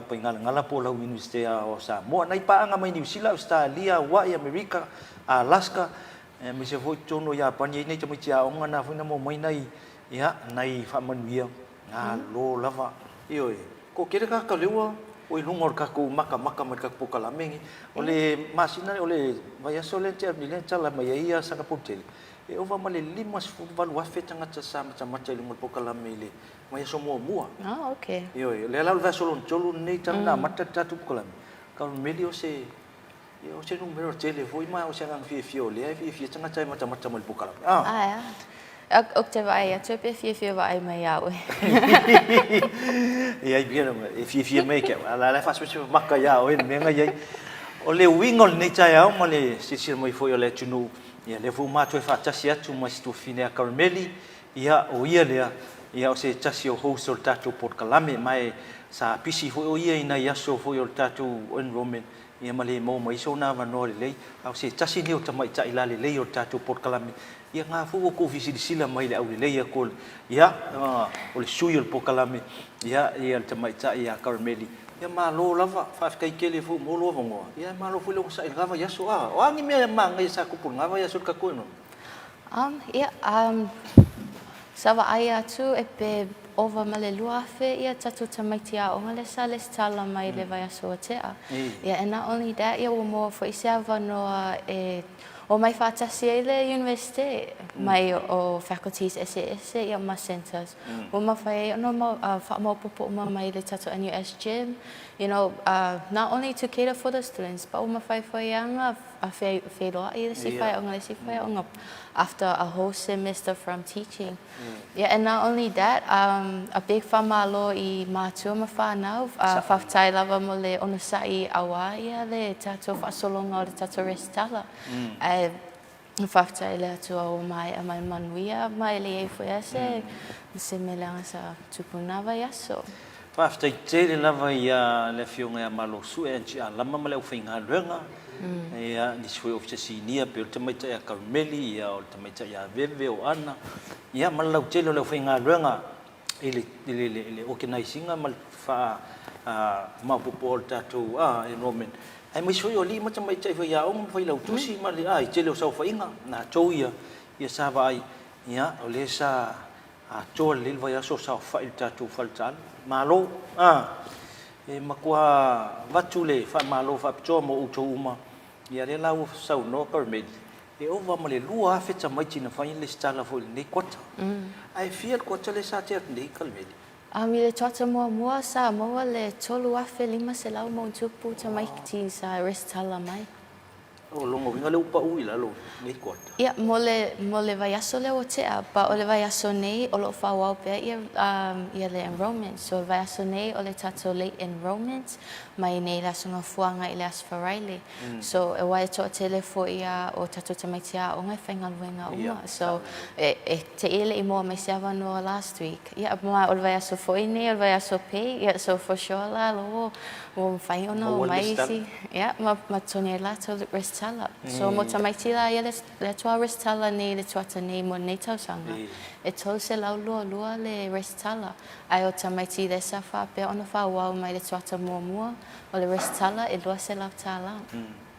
Papaigalagala po o lau Iunivesite o Samoa. Nai paaga mai Niu Sila, Ausetalia, Hawaii, Amerika, Alaska, aemaise foi totonu o Iapani e i ai nai tamaiti aoga na foi na maua mai nai, ia, nai faamanuia. Malo lava. Ioe. Ko kele ka kaleua o i luga o le kakou makamaka mai le kakou pokalame lenei. O le masina, o le vaiaso lea na tea atu nei lea na tala mai ai ia Sagapolutele, e ova ma le 58,000 tagata sa matamata i luga o le pokalame i le vaiaso muamua. Oh, okay. Ioe, o lea la o le vaiaso lona tolu lenei talu na amata le tatou pokalame, Karumeli o se, ia o se numera tele foi ma o se agaga fiafia o lea e fiafia tagata e matamata mai i le pokalame. Ah. Ae a. Ou te vaai atu pe fiafia vaai mai ia oe. Ia, e fiafia mai ke au. A la e faasemasemea maka ia oe le mea na i ai. O le uiga o lenei taeao ma le silasila mai foi o le atunuu, ia lea foi ua matou e faatasi atu ma si tuafafine a Karumeli, Ia, o ia lea, ia o se tasi o host o le tatou polokalame, ma e sa pisi foi o ia i nai aso foi o le tatou enrollment, ia ma le maua mai ai sona avanoa lelei. A o se tasi lenei o tamaitai lalelei o le tatou polokalame, ia na foi ua outou fisilisila mai i le aulelei atu o le, ia, o le sui o le polokalame, ia, ia le tamaitai ia Karameli. Ia malo lava, faafetai tele foi mo lou avanoa, ia malo foi le onosai i lena vaiaso. A o a ni mea manaia sa tupu i lena vaiaso i le tatou enrollment? Ia, sa vaai atu e pe ova ma le 2000 ia tatou tamaiti aoga lea sa lesitala mai le vaiaso ua tea. Ia, and not only that, ia ua maua foi se avanoa e omai faatasi ai le Iunivesite mai o faculties eseese ia ma centres. Ua mafai ai ona faamaopoopo uma mai le tatou NUS gym, you know, not only to cater for the students, but ua mafai foi ona a feiloai le isi whaeaoga le isi whaeaoga after a whole semester from teaching. Yeah, and not only that, a big whamalo i mātua ma whānau, whawhetai lava mo le onosai auā ia le tātou whaasologa o le tātou resitala. Ae whawhetai le Atua ua maea mai manuia ma e le iai foi a se, se mea leaga sa tupu na vaiaso. Faafetai tele lava i le Afioga ia Malosue Angie Alama ma le aufaigaluega, ia, nisi foi Ofisa Sinia pei o le tamaitai ia Karumeli, ia, o le tamaitai ia Veve o Ana, ia, ma le lautele o le aufaigaluega i le, i le, i le organize ina ma le faa maopoopoa o le tatou enrollment. Aemaise foi o alii ma tamaitai faiaoga ma failautusi ma le, i tele o saofaiga, latou ia, ia sa vaai, ia, o lea sa Atoa lelei le vaiaso o saofai i le tatou faletaalo. Malo! A! E matua avatu le faamalo faapitoa mo outou uma. Ia lea la ua saunoa Karmeli, e ova ma le 2000 tamaiti na fai lesitala foi i lenei kuata. Ae fia le kuata lea sa tea atu nei Karmeli? I le kuata muamua sa maua le 3500 ma ona tupu tamaiti sa resitala mai. O lona uiga lea ua pau i lalo nei kuata. Ia, mo le, mo le vaiaso lea ua tea, but o le vaiaso nei o lo o faaauau pea ia, ia le enrollment. So o le vaiaso nei o le tatou late enrollment mai nei le Aso Gafua agai i le Aso Faraile. So aua e toatele foi ia o tatou tamaiti aoga e faigaluega uma. So e, e te i e le i maua mai se avanoa last week. Ia, ma o le vaiaso foi nei o le vaiaso pay, ia so for sure la ua Ua mafai ona omai isi, ia, ma totogi ai latou resitala. So mo tamaiti la ia le atoa resitala nei le tuata nei mo lenei tausaga, e 322 le resitala. Ae o tamaiti lea sa faapea ona faaauau mai le tuata muamua o le resitala e $200.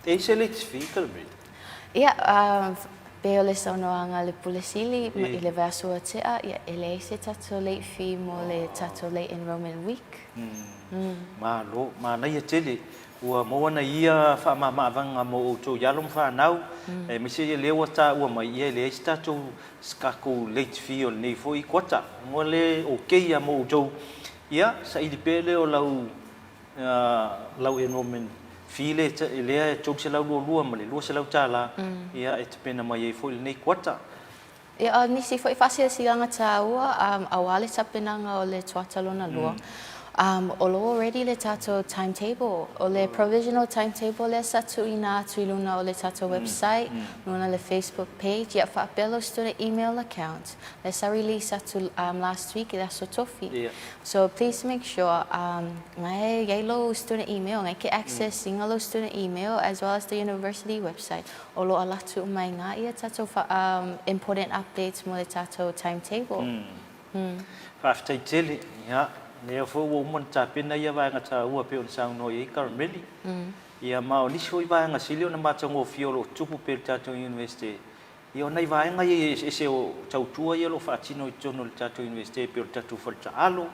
E i se late fee ka le mea? Ia, pei o le saunoaga a le Pule Sili i le vaiaso ua tea, ia, e leai se tatou late fee mo le tatou late enrollment week. Malo, manaia tele. Ua maua na ia faamamaavaga mo outou i alo ma fanau, aemaise ia lea ua taua mai, ia e leai se tatou se tatou late fee o lenei foi kuata. Ua le okay ia mo outou. Ia, saili pea lea o lau lau enrollment fee lea e $322 ma le $200, ia e tapena mai ai foi lenei kuata. Ia, o nisi foi faasilasilaga taua aua le tapenaga o le Tuata Lona Lua, o lo o ready le tatou timetable. O le provisional timetable lea sa tuuina atu i luna o le tatou website, luna le Facebook page, ia faapea lou student email account lea sa release atu last week i le Aso Tofi. So please make sure ngai e iai lou student email, ngai ke access ina lou student email as well as the university website. O lo o ala atu uma i ngā ia tātou important updates mo le tātou timetable. Faafetai tele. Ia, Lea foi ua uma ona tapena ia vaega taua e pei ona saunoa i ai Karameli. Ia, ma o nisi foi vaega sili ona matagofie o lo o tupu pea i le tatou Iunivesite, ia o nai vaega ia eseese o tautua ia o lo o faatino i totonu o le tatou Iunivesite e pei o le tatou fale taalo,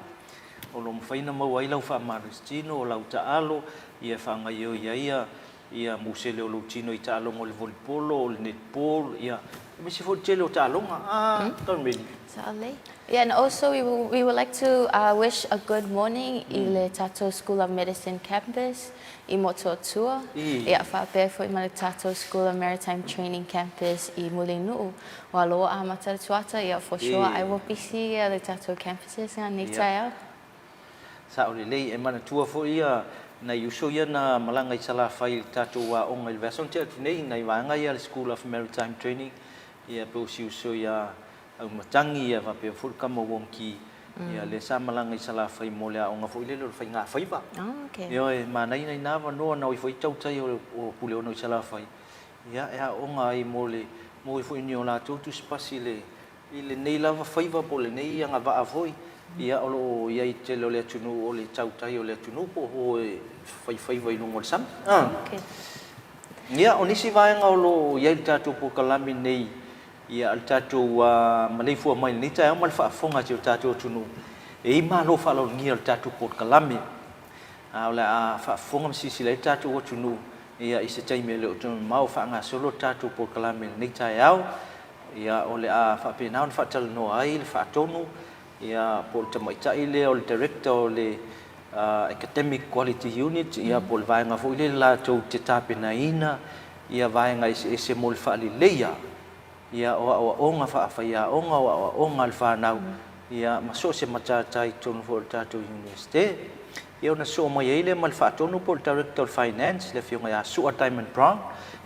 o lo o mafai ona maua ai lau faamalositino, o lau taalo, ia e faagaoioi ai ia musele o lou tino i taaloga o le volleyball, o le netball, ia, aemaise foi le tele o taaloga. A, Carmeli. Sao lelei. Yeah, and also we, we would like to uh, wish a good morning mm. i le tatou School of Medicine campus i Motootua. Mm. Ia faapea foi ma le tatou School of Maritime Training campus i Mulinuu. Ua loa amata le tuata, ia for sure mm. I will busy ia le tatou campuses nga nei yeah. taeao. Sao lelei, e manatua foi ia nai uso ia na malaga i Salafai i le tatou aoga i le vaiaso na tea atu nei, nai vaega ia a le School of Maritime Training, ia pe o si uso ia Aumatangi ia faapea foi le tama Wong Ki, ia lea sa malaga i Salafai mo le aoga foi lele o le faigafaiva. Ioe, manaia nai na avanoa na o ifo ai tautai o Puleono i Salafai, ia e aooga ai mo le mo ifo ni o latou tusipasi i le i lenei lava faiva po o lenei agavaa foi, ia o lo o i ai i le tele o le atunuu o le tautai o le atunuu po o e faifaiva i luga o le sami. Ia, o nisi vaega o lo o i ai i le tatou polokalame nei, ia, a le tatou maleifua mai i lenei taeao ma le faafofoga a si o tatou atunuu, e i ai malo faaaloalogia o le tatou polokalame. A o le a faafofoga ma silasila ai le tatou atunuu, ia, i se taimi e le o toe mamao o faagasolo le tatou polokalame i lenei taeao. Ia, o le a faapena ona faatalanoa ai le faatonu, ia, po o le tamaitai lea o le Director o le Academic Quality Unit, ia, po o le vaega foi lea latou te tapenaina ia vaega eseese mo le faaleleia, ia, o aoaoga faafaiaoga, o aoaoga a le fanau, ia, ma so o se matata i totonu foi o le tatou Iunivesite. Ia ona sosoo mai ai lea ma le Faatonu po o le Director o le Finance, le Afioga ia Sua Diamond Brown,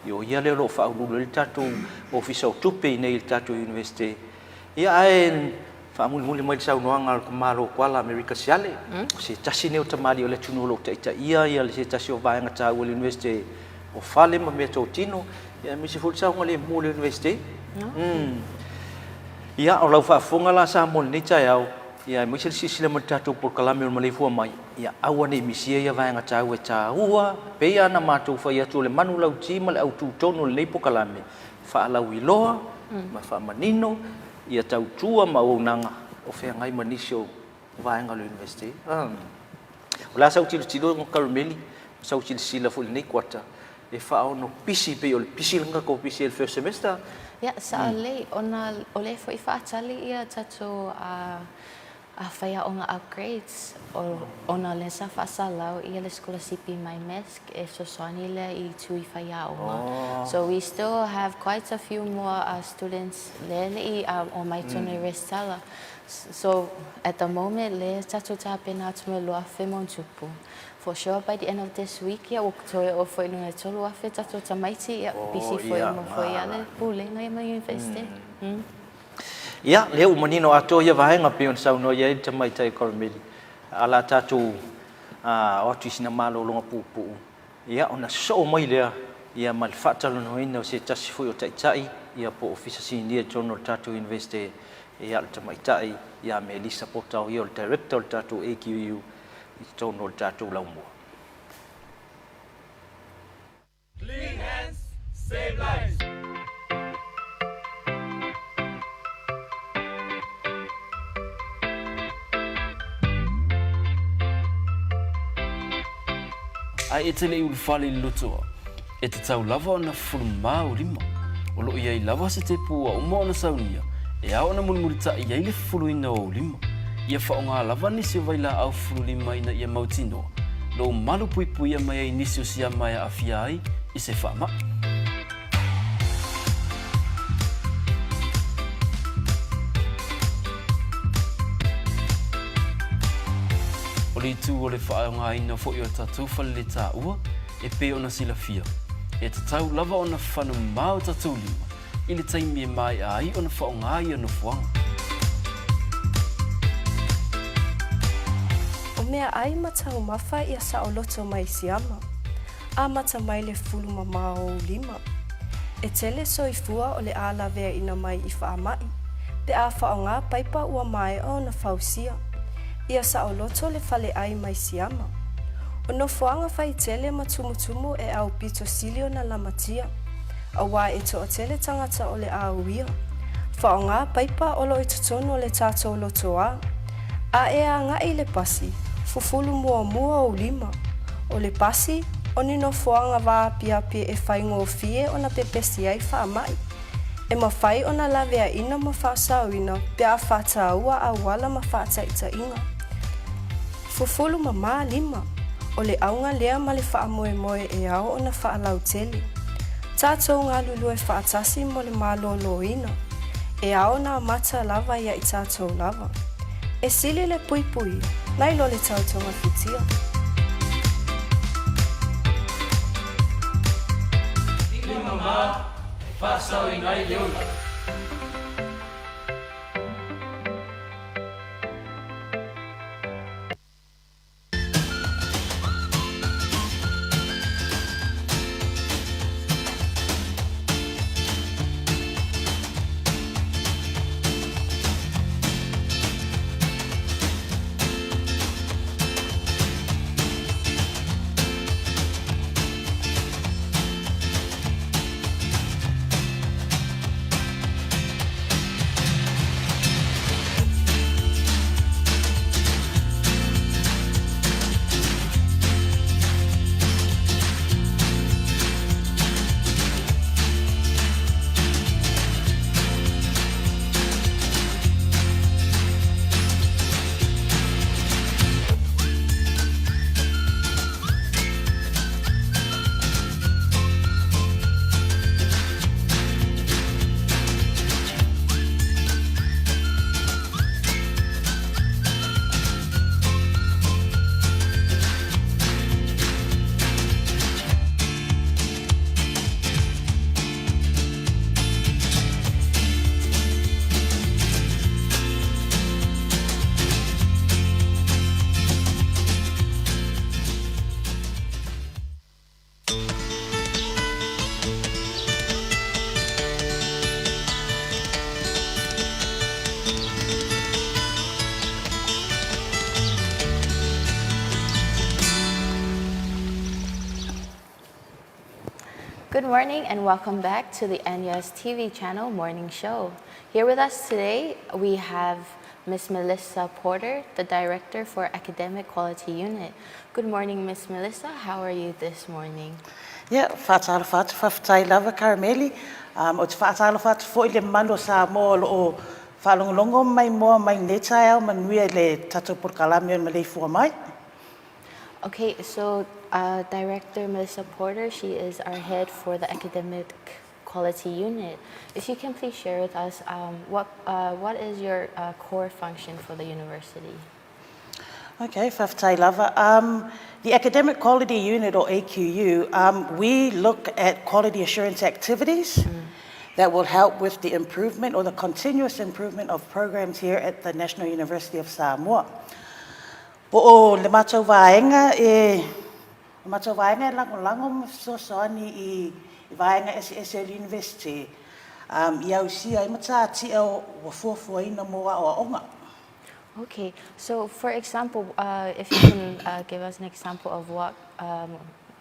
ia o ia lea o lo o faauluulu ai le tatou Ofisa o Tupe i inei i le tatou Iunivesite. Ia ae faamulimuli mai le saunoaga a le Malo o Kuala Amerika Siale, o se tasi nei o tamalii o le atunuu o lo o taitaia ia se tasi o vaega taua o le Iunivesite o fale ma meatotino, ia aemaise foi le saogalemu o le Iunivesite. Ia o lau faafofoga la Samoa i lenei taeao, Ia, aemaise le silasila mai i le tatou polokalame o le maleifua mai, ia aua ne i misia ia vaega taua e taua, pei lava ona matou fai atu o le manulauti ma le autu tonu o lenei polokalame, faalauiloa ma faamanino ia tautua ma auaunaga o feagai ma nisi o vaega o le Iunivesite. O le a sau tilotilo Karmeli, sau silasila foi i lenei kuata, e faaono pisi pei o le pisi lena tou pisi ai i le first semester. Ia, sao lelei, ona o lea foi faatali ia tatou faiaoga upgrades, ona o lea sa faasalau ia le sikolasipi mai MESC e fesoasoani lea i tui faiaoga. So we still have quite a few more students lea e le i omai tonu e resitala. So at the moment lea tatou tapena atu mo le 2000 ma ona tupu. For sure by the end of this week ia ua toe oo foi i luga i le 3000 tatou tamaiti ia busy foi uma foi ia le Pulega ia ma le University. Ia, lea ua manino atoa ia vaega pei ona saunoa i ai le Tamaitai o Karameli, a o le a tatou o atu i sina malologa puupuu, ia ona sosoo mai lea ia ma le faatalanoaina o se tasi foi o Taitai ia po o Ofisa Sinia i totonu o le tatou University, ia o le Tamaitai ia Melissa Pota o ia o le Director o le tatou AQU i totonu o le tatou laumua. Clean hands, save lives. Ae e te le i ulufale i le lotoa, e tatau lava ona fufulu mā ou lima. O lo o i ai lava se tepu ua uma ona saunia e ao ona mulimulitaʻi ai le fufuluina o ou lima. Ia faaaoga lava nisi o vailaau fufulu lima ina ia mautinoa lou malu puipuia mai ai nisi o siama e aafia ai i se faamaʻi. O le itu o le faaaogaina foi o tatou faleletaua e pei ona silafia, e tatau lava ona fano mamao o tatou lima i le taimi e maea ai ona faaaoga ia nofoaga. O meaʻai ma taumafa ia saoloto mai siama. Amata mai le fulu mamao ou lima. E tele soifua o le a laveaina mai i faamaʻi, pe a faaaoga paipa ua maea ona fausia. Ia saoloto le faleai mai Siama. O nofoaga faitele ma tumutumu e aupito sili ona lamatia, auā e toatele tagata o le a uia. Faaaoga paipa o lo o i totonu o le tatou lotoā. A e agai i le pasi, fufulu muamua ou lima. O le pasi, o ni nofoaga vaapiapi e faigofie ona pepesi ai faamai. E mafai ona laveaina ma faasaoina pe a faataua auala ma faataitaiga. Fufulu mamā lima, o le auga lea ma le faamoemoe e ao ona faalautele. Tatou galulue faatasi mo le maloloina, e ao ona amata lava ia i tatou lava. E sili le puipuia, nai lo le tau togafitia. Lima mamā e faasaoina ai le ola. Good morning and welcome back to the NUS TV channel morning show. Here with us today, we have Ms. Melissa Porter, the Director for Academic Quality Unit. Good morning, Ms. Melissa. How are you this morning? Ia, faatalofa atu, faafetai lava Karameli. Um, ou te faatalofa atu foi i le mamalu o Samoa o lo o faalogologo mai moa mai lenei taeao manuia i le tatou polokalame o le Maleifua Mai. Okay, so uh, Director Melissa Porter, she is our head for the Academic Quality Unit. If you can please share with us um, what, uh, what is your uh, core function for the university? Okay, faafetai lava. Um, the Academic Quality Unit, or AQU, um, we look at quality assurance activities mm. that will help with the improvement or the continuous improvement of programs here at the National University of Samoa. Po o le matou vaega e, o matou vaega e lagolago ma fesoasoani i, i vaega eseese o le University um, i ausia ai matatia ua fuafuaina mo aoaoga. Okay, so for example, uh, if you can uh, give us an example of what um,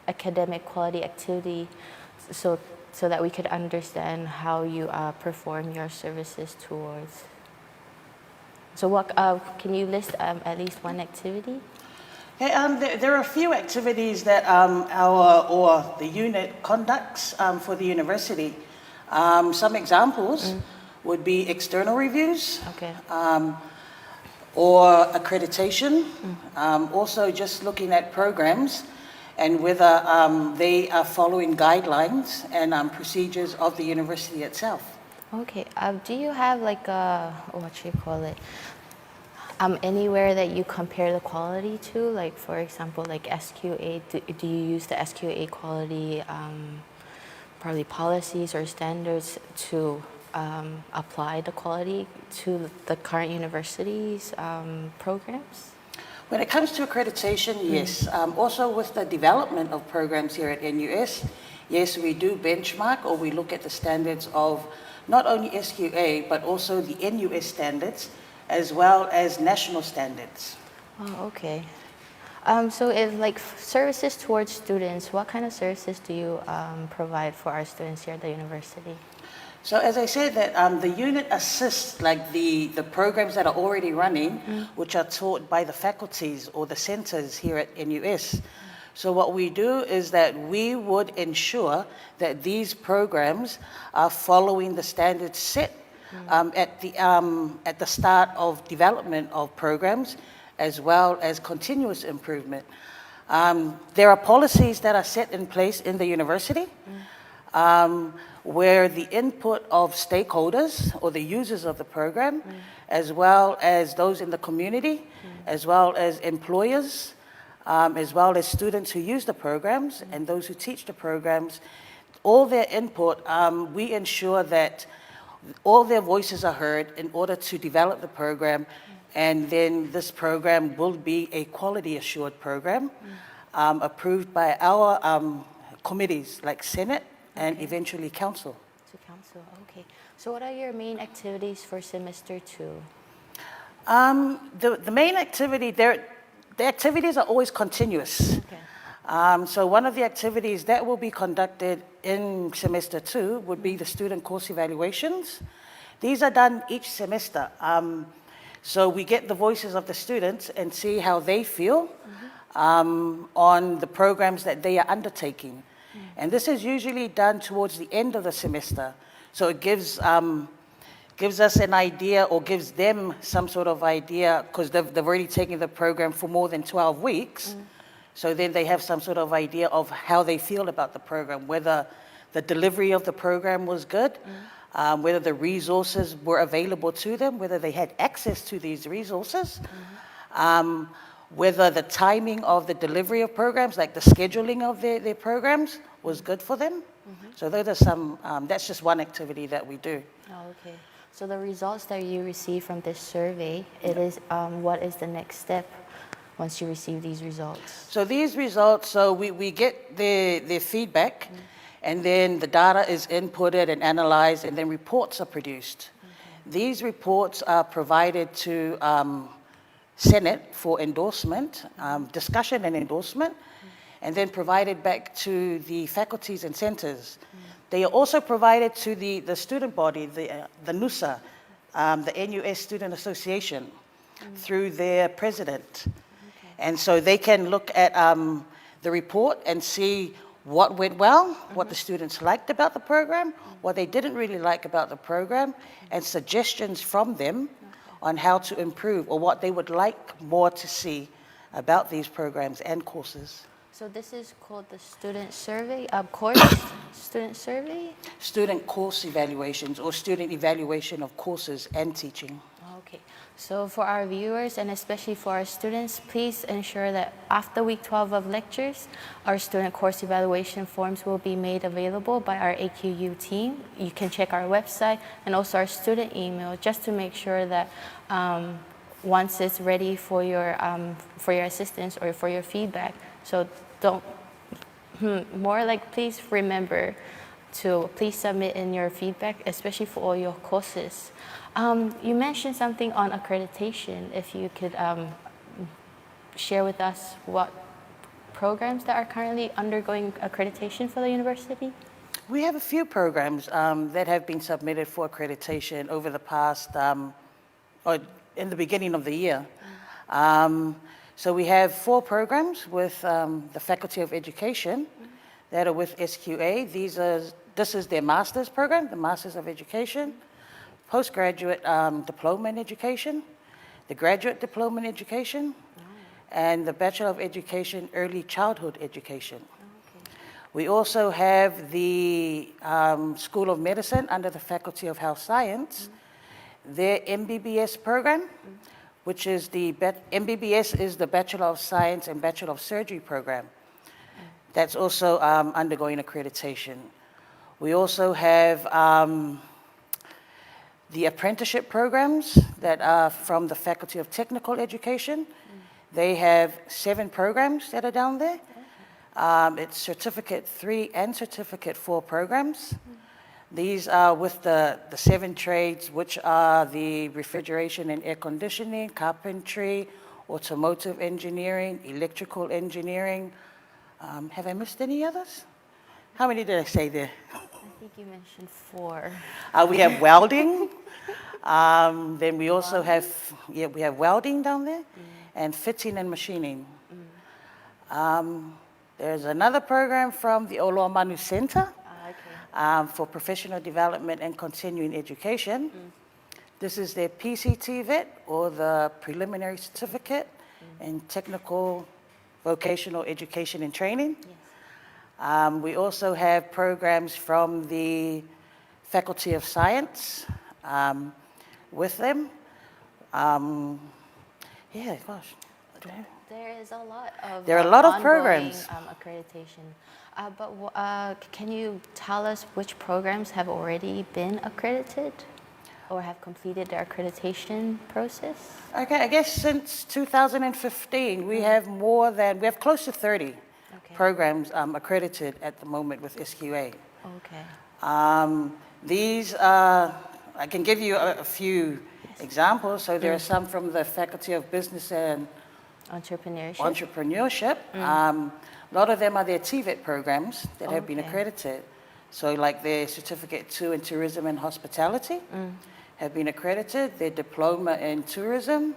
academic quality activity, so so that we could understand how you uh, perform your services towards. So what uh, can you list um, at least one activity? Okay, um, there, there are a few activities that um, our or the unit conducts um, for the university. Um, some examples mm. would be external reviews. Okay. Um, or accreditation. Mm. Um, also, just looking at programs and whether um, they are following guidelines and um, procedures of the university itself. Okay. Uh, do you have like a, what you call it? Um, anywhere that you compare the quality to, like for example, like SQA, do, do you use the SQA quality, um, probably policies or standards to um, apply the quality to the current university's um, programs? When it comes to accreditation, mm. yes. Um, also with the development of programs here at NUS, yes, we do benchmark or we look at the standards of not only SQA, but also the NUS standards, as well as national standards. Oh, okay. Um, so if like services towards students, what kind of services do you um, provide for our students here at the university? So as I said, that um, the unit assists like the, the programs that are already running, mm. which are taught by the faculties or the centers here at NUS. So what we do is that we would ensure that these programs are following the standards set mm. at, the, at the start of development of programs, as well as continuous improvement. There are policies that are set in place in the university mm. where the input of stakeholders or the users of the program, mm. as well as those in the community, as well as employers, as well as students who use the programs and those who teach the programs, all their input, we ensure that all their voices are heard in order to develop the program. And then this program will be a quality assured program approved by our committees like Senate and okay. eventually Council. To Council, okay. So what are your main activities for semester two? The, the main activity, there, the activities are always continuous. Okay. So one of the activities that will be conducted in semester two would be the student course evaluations. These are done each semester. So we get the voices of the students and see how they feel mm-hmm. on the programs that they are undertaking. And this is usually done towards the end of the semester. So it gives, gives us an idea or gives them some sort of idea because they've, they've already taken the program for more than 12 weeks. So then they have some sort of idea of how they feel about the program, whether the delivery of the program was good, whether the resources were available to them, whether they had access to these resources, whether the timing of the delivery of programs, like the scheduling of their, their programs, was good for them. So those are some, that's just one activity that we do. Oh, okay. So the results that you receive from this survey, it is what is the next step once you receive these results? So these results, so we, we get their, their feedback, and then the data is inputted and analyzed, and then reports are produced. These reports are provided to Senate for endorsement, discussion and endorsement, and then provided back to the faculties and centers. They are also provided to the, the student body, the, the NUSA, the NUS Student Association, through their president. And so they can look at the report and see what went well, what the students liked about the program, what they didn't really like about the program, and suggestions from them on how to improve or what they would like more to see about these programs and courses. So this is called the student survey, course student survey? Student course evaluations or student evaluation of courses and teaching. Okay. So for our viewers and especially for our students, please ensure that after week 12 of lectures, our student course evaluation forms will be made available by our AQU team. You can check our website and also our student email just to make sure that once it's ready for your assistance or for your feedback. So don't more like please remember to please submit in your feedback, especially for all your courses. You mentioned something on accreditation. If you could share with us what programs that are currently undergoing accreditation for the university? We have a few programs that have been submitted for accreditation over the past, or in the beginning of the year. So we have four programs with the Faculty of Education that are with SQA. These are, this is their master's program, the Masters of Education, postgraduate diploma in education, the graduate diploma in education, and the Bachelor of Education Early Childhood Education. We also have the School of Medicine under the Faculty of Health Science, their MBBS program, which is the MBBS is the Bachelor of Science and Bachelor of Surgery program. That's also undergoing accreditation. We also have the apprenticeship programs that are from the Faculty of Technical Education. They have seven programs that are down there. It's Certificate 3 and Certificate 4 programs. These are with the, the seven trades, which are the refrigeration and air conditioning, carpentry, automotive engineering, electrical engineering. Um, have I missed any others? How many did I say there? I think you mentioned four. Uh, we have welding. Um, then we also have, yeah, we have welding down there mm. and fitting and machining. Mm. Um, there's another program from the Oloamanu Center ah, okay. um, for professional development and continuing education. Mm. This is their PCT VET or the preliminary certificate mm. in technical vocational education and training. Yes. Um, we also have programs from the Faculty of Science um, with them. Um, yeah, gosh. There is a lot of there are a lot of programs um, accreditation. Uh, but uh, can you tell us which programs have already been accredited or have completed their accreditation process? Okay, I guess since 2015, we have more than, we have close to 30 okay. programs um, accredited at the moment with SQA. Okay. Um, these are, I can give you a, a few yes. examples. So there mm. are some from the Faculty of Business and Entrepreneurship. Entrepreneurship. Mm. Um, a lot of them are their TVET programs that okay. have been accredited. So like their Certificate 2 in Tourism and Hospitality mm. have been accredited, their Diploma in Tourism,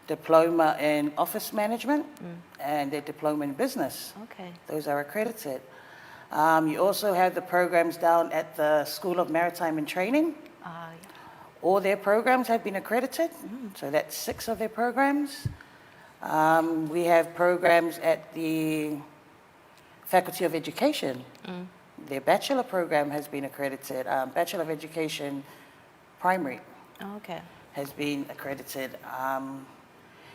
Diploma in Office Management, mm. and their Diploma in Business. Okay. Those are accredited. Um, you also have the programs down at the School of Maritime and Training. Uh, yeah. All their programs have been accredited, mm. so that's six of their programs. Um, we have programs at the Faculty of Education. Mm. Their bachelor program has been accredited. Um, bachelor of Education Primary oh, okay. has been accredited. Um,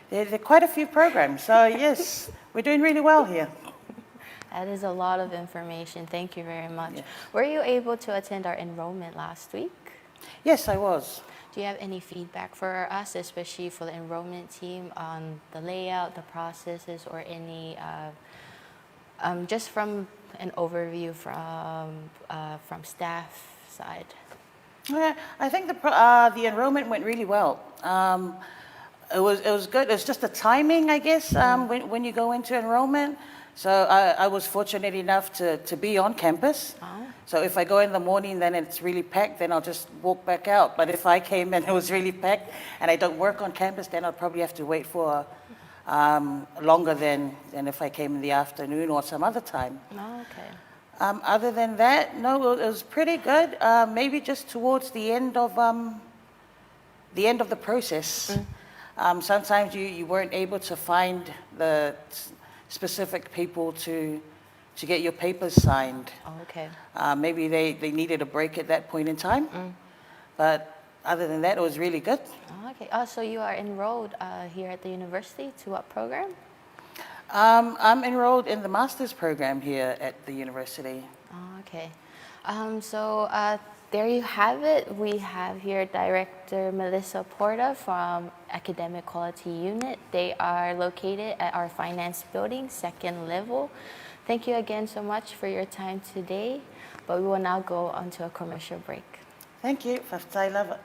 there, there are quite a few programs. So, yes, we're doing really well here. That is a lot of information. Thank you very much. Yes. Were you able to attend our enrollment last week? Yes, I was. Do you have any feedback for us, especially for the enrollment team, on the layout, the processes, or any, uh, um, just from an overview from, uh, from staff side? Yeah, I think the, uh, the enrollment went really well. Um, it was, it was good. It's just the timing, I guess, um, when, when you go into enrollment. So I, I was fortunate enough to, to be on campus. Oh. So if I go in the morning, then it's really packed, then I'll just walk back out. But if I came and it was really packed and I don't work on campus, then I'll probably have to wait for um, longer than, than if I came in the afternoon or some other time. Oh, okay. Um, other than that, no, it was pretty good. Uh, maybe just towards the end of um, the end of the process. Mm. Um, sometimes you, you weren't able to find the specific people to to get your papers signed. Oh, okay. Uh, maybe they, they needed a break at that point in time. Mm. But other than that, it was really good. Oh, okay. Oh, so you are enrolled uh, here at the university to what program? Um, I'm enrolled in the master's program here at the university. Oh, okay. Um, so uh, there you have it. We have here Director Melissa Porta from Academic Quality Unit. They are located at our finance building, second level. Thank you again so much for your time today, but we will now go on to a commercial break. Thank you. I love it.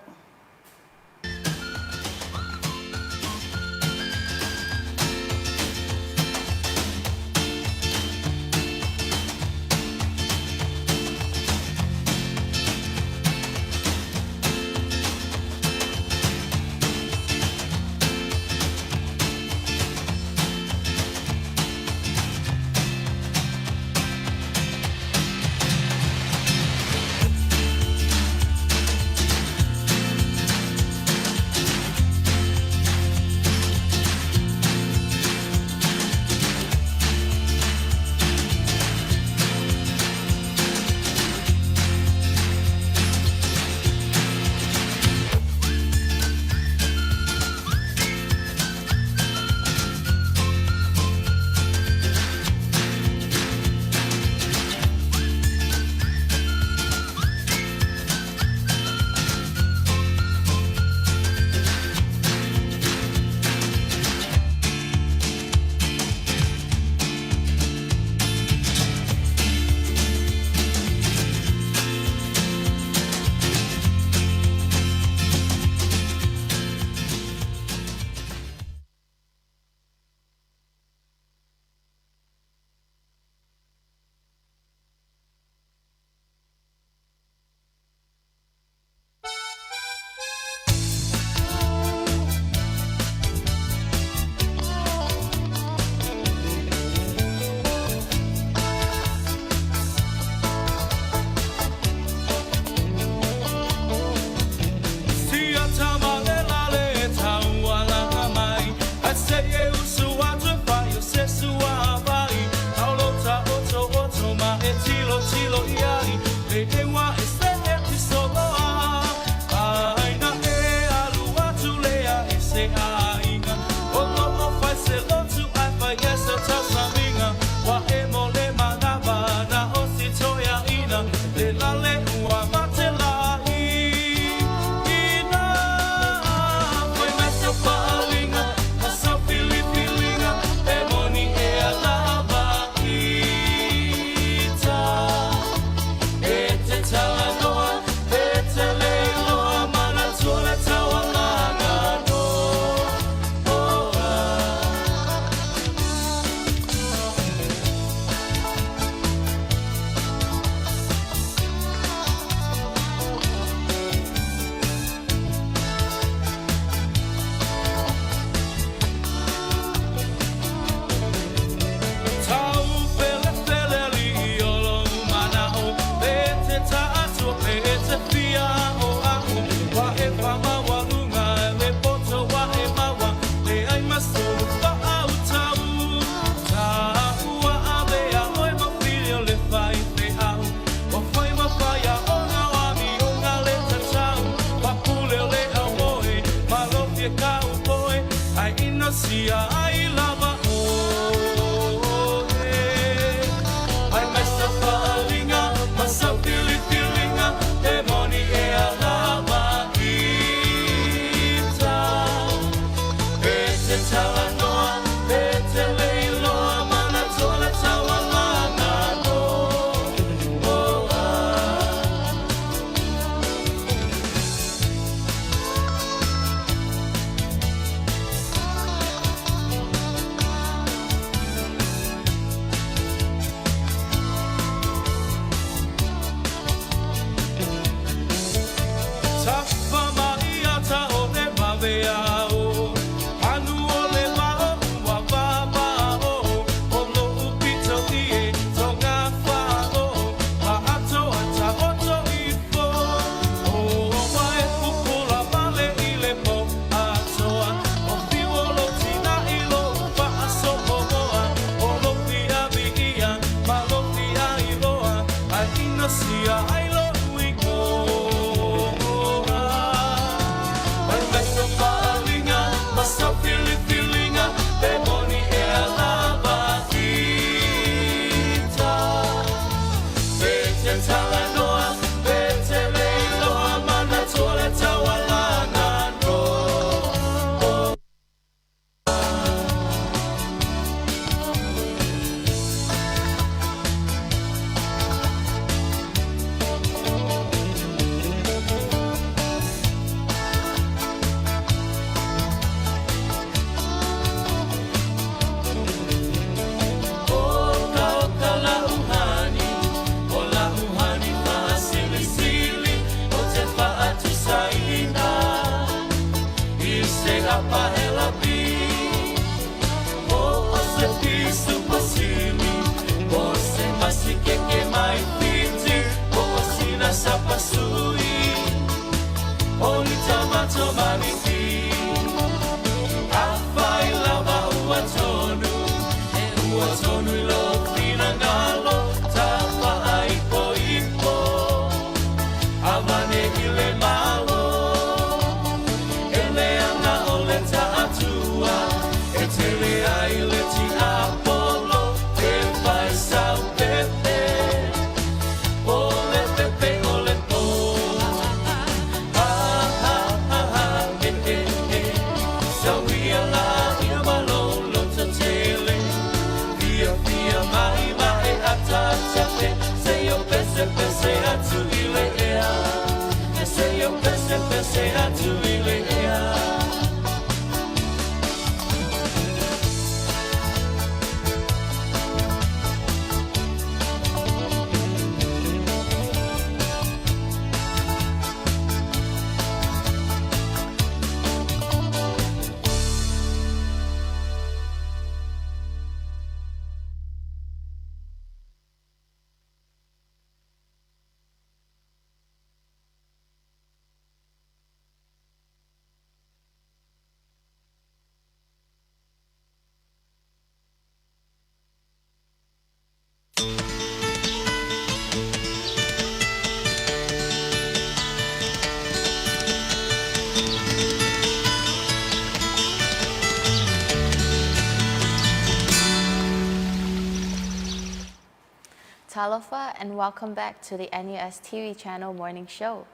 Talofa and welcome back to the NUS TV channel morning show.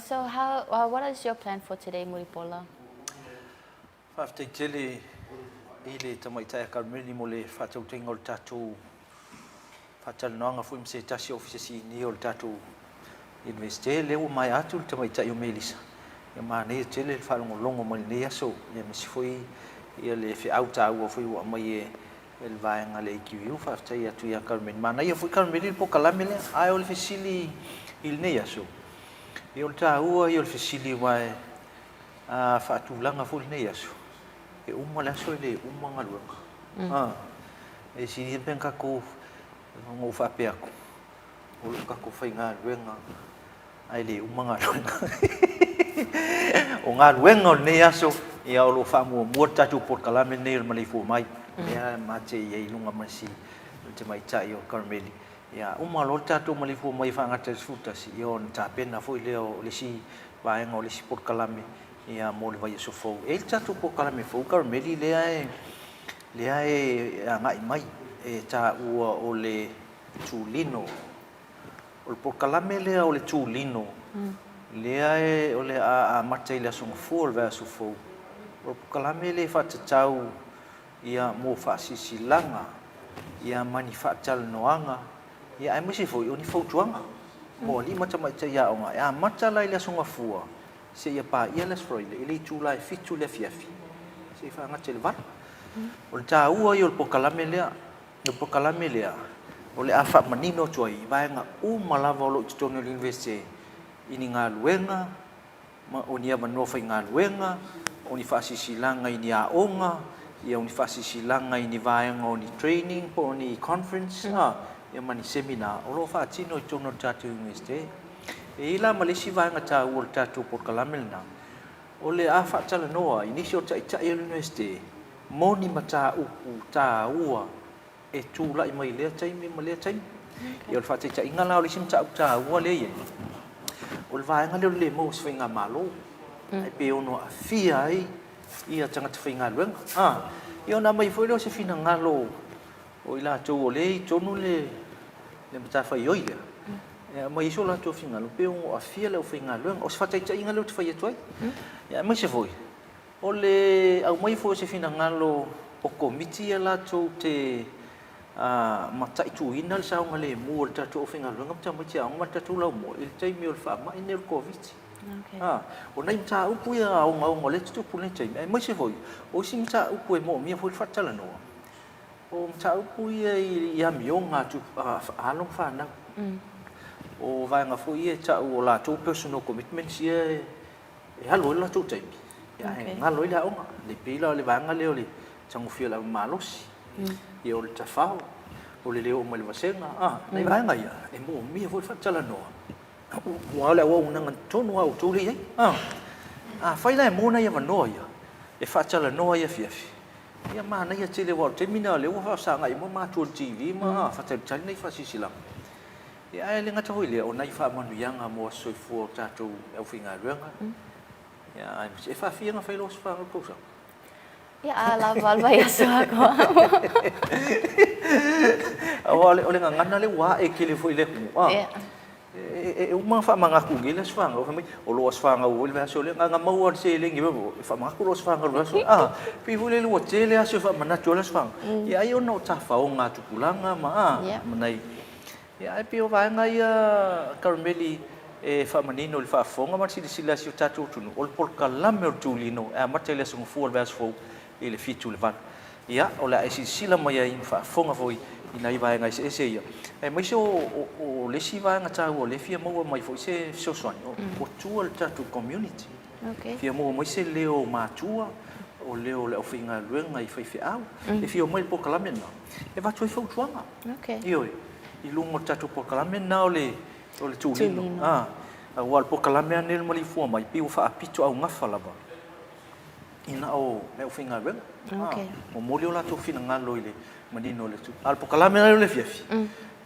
So how, uh, what is your plan for today, Mulipola? Faafetai tele i le Tamaitai a Karmeli mo le faatautaiga o le tatou faatalanoaga foi ma se tasi o Ofisa Sinia o le tatou Iunivesite. Lea ua maea atu le Tamaitai o Melisa, ia manaia tele le faalogologo mai i lenei aso, aemaise foi le feau taua foi ua aumai e le vaega a le AQU. Faafetai atu ia Karmeli. Manaia foi Karmeli le polokalame lea. Ae o le fesili i lenei aso, ia o le taua ia o le fesili aua e faatulaga foi lenei aso, e uma le aso e le uma galuega. A, e sili pe na tatou, na ou faapea atu, o lo o tatou faigaluega ae le uma galuega. O galuega o lenei aso, ia o lo o faamuamua le tatou polokalame lenei o le maleifua mai, lea ma te i ai i luga ma si tamaitai o Karmeli. Ia uma loa le tatou maleifua mai e faagata i le 11, ia ona tapena foi lea o le isi vaega o le isi polokalame ia mo le vaiaso fou. E i ai le tatou polokalame fou Karmeli lea e lea e agai mai e taua o le Tulino. O le polokalame lea o le Tulino lea e o le a amata i le Aso Gafua o le vaiaso fou. O le polokalame lea e faatatau ia mo faasilasilaga ia ma ni faatalanoaga ia aemaise foi o ni fautuaga mo alii ma tamaitai aoga. E amata la i le Aso Gafua seia paia le Aso Faraile i le itula e 7 i le afiafi seia faagata i le 8. O le taua ia o le polokalame lea, o le polokalame lea o le a faamanino atu ai i vaega uma lava o lo o i totonu o le Iunivesite i ni galuega ma o ni avanoa faigaluega, o ni faasilasilaga i ni aoga, ia o ni faasilasilaga i ni vaega o ni training po o ni conference, a, ia ma ni seminar o lo o faatino i totonu o le tatou Iunivesite. E i ai la ma le isi vaega taua o le tatou polokalame lena, o le a faatalanoa i nisi o taitai o le Iunivesite mo ni mataupu taua e tulai mai i lea taimi ma lea taimi. Ia o le faataitaiga la o le isi mataupu taua lea e i ai, o le vaega lea o le le maua o se faigamalo, ae pe ono aafia ai ia tagata faigaluega. A, ia ona aumai foi lea o se finagalo o i latou o lea e i totonu le matafaioi lea, e aumai ai so latou finagalo pe ono aafia le aufaigaluega. O se faataitaiga lea ou te fai atu ai. Ia aemaise foi O le aumai foi o se finagalo o Komiti ia latou te mataituina le saogalemu o le tatou aufaigaluega ma tamaiti aoga ma le tatou laumua i le taimi o le faamai lenei o le Koviti. O nai mataupu ia ogaoga o lea e tutupu i lenei taimi, aemaise foi o isi mataupu e moomia foi le faatalanoa, o mataupu ia i amioga a alo ma fanau. O vaega foi ia e tau o latou personal commitments ia e alu ai le latou taimi, ae galo ai le aoga. E pei la o le vaega lea o le tagofia o le ava malosi, ia o le tafao, o le le oo mai i le vasega, a, nai vaega ia, e moomia foi le faatalanoa, aua o le auaunaga tonu a outou lea e i ai. A, afai la e maua nai avanoa ia e faatalanoa ai afiafi, ia manaia tele, aua o le taimi lena o lea ua faafesagai uma matua i le TV ma faatalitali nai faasilasilaga. Ia ae le gata foi i lea, o nai faamanuiaga mo aso soifua o tatou aufaigaluega, ia aemaise, e faafia ona fai lou aso fanau i le tausaga? Ia, a lava le vaiaso atoa. Aua o le gagana lea ua ae tele foi i le atunuu, a, e uma ona faamanatu nei le aso fanau, fai mai, o lou aso fanau foi le vaiaso lea, na ona maua lava o le seleni e faamanatu lou aso fanau i le vaiaso lea, a, pei foi lele ua tele aso e faamanatu ai le aso fanau, ia ai ona o tafaoga a tupulaga ma, a, ma nai Ia, ae pei o vaega ia Karmeli e faamanino i le faafofoga ma le silasila a si o tatou atunuu, o le polokalame o le Tulino e amata i le Aso Gafua o le vaiaso fou i le 7 i le 8. Ia, o le a e silasila mai ai ma faafofoga foi i nai vaega eseese ia, aemaise o le isi vaega taua o lea e fia maua mai foi se fesoasoani, o tua i le tatou community. E fia maua mai se leo o matua, o leo o le aufaigaluega i faifeau, e fia omai i le polokalame lena e avatu ai fautuaga. Okay. Ioe, i luga o le tatou polokalame lena o le, o le Tulino. Tulino. Ah, aua o le polokalame lava lenei o le maleifua mai, pei ua faapito augafa lava i na o le aufaigaluega. Okay. Ah, momoli o latou finagalo i le manino o le tu. A o le polokalame lea o le afiafi,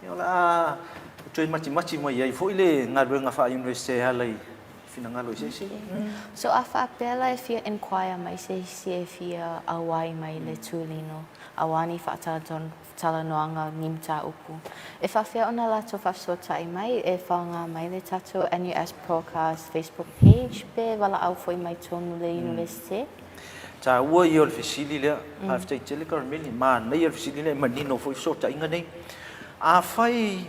ia o le a toe matimati mai ai foi le galuega faa-Iunivesite e ala i finagalo i se isi. So a faapea la e fia inquire mai se isi e fia auai mai le tulino aua ni faatalanoaga ni mataupu. E faafefea ona latou faafesootai mai e faaaoga mai le tatou NUS Procast Facebook page pe valaau foi mai tonu le Iunivesite? Taua ia o le fesili lea. Faafetai tele Carmeli. Manaia le fesili lea e manino foi fesootaiga nei. Afai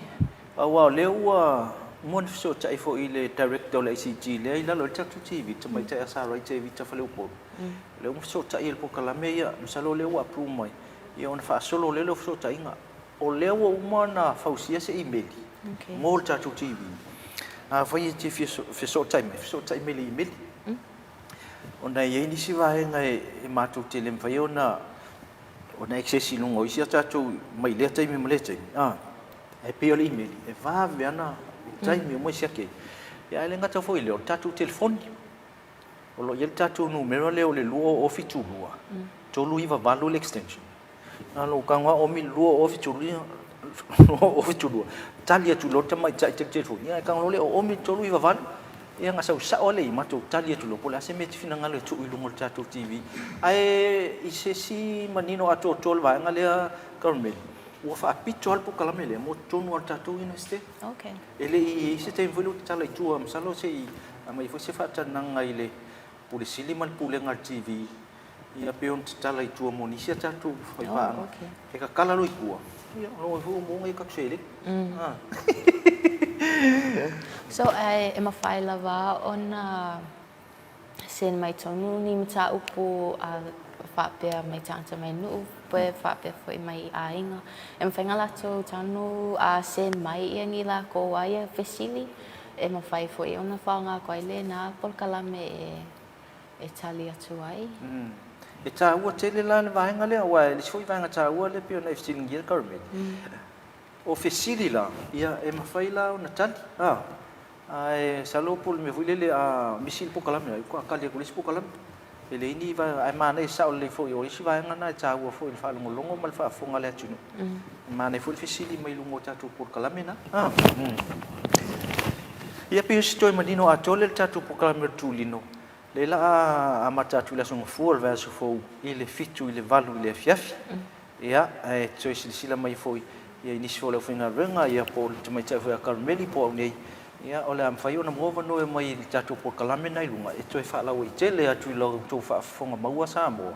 Aua o lea ua uma ona fesootai foi i le Director o le ICT lea i lalo ai le tatou TV, le tamaitai a Sarai Tevita Faleupolu. O lea ua fesootai i le polokalame ia, masalo o lea ua approve mai, ia ona faasolo lea o fesootaiga. O lea ua uma ona fausia se imeli mo le tatou TV. Afai e te fia fesootai mai, fesootai mai i le imeli. Ona e i ai nisi vaega e matou te le mafai ona access i luga o isi a tatou mai lea taimi ma lea taimi. E pei o le imeli, e vave ana taimi uma e siaki ai. Ia ae le gata foi i lea, o le tatou telefoni. O lo o i ai le tatou numera lea o le 2072 398 le extension. Na lou tago lava omi le 2072, 2072, tali atu loa le tamaitai telefoni, ia ae tago loa lea o omi le 398, ia ona sau sao lava lea i matou tali atu loa po o le a se mea e te finagalo e tuu i luga o le tatou TV. Ae i se isi manino atoatoa o le vaega lea Carmel, Ua faapito lava le polokalame lea mo totonu lava o le tatou Iunivesite. Okay. E le i i ai se taimi foi lea ua tatala i tua, masalo se i aumai foi se faatanaga i le Pule Sili ma le Pulega a le TV, ia pei ona tatala i tua mo nisi a tatou faipaaga. Oh, okay. E tatala loa i tua, ia ona o ai foi ua maua nai a tatou seleni. Ah. So, e mafai lava ona send mai tonu ni mataupu a faapea mai tagata mai nuu pe faapea foi mai aiga. E mafai na latou tanu a send mai ia ni lakou a ia fesili e mafai foi ona faaaoga atu ai lena polokalame e tali atu ai. E taua tele la le vaega lea aua e le isi foi vaega taua lea pei ona e fesiligia Carmel. O fesili la, ia e mafai la ona tali a? Ae masalo po o le mea foi lele a misi le polokalame ai faatoa tali atu i le isi polokalame. E leai ni vaega, ae manaia sao lelei foi o isi vaega na e taua foi i le faalogologo ma le faafofoga a le atunuu. E manaia foi le fesili mai luga o tatou polokalame na. Ia pei o se toe manino atoa lea i le tatou polokalame o le Tulino, lea la a amata atu i le Aso Gafua o le vaiaso fou i le 7 i le 8 i le afiafi. Ia, ae toe silasila mai foi ia i nisi foi o le aufaigaluega, ia po o le tamaitai foi a Karmeli po o au nei, ia o le a mafai ona maua avanoa e omai i le tatou polokalame lena i luga e toe faalauaitele atu i la outou faafofoga maua Samoa,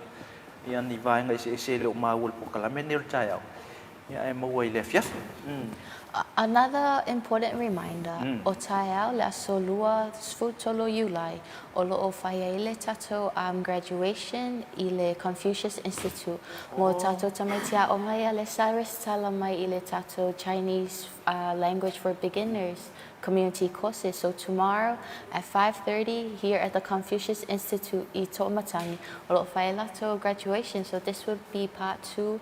ia ni vaega eseese e le o maua i le polokalame lenei o le taeao, ia ae maua i le afiafi. Another important reminder, o taeao le aso 23 o Iulai, O lo o fai ai le tatou graduation i le Confucius Institute mo tatou tamaiti aoga ia le Cyrus tala mai i le tatou Chinese language for beginners community courses so tomorrow at 5:30 here at the Confucius Institute i To'omatangi o lo o fai ai latou graduation so this would be part 2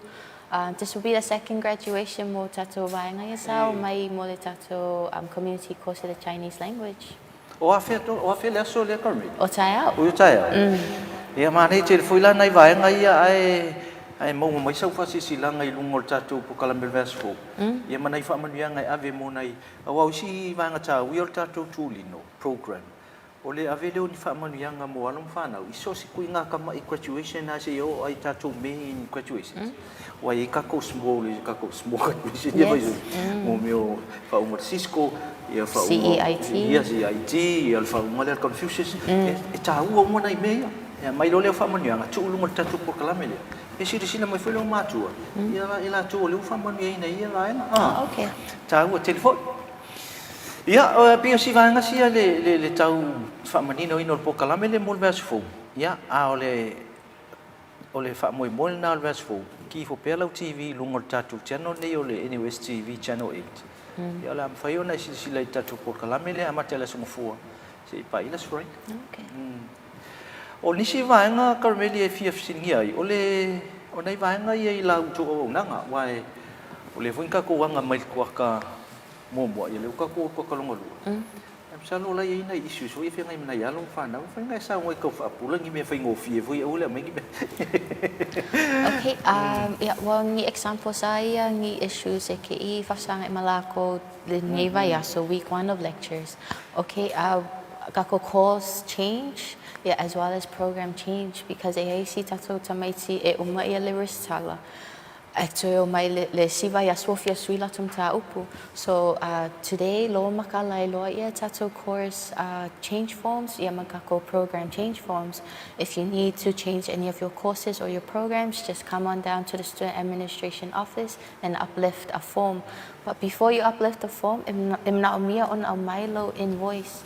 this would be the second graduation mo tatou vaega ia sa o mai mo le tatou community course i le Chinese language. O afea, o afea le aso lea Carmel? O taeao. O taeao. Ia manaia tele foi la nai vaega ia ae ae maua mai sau faasilasilaga i luga o le tatou polokalame o le vaiaso fou. Ia ma nai faamanuiaga e ave mo nai aua o isi vaega taua ia o le tatou tulino program o le ave lea o ni faamanuiaga mo alo ma fanau i so o se tuiga tamai graduation lava seia oo ai i tatou main graduations. Ua i ai tatou small, tatou small graduation ia fai mo mea o faauma le Cisco, ia faauma CEIT, ia CEIT, ia le faauma lea le Confucius. E taua uma nai mea ia. E aumai loa lea o faamanuiaga, tuu i luga o le tatou polokalame lea. E silasila mai foi lea o matua, ia i latou o lea ua faamanuiaina i ia vaega. Ah, okay. Taua tele foi. Ia, e pei o si vaega sia le tau faamaninoina o le polokalame lea mo le vaiaso fou. Ia, a o le O le faamoemoe lena o le vaiaso fou, ki ifo pea lau TV i luga o le tatou channel lenei o le NUS TV Channel 8. Ia o le a mafai ona e silasila i le tatou polokalame lea e amata i le Aso Gafua seia i paia le Aso Faraile. O nisi vaega Karmeli e fia fesiligia ai, o le o nai vaega ia i la outou auaunaga, aua e o lea foi na tatou aga mai le kuaka muamua, ia lea ua tatou o i le kuaka lona lua. Ae masalo o la e i ai nai issues foi e feagai ma nai alo ma fanau, mafai ona e saunoa e tau faapula ni mea faigofie foi aua le aumai ni mea. Okay, ia, well, ni examples a ia ni issues e ke i faasaga ma lakou lenei vaiaso, week one of lectures. Okay, Tatou course change, ia as well as program change because e iai isi tatou tamaiti e uma ia le resitala e toe omai le isi vaiaso ua fia sui latou mataupu. So today loa makala ai loa ia tatou course change forms ia ma tatou program change forms. If you need to change any of your courses or your programs just come on down to the student administration office and uplift a form. But before you uplift the form, e manaʻomia ona aumai lou invoice.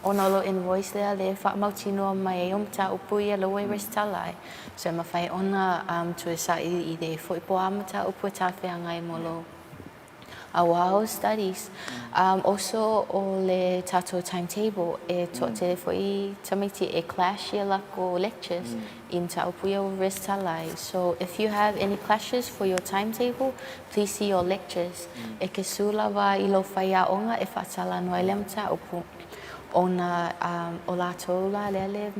Ona o lou invoice lea lea e faamautinoa mai ai o mataupu ia lea ua e resitala ai. So e mafai ona toe sailiili ai foi po o a mataupu e talafeagai mo lou auao studies. Also o le tatou timetable, e toatele foi tamaiti e clash ia lakou lectures i mataupu ia ua resitala ai. So if you have any clashes for your timetable, please see your lectures. E ke sū lava i lou faiaoga e faatalanoa ai lea mataupu ona o latou la lea le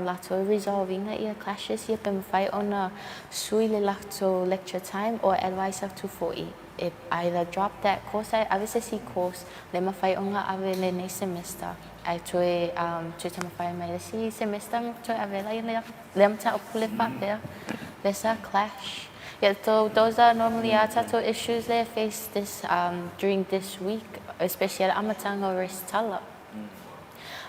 latou e resolve ina ia clashes ia pe mafai ona sui le latou lecture time or advice atu foi e either drop that course ae ave se isi course le mafai ona ave lenei semester ae toe toe taumafai mai le isi semester ma toe ave ai lea mataupu le faapea lea sa clash. Yeah, so those are normally a tatou issues lea face this during this week especially le amataga o resitala.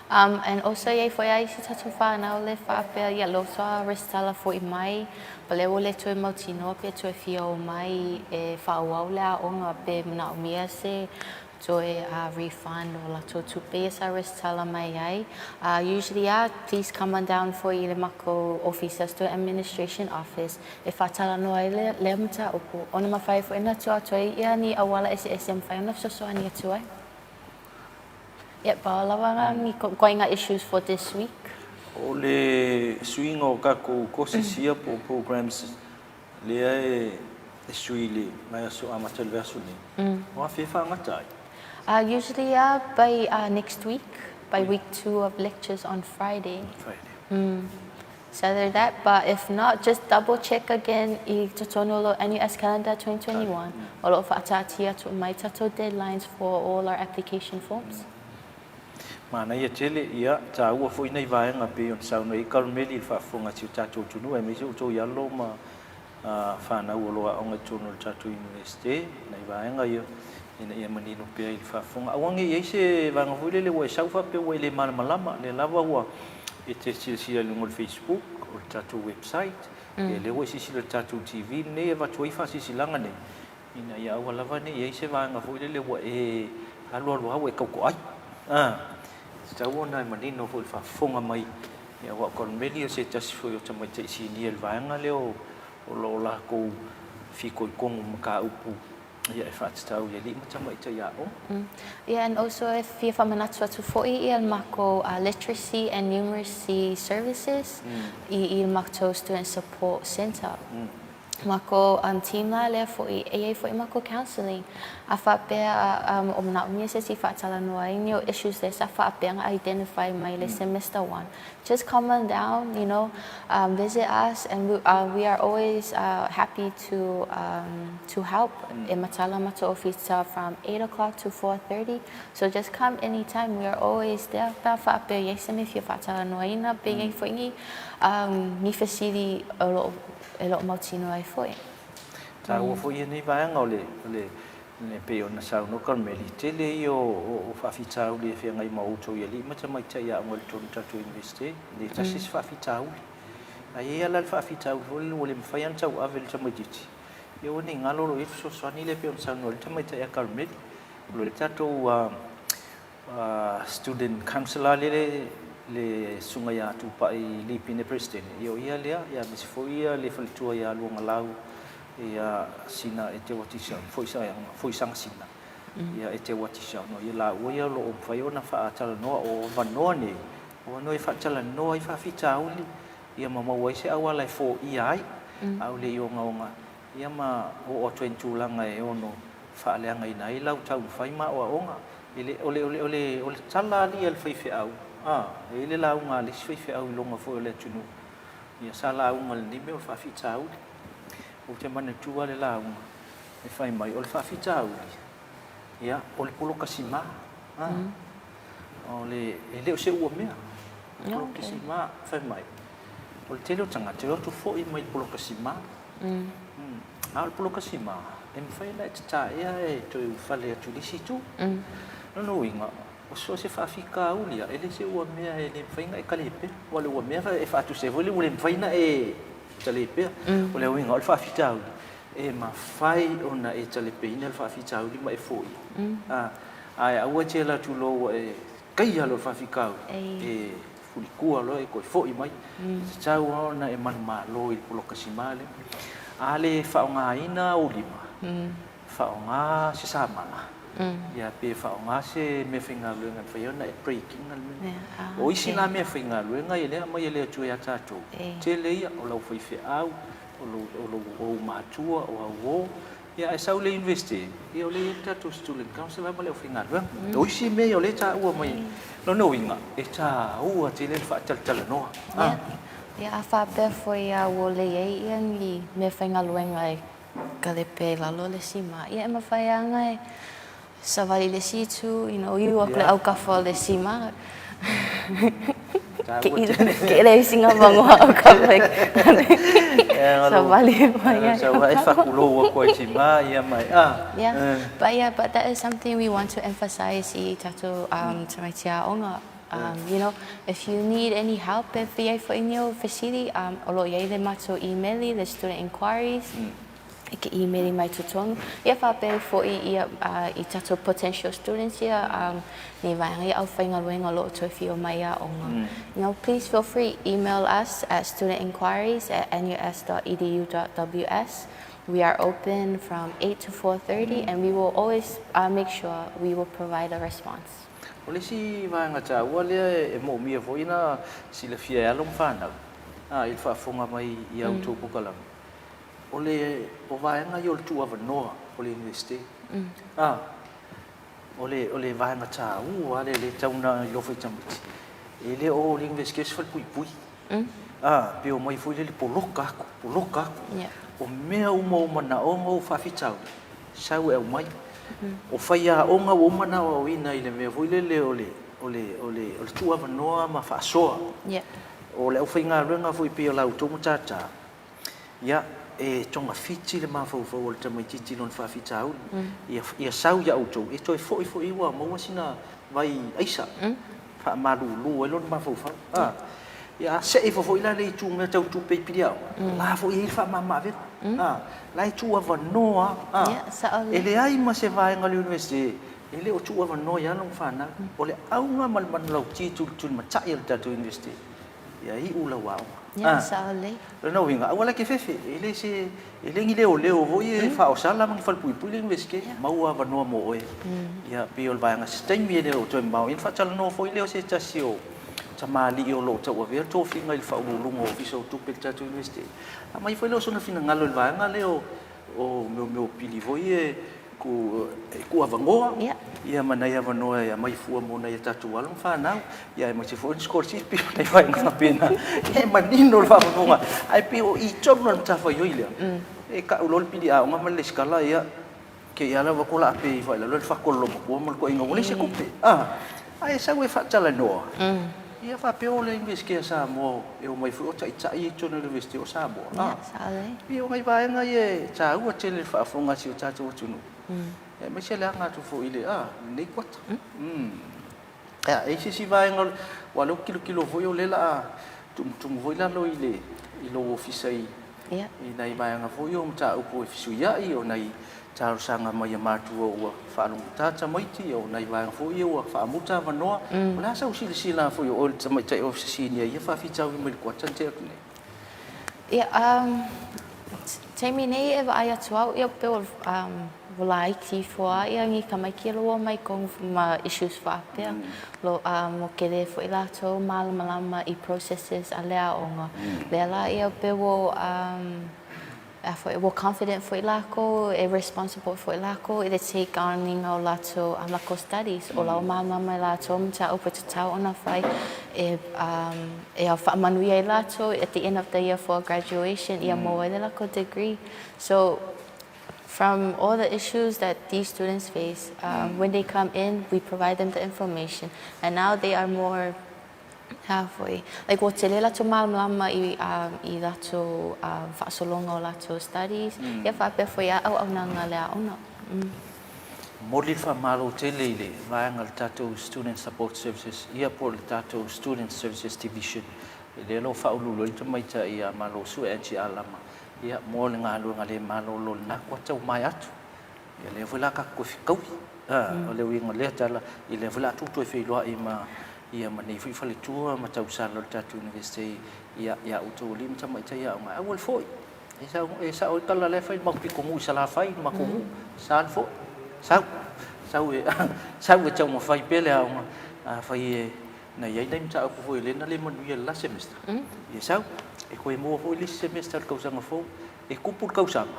And also i ai foi a isi tatou whanau le faapea ia lea ua resitala foi mai but lea ua le toe mautinoa pe toe fia o mai e faaauau le aoga pe manaomia se toe refund o latou tupe ia sa resitala mai ai. Usually a, please come on down foi i le makou ofisa, Student Administration Office, e faatalanoa ai lea mataupu ona mafai ai foi ona tuu atu ai ia ni auala eseese e mafai ona fesoasoani atu ai. Ia, pau lava na ni ituaiga issues for this week. O le suiga o tatou courses ia po o programs lea e sui i le vaiaso amata i le vaiaso nei, o afea e faagata ai? Usually a by next week, by week 2 of lectures on Friday. Friday. It's either that, but if not, just double check again i totonu o lo NUS Calendar 2021. O lo o faataatia atu mai tatou deadlines for all our application forms. Manaia tele, ia, taua foi nei vaega pei ona saunoa ai Karmeli i le faafofoga a si o tatou atunuu aemaise outou i alo ma fanau o lo o aoga i totonu o le tatou Iunivesite, nai vaega ia ina ia manino pea i le faafofoga. Aua ne i i ai se vaega foi lele ua e sau faapea ua e le malamalama, lea lava ua e te silasila i luga o le Facebook, o le tatou website, ia lea ua e silasila i le tatou TV lenei e avatu ai faasilasilaga nei, ina ia aua lava ne i i ai se vaega foi lele ua e alualu lava ua e tautoai. A, e tatau ona e manino foi i le faafofoga mai, ia aua o Karmeli o se tasi foi o tamaitai sinia i le vaega lea o lo o latou fitoitonu mataupu ia e faatatau i alii ma tamaitai aoga. Ia and also e fia faamanatu atu foi ia le matou literacy and numeracy services i le matou student support centre. Makou team la lea foi e iai foi makou counselling a faapea o manaomia se isi faatalanoa ai ni o issues lea sa faapea ona identify mai le semester one just come on down you know visit us and we are always happy to to help e matala matou ofisa from 8 o'clock to 4:30 so just come anytime we are always there pe a faapea e iai se mea e fia faatalanoaina pe iai foi ni ni fesili o loo e le o mautinoa ai foi. Taua foi ia nei vaega o le, o le, e pei ona saunoa Karmeli, tele ia o, o faafitauli e feagai ma outou i alii ma tamaitai aoga i totonu o tatou Iunivesite, e le tasi se faafitauli. Ae i ai lava la le faafitauli foi lele ua le mafai lava ona tauave e le tamaitiiti, ia aua ne i galo o lo o i ai le fesoasoani lea e pei ona saunoa ai le tamaitai a Karmeli. O lo o i ai le tatou Student Councillor lele le susuga ia Tupai Lipine President, ia o ia lea, ia aemaise foi ia le faletua ia Luagalau ia Sina Eteuati Foisaga Sina, ia Eteuati Saunoa, ia laua ia o lo o mafai ona faatalanoa, o avanoa nei, o avanoa e faatalanoa ai faafitauli, ia ma maua ai se auala e foia ai, a ua le i ogaoga ia ma oo atu ai i ni tulaga e ono faaleagaina ai lau taumafai ma aoaoga. E le, o le, o le, o le, o le tala alii a le faifeau, a, e i ai le lauga a le isi faifeau i luga foi o le atunuu, ia sa lauga i lenei mea o le faafitauli. Ou te manatua le lauga e fai mai, o le faafitauli, ia, o le poloka sima, a. O le, e le o se uamea. Poloka sima, fai mai, o le tele o tagata e o atu foi mai le poloka sima. A o le poloka sima, e mafai ona e tataea e toe ulufale atu i le isi itu. Lona uiga, o so o se faafitauli lava, e le se uamea e le mafai ona e talepea. Aua o le uamea e faatusa ai foi le ua le mafai ona e talepea. O le uiga o le faafitauli, e mafai ona e talepeina le faafitauli ma e foia. Ae aua e te alu atu loa ua e taia loa le faafitauli, e fulitua loa e toe foi mai. E tatau lava ona e manumalo i le poloka sima lea. A le faaaogaina ou lima, faaaoga se samala, ia pe faaaoga se meafaigaluega e mafai ona e break ina le mea. O isi la meafaigaluega ia lea e aumai e le Atua ia tatou, tele ia, o lau faifeau, o ou matua, o au uo, ia ae sau i le University, ia o lea e i ai le tatou Student Council ma le aufaigaluega. O isi mea ia o lea e taua mai, lona uiga, e taua tele le faatalatalanoa. Ia, a faapea foi lava ua leai ia ni meafaigaluega e kalepe i lalo le sima, ia e mafai lava ona e Savali i le isi itu, you know, iu aku le aukafa o le sima. Ke i le isi ngā vangoa aukafa e savali mai ai. Sau ai whakulou aku ai sima, ia mai. Ah. Yeah. But yeah, but that is something we want to emphasize i tātou tamaiti aonga. You know, if you need any help e whiai foi ni o fesili, o lo o iai le matou email-i, le student inquiries. I ke īmeli mai totonu. Ia faapea foʻi ia i tatou potential students ia nei vaega ia aufaigaluega o lo o toe fia mai aoga. You know, please feel free email us at studentinquiries@nus.edu.ws. We are open from 8 to 4:30 and we will always make sure we will provide a response. O le isi vaega taua lea e moomia foi na silafia e alo ma fanau i le faafofoga mai i a outou polokalame, O le o vaega ia o le tuuavanoa o le Iunivesite, a, o le, o le vaega taua lava lea e tatau ona iloa foi e tamaiti, e le o le Iunivesite o se falepuipui, a, pe omai foi lele poloka atu, poloka atu. O mea uma o manaoga o faafitauli, sau e aumai. O faiaoga ua uma ona aoaoina i le mea foi lele o le, o le, o le, o le tuuavanoa ma faasoa. O le aufaigaluega foi pei o la outou matata, Ia, e togafiti le mafaufau o le tamaitiiti i lona faafitauli. Ia, ia sau ia outou, e toe foi foi ua maua sina vai aisa, faamalulu ai lona mafaufau. A, ia, a see ifo foi la le itu mea tau tupe i piliaoga, la foi e i ai le faamama-avega. A, la e tuuavanoa lava. A, e leai ma se vaega o le University e le o tuuavanoa i alo ma fanau. O le auga ma le manulauti tulitulimatai o le tatou University, Ia iu lau aoga. Ia, sao lelei. Lona uiga, aua la e te fefe, e le se, e le ni leoleo foi e faaosala ma ni falepuipui le Iunivesite, maua avanoa mo oe. Ia, pei o le vaega, se taimi e le o toe mamao, ia ona faatalanoa foi lea o se tasi o tamalii o lo o tauavea le tofiga i le Faauluuluga o Ofisa o Tupe i le tatou Iunivesite. Aumai foi lea o sona finagalo i le vaega lea o O mea o pili foi e tuuavanoa, ia ma nai avanoa e aumai fua mo nai a tatou alo ma fanau, ia aemaise foi o ni sikolasipi ma nai vaega faapena. E manino le faafofoga, ae pei o i tonu lava le matafaioi lea, e tau loa le pili aoga ma le lesitala, ia, te i lava ua lape ifo i lalo le fatu o le loomatua ma le toeaina ua leai se tupe. Ae sau e faatalanoa, ia faapea o le Iunivesite a Samoa e omai foi o taitai ia i totonu o le Iunivesite o Samoa. Pei o nai vaega ia e taua tele i le faafofoga a si o tatou atunuu, aemaise le aga atu foi i le, lenei kuata. Ia, e i ai se isi vaega, aua o lea ou te tilotilo foi o lea o le a tumutumu foi lalo i le, i lou ofisa i, i nai vaega foi ia o mataupu e fesuiai, o nai talosaga mai a matua ua faalogotata tamaiti, o nai vaega foi ia ua faamuta avanoa. O le a sau silasila foi o oe le Tamaitai Ofisa Sinia i ia faafitauli mai le kuata na tea atu nei? Ia, taimi nei e vaai atu au, ia pei ua laiti ifo lava ia ni tamaiti e loa mai tonu ma issues faapea. Lo, ua tele foi latou malamalama i processes a le aoga. Lea la ia pei ua A foi, ua confident foi lākou, e responsible foi lākou i le take on ina o lātou, a lākou studies. O la ua māmalamalama i lātou mataupu e tatau ona fai e, e ao faamanuia ai lātou at the end of the year for graduation ia maua ai le lākou degree. So, From all the issues that these students face, when they come in, we provide them the information and now they are more halfway. Like ua tele latou malamalama i i latou faasologa o latou studies, ia faapea foi a auaunaga a le aoga. Momoli le faamalo tele i le vaega o le tatou Student Support Services ia po o le tatou Student Services Division lea o lo o faauluulu ai le tamaitai ia Malosue Angie Alama ia mo le galuega le malolo i lena kuata ua maea atu. Ia lea foi la tatou toe fetaui. A, o le uiga o lea tala, ia lea foi la tou toe feiloai ma ia ma nei foi faletua ma tausala o le tatou Iunivesite ia ia outou alii ma tamaitai aoga, aua le foi. E sau, e sao ai le tala la e fai i le matou pitonuu i Salafai, i le matou nuu, sa le foi, sau, sau e, sau e taumafai pea le aoga, afai e, na i ai nai mataupu foi lea na le manuia i le la semester, ia sau, e toe maua foi le isi semester i le tausaga fou, e tupu le tausaga,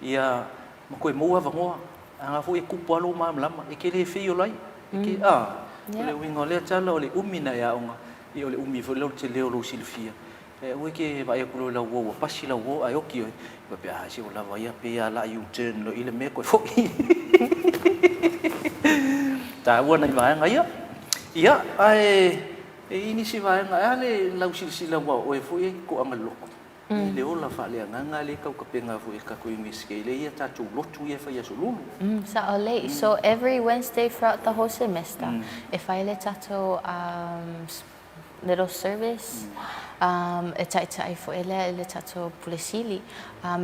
ia ma toe maua avanoa. A foi e tupu lava lou malamalama, e te le fail ai, e te, a, o le uiga o lea tala, o le umi ona e aoga, ia o le umi foi lea o le tele o lou silafia. Ae aua e te vaai atu loa i lau uo ua pasi lau uo ae oti oe, faapea, a, se ua lava ia, pei lava o le a U-turn loa i le mea toe foi. Taua nai vaega ia. Ia, ae e i ai nisi vaega, ae a le lau silasila aua o oe foi e toaga loto i le ola faaleagaga lea e tau tapena foi e le tatou Iunivesite lea e i ai a tatou lotu ia e fai i Aso Lulu. Sao lelei. So every Wednesday throughout the whole semester e fai le tatou little service e taitai foi lea i le tatou Pule Sili.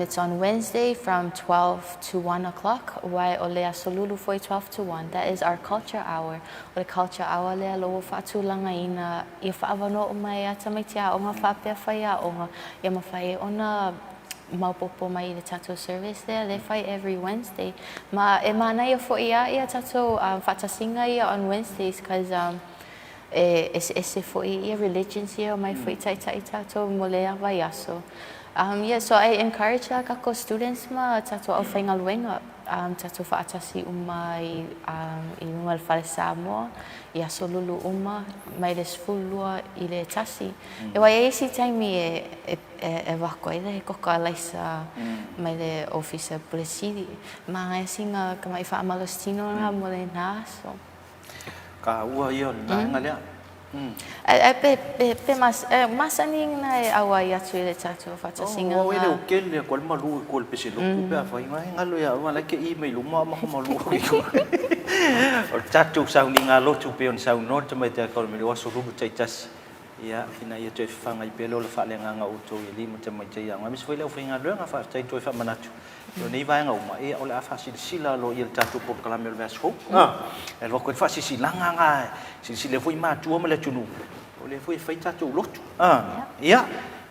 It's on Wednesday from 12 to 1 o'clock aua o le Aso Lulu foi 12 to 1. That is our culture hour. O le culture hour lea lo ua faatulagaina ia faaavanoa uma ai a tamaiti aoga faapea faiaoga ia mafai ai ona maopopo mai i le tatou service lea lea e fai every Wednesday. Ma e manaia foi a ia tatou faatasiga ia on Wednesdays cause E eseese foi ia religions ia omai foi taitai tatou mo lea vaiaso. Yeah, so I encourage la kakou students ma tatou aufaigaluega tatou faatasi uma i i luga o le fale Samoa i aso lulu uma mai le 12 i le 1. Aua e i ai isi taimi e e avatu ai le koko alaisa mai le ofisa pule sili. Manaia sina tamaʻi faamalositino na mo lena aso. Taua ia o le vaega lea. Ae pe masani na e auai atu i le tatou faatasiga. O au e le o kele atu ai le malu i tua i le pese lotu pe afai e galo ia au a la e kei mai luma ma malu atu i tua. O le tatou sauniga lotu pei ona saunoa le tamaitai Kalemeli o aso lulu taitasi ia ina ia toe fafaga ai pea le ola faaleagaga o outou i alii ma tamaitai aoga aemaise foi le aufaigaluega. Faafetai toe faamanatu O nei vaega uma, ia, o le a faasilasila aloaia i le tatou polokalame o le vaiaso fou. E alu atu ai le faasilasilaga lena e silasila ai foi matua ma le atunuu, o lea foi e fai tatou lotu. Ia,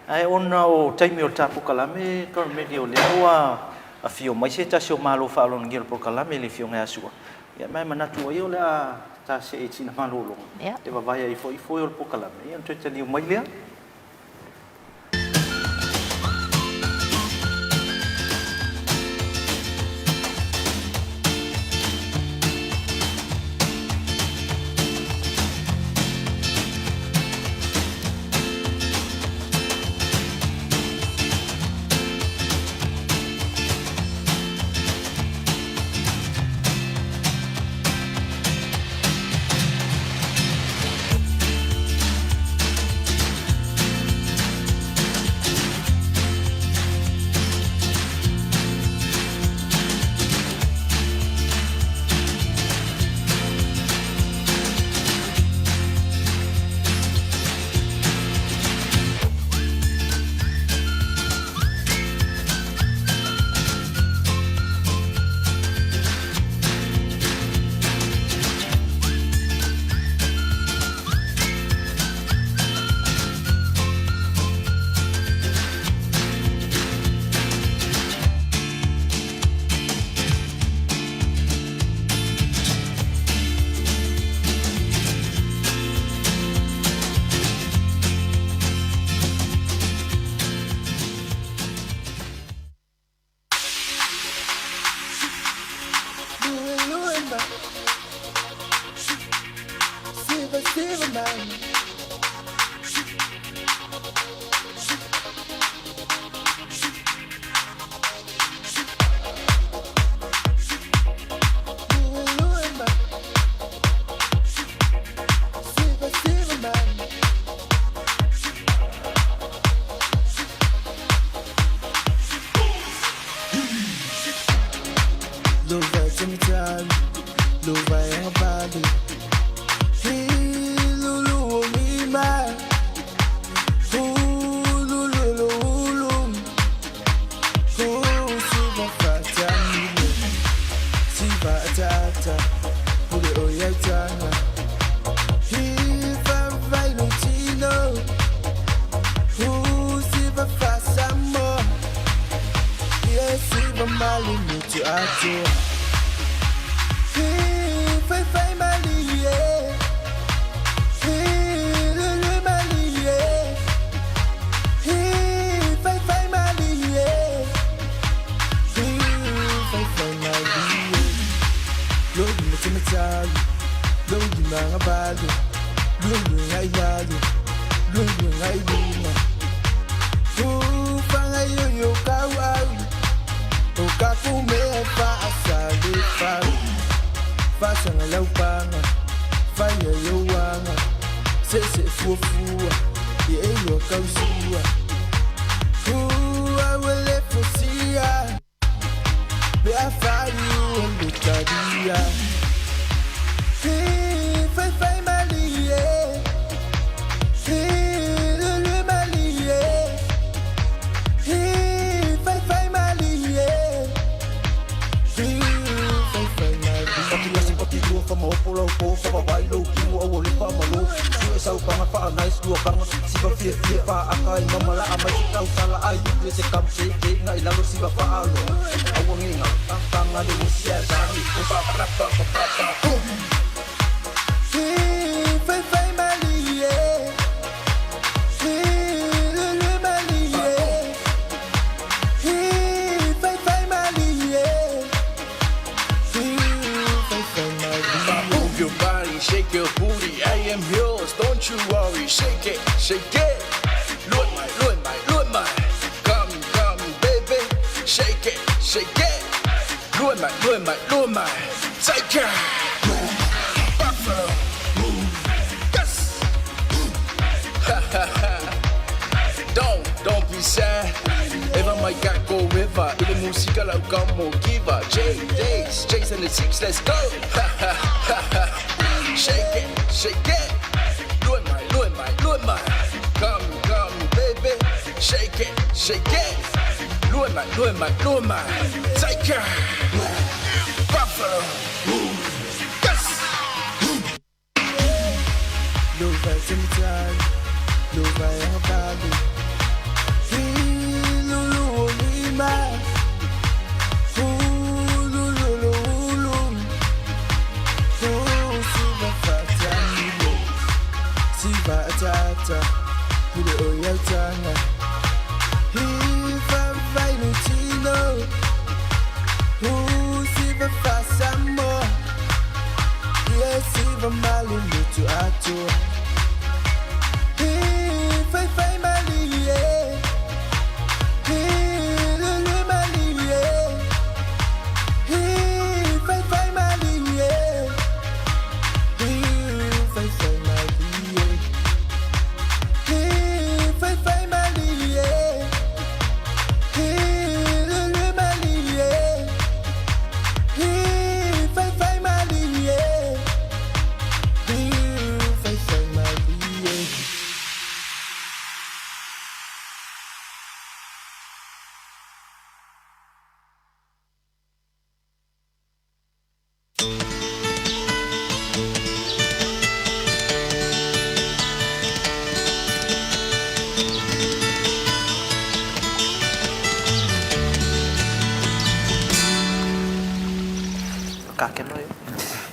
ae ona o taimi o le ta polokalame, Carmelli, o lea ua afio mai se tasi o malo faaaloalogia o le polokalame, le Afioga ia Sua, ia, ma e manatu ai o le a ta see i sina malologa, e vavae ai foi foe o le polokalame, ia ona toe taliu mai lea. atoa. He faifai malie, he lulu malie, he faifai malie, he faifai malie. Logi matamatalo, logi mga balo, lulu ngai lalo, lulu ngai luma.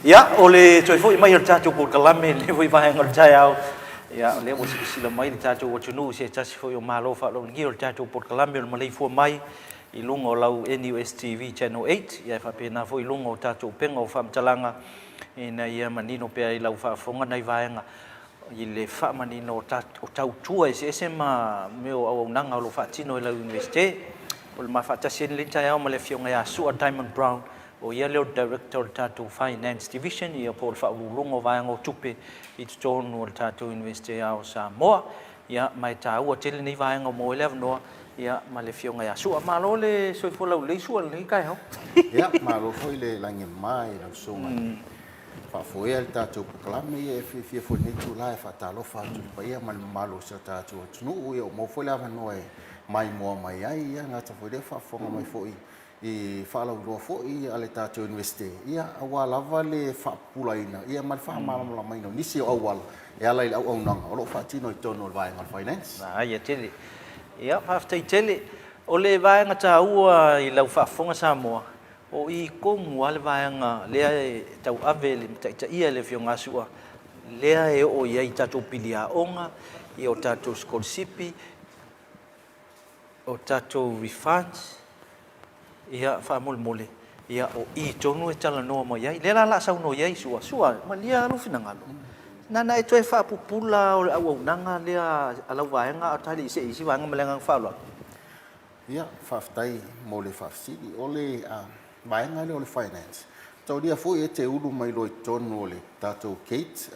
Ia, o le toe foi mai o le tatou polokalame i lenei foi vaega o le taeao. Ia, o lea ua silasila mai le tatou atunuu i se tasi foi o malo faaloalogia o le tatou polokalame o le maleifua mai i luga o lau NUS TV Channel 8, ia e faapena foi i luga o tatou upega o faamatalaga ina ia manino pea i lau faafofoga nai vaega i le faamanino o tautua eseese ma mea o auaunaga o lo o faatino e lau Iunivesite. O le ma faatasi ai lenei taeao ma le Afioga ia Sua Diamond Brown, o ia lea o le Director o le tatou Finance Division, ia po o le Faauluuluga o Vaega o Tupe i totonu o le tatou Iunivesite Ao o Samoa. Ia, ma e taua tele lenei vaega ua maua ai le avanoa, ia, ma le Afioga ia Sua. Malo le soifua laulelei Sua i lenei taeao. Ia, malo foi le lagima i lau Susuga i faafoea le tatou polokalame. Ia, e fiafia foi i lenei itula e faatalofa atu i le paia ma le mamalu o si o tatou atunuu. Ia, ua maua foi le avanoa e maimoa mai ai, ia, gata foi i lea faafofoga mai foi i faalauiloa foi a le tatou Iunivesite, ia, aua lava le faapupulaina, ia, ma le faamalamalamaina o nisi o auala e ala i le auaunaga o lo o faatino i totonu o le vaega o le Finance. Manaia tele. Ia, faafetai tele. O le vaega taua i lau faafofoga Samoa, O i tonu lava le vaega lea e tauave e le taitaia e le Afioga a Su'a, lea e oo i ai tatou pili aoga, ia o tatou sikolasipi, o tatou refunds, ia faamolemole, ia o i tonu e talanoa mai ai. Lea la o le a saunoa i ai Su'a, Su'a, malie lava lou finagalo, na ona e toe faapupula lava o le auaunaga lea a lau vaega a o ta le i see i isi vaega ma le agaga faaaloalo. Ia, faafetai mo le faafesili. O le vaega lea o le Finance, taulia foi e te ulu mai loa i totonu o le tatou gate,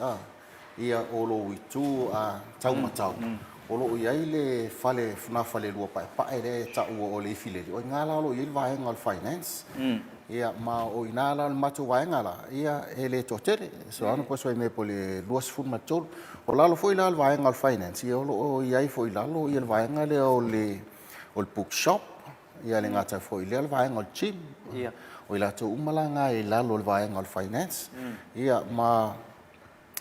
ia, o lou itu tau matau, o lo o i ai le fale fogafalelua paepae lea e taua o le ifileli, o i ina la o lo o i ai le vaega o le Finance. Ia, ma o i ina la o le matou vaega la, ia, e le toatele, so 1.5 po o le 23. O lalo foi la o le vaega o le Finance, ia o lo o i ai foi i lalo le vaega lea o le book shop, ia le gata foi i lea o le vaega o le gym. O i latou uma la na e i lalo o le vaega o le Finance. Ia ma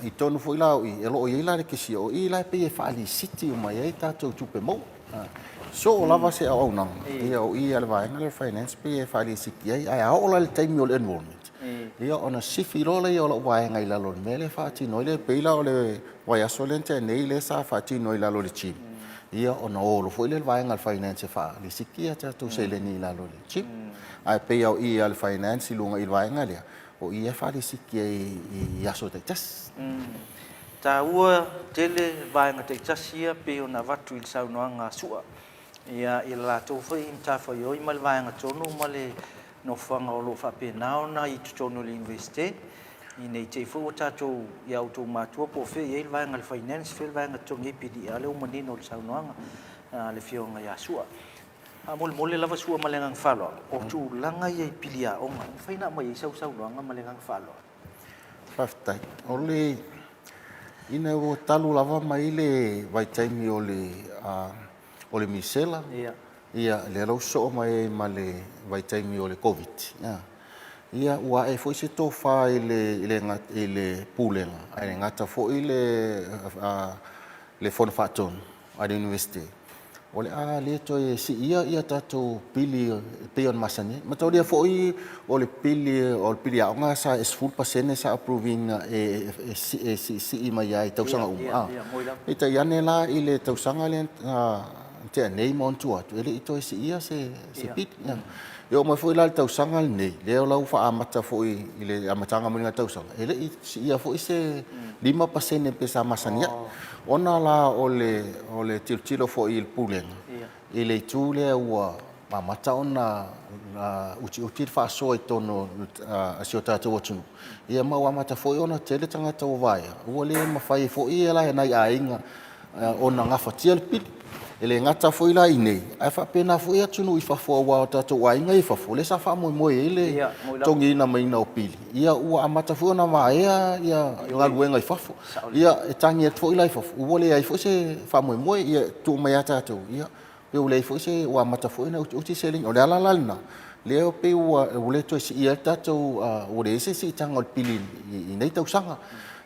i totonu foi la o i, o lo o i ai la le cashier, o i la e pei e faalisiti uma i ai tatou tupe maua. Soo lava se auaunaga, ia o i a le vaega lea o le Finance pei e faalisiti ai. Ae a oo la i le taimi o le enrollment, ia ona sifi loa lea o lau vaega i lalo o le mea lea e faatino ai le, pei la o le vaiaso lea na tea nei lea sa faatino ai i lalo o le gym, ia ona o loa foi lea o le vaega a le Finance e faalisiti a tatou seleni i lalo o le gym. Ae pei lava o i a le Finance i luga i le vaega lea, o i e faalisiti ai i aso taitasi. Taua tele vaega taitasi ia pei ona avatu i le saunoaga a Su'a ia i le latou foi matafaioi ma le vaega tonu ma le nofoaga o lo o faapena ona i totonu o le Iunivesite ina ne i te i foi ua tatou ia outou matua po o fea e i ai le vaega a le Finance, fea le vaega e totogi ai pili, a o lea ua manino i le saunoaga a le Afioga ia Su'a. Faamolemole lava Su'a ma le agaga faaaloalo, o tulaga ia i pili aoga, e mafai ona aumai ai sau saunoaga ma le agaga faaaloalo? Faafetai. O le, ina ua talu lava mai le vaitaimi o le, o le misela, ia, lea la ua sosoo mai ai ma le vaitaimi o le Koviti, ia, ua ae foi se tofa i le, i le, i le Pulega, ae le gata foi le, le Fono Faatonu a le Iunivesite, o le a le toe siia ia tatou pili e pei ona masani ai. Mataulia foi o le pili o le pili aoga sa e 10% sa approve ina e siisii mai lava i tausaga uma. Peitai ane la i le tausaga lea na tea nei ma ona tua atu, e le i toe siia se pili. E oo mai foi la i le tausaga lenei, lea la ua faaamata foi i le amataga mai o le tausaga, e le i siia foi se 5% pei sa masani ai. Ona la o le tilotilo foi i le Pulega i le itu lea ua amata ona utiuti le faasoa i totonu o si o tatou atunuu, ia ma ua amata foi ona tele tagata ua vaea, ua le mafai ai foi la e nai aiga ona gafatia le pili. E le gata foi la i inei, ae faapena foi atunuu i fafo aua o tatou aiga ia i fafo, lea sa faamoemoe i ai le totogiina maiga o pili, ia ua amata foi ona vaea galuega i fafo. Ia, e tagi atu foi la i fafo, ua leai foi se faamoemoe, ia tuu mai ia tatou, ia pei ua leai foi se, ua amata foi ona utiuti seleni. O le ala la lena, lea pei ua le toe siia ai le tatou, ua leai se siitaga o le pili i nei tausaga.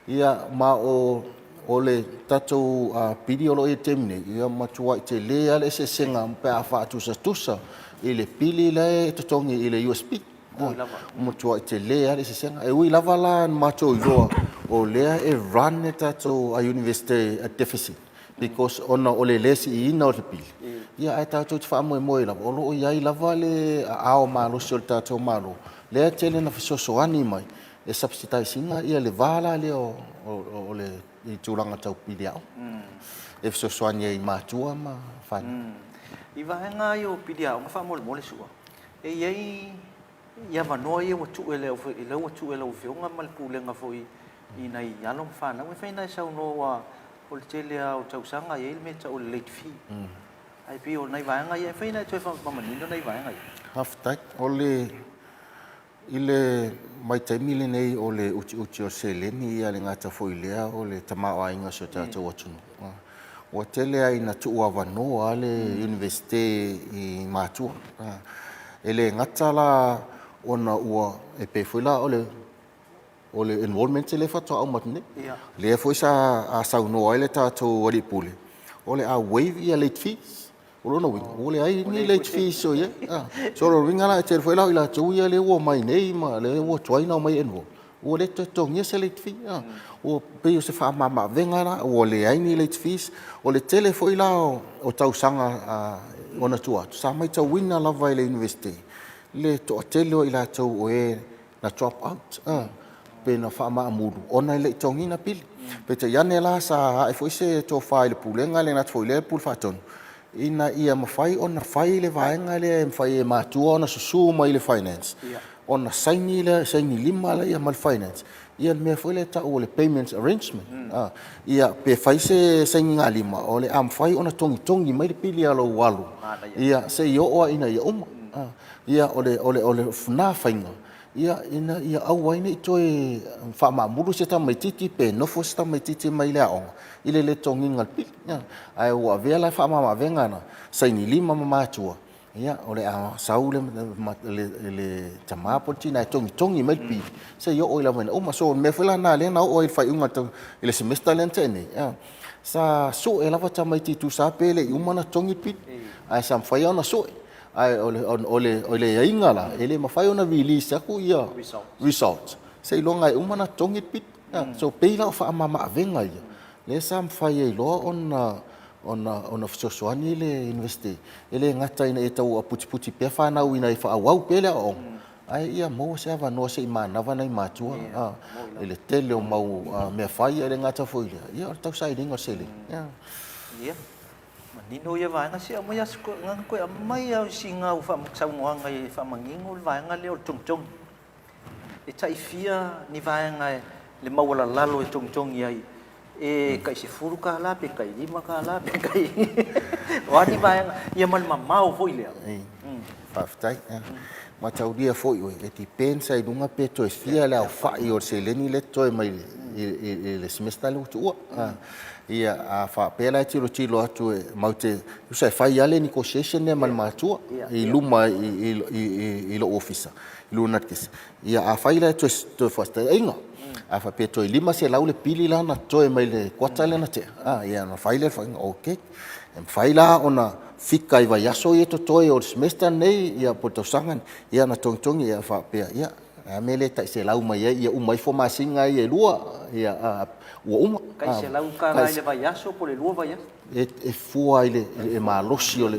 Ia, ma o le tatou pili o lo o i ai i le taimi nei, ia matuai tele lava le eseesega pe a faatusatusa i le pili la e totogi i le USP. Ua matuai tele lava le eseesega. E ui lava la ina matou iloa o lea e run le tatou Iunivesite at deficit because ona o le le siiina o le pili, ia ae tatou te faamoemoe lava o lo o i ai lava le aao malosi o le tatou Malo lea e tele ina fesoasoani mai e subsidise ina le va la lea o le tulaga tau pili aoga e fesoasoani ai i matua ma fanau. I vaega ia o pili aoga faamolemole Su'a, e i ai i avanoa ia ua tuu e le lea ua tuu e lau Afioga ma le Pulega foi i nai alo ma fanau. E mafai ona e saunoa aua o le tele lava o tausaga e i ai le mea e tau o le late fee. Ae pei o nai vaega ia, e mafai ona e toe faamanino nai vaega ia? Faafetai. O le I le vaitaimi lenei o le utiuti o le seleni, ia le gata foi i lea o le tamaoaiga o si o tatou atunuu, ua tele lava ina tuuavanoa le Iunivesite i matua. E le gata la ona ua, e pei foi la o le enrollment lea faatoa uma atu nei, lea foi sa saunoa ai le tatou Alii Pule, o le a waive late fees. O lona uiga, ua leai ni late fees o i ai. Ah, so o lona uiga la, e tele foi la o i latou ia lea ua omai nei ma lea ua tuai ona omai e enroll, ua le toe totogia se late fee. Ah, ua pei o se faamama-avega la, ua leai ni late fees. O le tele foi la o tausaga ona tua atu, sa matauina lava e le Iunivesite le toatele o i latou o e na drop out pe na faamaamulu ona e le i totogiina pili. Peitai ane la sa ae foi se tofa i le Pulega e le gata foi i lea Pule Faatonu ina ia mafai ona fai le vaega lea e mafai e matua ona susu mai i le Finance ona saini lea, saini lima lea ma le Finance ia le mea foi lea e tau o le payment arrangement. Ia pe fai se sainigalima o le a mafai ona togitogi mai le pili a lou alo ia se i oo lava ina ia uma. Ia o le o le o lena faiga ia ina ia aua ai ne i toe faamaamulu se tamaitiiti pe nofo se tamaitiiti mai le aoga i le le totogiina o le pili. Ae ua avea la le faamama-avega lena, saini lima ma matua, ia o le a sau le le tama po o le tina e togitogi mai le pili seia oo lava ina uma. So o le mea foi la lena lea na oo ai i le faaiuga i le semester lea na tea nei, sa sue lava tamaiti tusa lava pe le i uma ona totogi le pili, ae sa mafai lava ona sue. Ae o le, o le, o le aiaiga la, e le mafai ona release atu ia results seiloga e uma ona totogi le pili. So pei la o faamama-avega ia lea sa mafai ai loa ona ona ona fesoasoani le Iunivesite, e le gata ina ia tau aputiputi pea fanau ina ia faaauau pea le aoaoga, ae ia maua se avanoa se i manava nai matua i le tele o mau mea fai, ae le gata foi i lea, ia o le tausailiga o le seleni. Ia, Manino ia vaega, se aumai lava si toeaina toe aumai lava sina au saunoaga e faamanino le vaega lea o le togitogi. E tai fia ni vaega le maualalalo e togitogi ai, e tai $10 pe tai $5 pe tai o a ni vaega, ia ma le mamao foi lea. Faafetai. Mataulia foi oe, e depends lava i luga pe toe fia le aofai o le seleni lea e totoe mai i le semester lea ua tuua. Ia, a faapea la e tilotilo atu e matou te, tusa e fai lava le negotiation lea ma le matua i luma i lou ofisa i Lunatisi. Ia afai la e toe faataitaiga, a faapea e toe $500 le pili la na totoe mai le kuata lea na tea, ia ona fai lea o le faiga, okay. E mafai la ona fika i vaiaso ia e totoe o le semester lenei ia po o le tausaga lenei, ia ona togitogi ia faapea, ia o le a le mea e le tai $100 mai ai ia uma ifo masina ia e lua, ia ua uma. Tai $100 i le vaiaso po o le lua vaiaso? E fua i le malosi o le,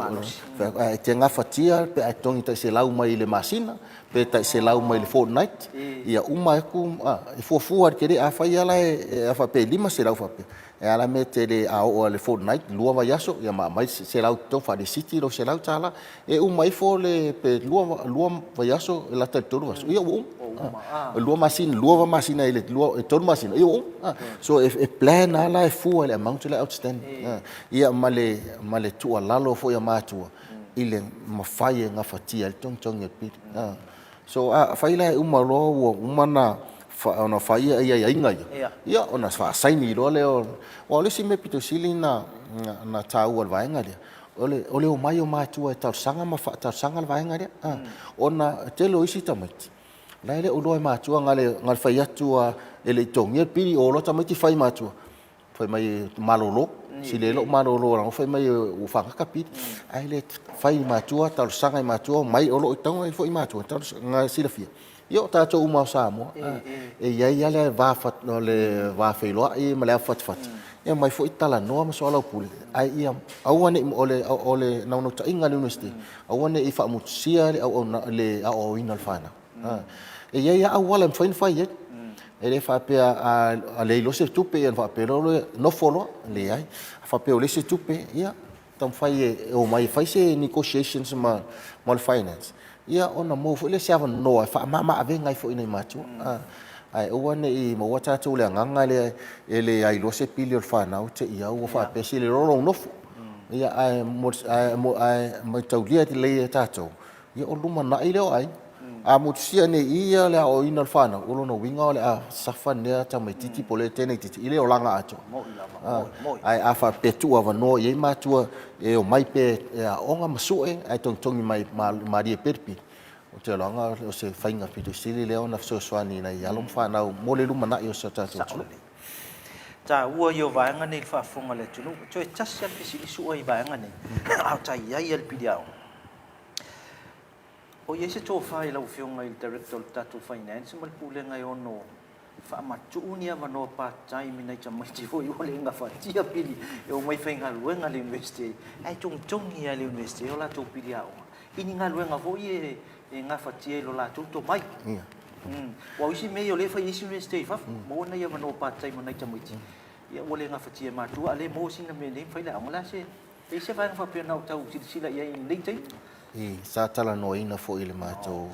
e te gafatia pe a e totogi tai $100 mai i le masina pe tai $100 mai le fortnight, ia uma atu, e fuafua i le tele. Afai lava la e faapea e $500 faapea, e a la le mea e te le, a oo lava i le fortnight, lua vaiaso, ia ma aumai le $100 i totonu, faaresiti lou $100, e uma ifo le, pe lua vaiaso e lata i le tolu vaiaso, ia ua uma. Lua masina, lua masina i le tolu masina, ia ua uma. So e plan lava la e fua i le amount lea e outstanding. Ia ma le tuualalo foi a matua, i le mafai e gafatia ai le togitogi o le pili. So afai la e uma loa ua uma ona fai aiaiga ia, ia ona faasaini loa lea. Aua o le isi mea pito sili ona taua i le vaega lea, o le omai o matua e talosaga ma faatalosaga le vaega lea. Ona o le tele o isi tamaiti, la e le o iloa e matua, na o le fai atu lava e le i totogia le pili, o loa tamaiti fai i matua, fai mai e malolo, sili ai lou malolo leaga fai mai ua faagata pili. Ae le fai i matua, talosaga i matua, omai, o lo o tatau ona i ai foi matua e silafia, ia o tatou uma lava o Samoa, e i ai lava le va feiloai ma le avafatafata, e omai foi talanoa ma soalaupule, ae ia aua ne i, o le naunautaiga a le Iunivesite, aua ne i faamotusia le aoaoina o le fanau. E i ai lava auala e mafai ona fai ai. E le faapea a leai loa se tupe ona faapea loa lea, nofo loa. Leai. A faapea ua leai se tupe, ia taumafai e omai e fai se negotiations ma le finance, ia ona maua foi lea o se avanoa e faamama avega ai foi i nai matua. Ae aua ne i maua tatou i le agaga lea e leai loa se pili o le fanau te i lava ua faapea se i iloa lou nofo. Ia ae mataulia lelei e tatou, Ia o le lumanai lea o aiga. A motusia nei i i le aoaoina o le fanau, o lona uiga o le a suffer lea tamaititi po o lea teneititi i le olaga atoa. Ae a faapea e tuuavanoa i ai matua e omai pea e aooga ma sue ae togitogi mai malie pea le pili, ou te iloaina o se faiga pito sili lea ona fesoasoani i nai alo ma fanau mo le lumanai o si o tatou atunuu. Taua ia o vaega nei i le faafofoga a le atunuu. Toe tasi lava le fesili sua i vaega nei, a o ta i ai lava i le piliaoga. O i ai se tofa i lau Afioga i le Director o le tatou Finance ma le Pulega e ono faamatuu ni avanoa part time i nai tamaiti foi ua le gafatia pili e omai faigaluega i le Iunivesite ae togitogi lava e le Iunivesite o latou pili aoga i ni galuega foi e gafatia i lo latou tomai. Aua o isi mea ia o lea e fai e isi Iunivesite i fafo, maua nai avanoa part time o nai tamaiti ua le gafatia e matua a o lea e maua sina mea nei ma fai le aoga. O le a se E i ai se vaega faapena o tau silasila i ai i lenei taimi? I, sa talanoaina foi i le matou,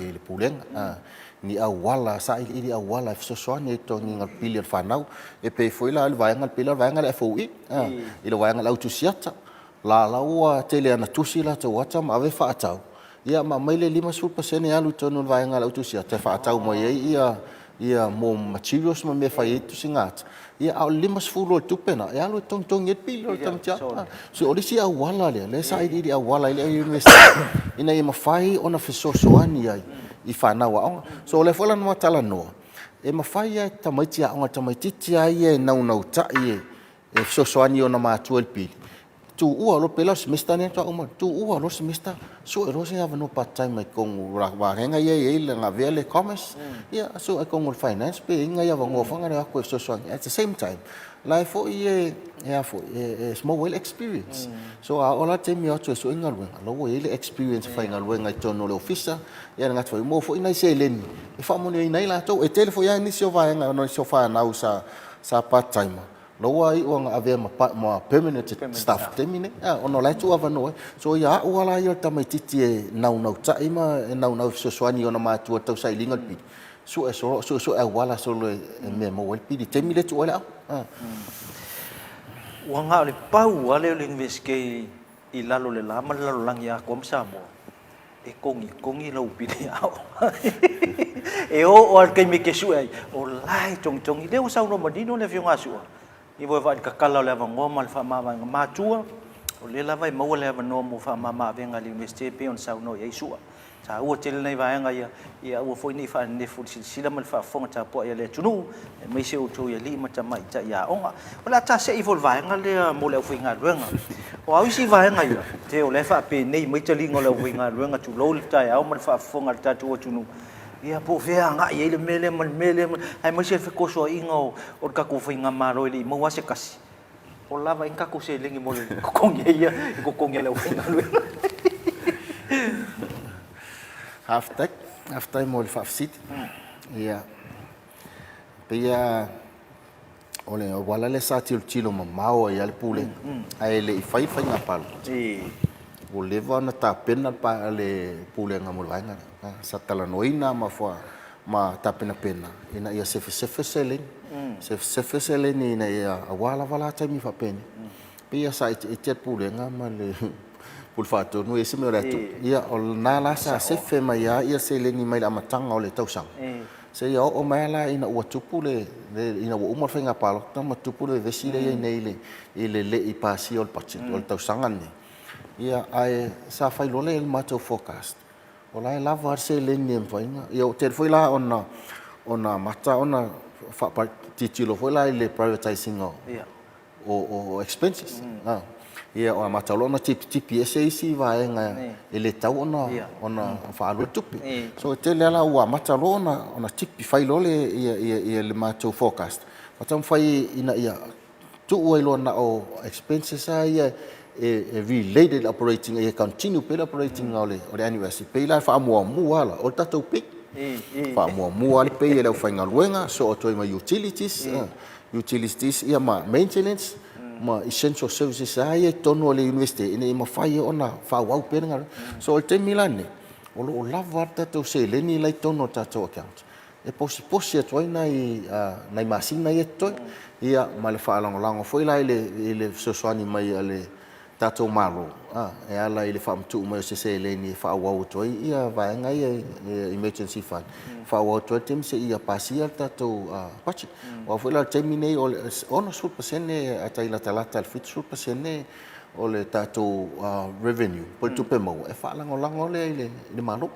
i le Pulega, ni auala, sailiili auala e fesoasoani ai i le totogiina o le pili a le fanau. E pei foi la o le vaega, pei la o le vaega lea FOE, i le vaega a le au tusi ata, la la ua tele lava ina tusi latou ata ma ave faatau, Ia ma aumai le 50% e alu i totonu o le vaega a le au tusi ata e faatau mai ai ia ia mo materials ma mea e fai ai tusiga ata. Ia a o le 50 o le tupe lena e alu e togitogi ai le pili o le tamaitiiti aoga. So o le isi auala lea, lea e sailiili auala ai le Iunivesite ina ia mafai ona fesoasoani ai i fanau aoga. So o lea foi la na ma talanoa, e mafai lava e tamaiti aoga, tamaitiiti lava ia e naunautai e e fesoasoani i ona matua i le pili, tuua loa, pei la o le semester lenei faatoa uma, tuua loa le semester, sue loa se avanoa part time i totonu o vaega ia e i ai na avea le commerce, ia sue i totonu o le finance pe i ai ni nai avanoa foi na o atu e fesoasoani. At the same time, o la e foi e a foi, e maua ai le experience. So a oo la i le taimi e o atu e sue ni galuega, o la ua i ai le experience faigaluega i totonu o le ofisa, ia le gata foi, maua foi nai seleni e faamanuiaina ai latou. E tele foi lava nisi o vaega, nisi o fanau sa part timer, la ua iu ina avea ma permanent staff i le taimi lenei, ona o la e tuuavanoa ai. So ia au lava la ia o le tamaitiiti e naunautai ma e naunau e fesoasoani i ona matua i le tausailiga o le pili, sue solo, suesue auala solo i mea e maua ai le pili i le taimi lea e tuu ai le aoga. Ua na o le pau lava lea o le Iunivesite i lalo o le la ma le lalolagi atoa ma Samoa. E togitogi lau pili aoga. E oo lava i le taimi e te sue ai, o la e togitogi. O lea ua saunoa manino le Afioga ia Su'a, i vaai i le tatala o le avanoa ma le faamavaega matua, o lea lava e maua le avanoa mo faamama-avega a le Iunivesite e pei ona saunoa i ai Su'a. E taua tele nai vaega ia, ia aua foi ne i faanenefu i le silasila ma le faafofoga tapuai a le atunuu, aemaise outou i alii ma tamaitai aoga. O le a ta see ifo i le vaega lea mo le aufaigaluega. O a isi vaega ia, se o la e faapenei mai taliga o le aufaigaluega, tulou le taeao ma le faafofoga a le tatou atunuu, ia po o fea e agai i ai le mea lea ma le mea lea, aemaise le fetosoaina o le tatou faigamalo e le i maua lava se tasi. O lava ai ni tatou seleni mo le totogi ai ia i totogi a le aufaigaluega. Faafetai, faafetai mo le faafesili. Ia, pei lava o le auala lea sa tilotilo mamao ai lava le Pulega, ae le i fai le faiga palota, ua leva ona tapena le Pulega mo le vaega lea. Sa talanoaina ma tapenapena ina ia sefesefe seleni, sefesefe seleni ina ia, aua lava la taimi faapenei. Pei lava sa itiiti lava le Pulega ma le Pule Faatonu, e ese mea o le a tupu. Ia, o lena la sa sefe mai ai seleni mai le amataga o le tausaga, seia oo mai lava la ina ua tupu le, ina ua uma le faiga palota ma tupu le vevesi lea e i ai nei i le le i pasia o le budget o le tausaga lenei. Ia, ae sa fai loa lea i le matou forecast, o la e lava a le seleni e mafai ona, ia ua tele foi la ona amata ona tilotilo foi la i le prioritize ina o expenses. Ia ua amata loa ona tipitipi ese isi vaega e le tatau ona faaalu ai tupe. So e tele lava la ua amata loa ona tipi, fai loa le matou forecast ma taumafai ina ia tuu ai loa na o expenses lava ia e related i le operate ina ia continue pea le operate ina o le NUS. E pei la e faamuamua lava la, o le tatou pay. Faamuamua lava le pay a le aufaigaluega, sosoo atu ai ma utilities, utilities ia ma maintenance ma essential services lava ia i totonu o le Iunivesite ina ia mafai ai ona faaauau pea le galuega. So, o le taimi la lenei, o lo o lava lava le tatou seleni la e i totonu o le tatou account e posiposi atu ai nai masina ia e totoe, ia ma le faalagolago foi la i le fesoasoani mai a le tatou Malo e ala i le faamatuu mai o se seleni e faaauau atu ai ia vaega ia emergency fund, e faaauau atu ai le taimi seia pasia le tatou budget. Aua foi la o le taimi lenei o le 60% a tai latalata i le 70% o le tatou revenue po o le tupe maua e faalagolago lea i le Malo.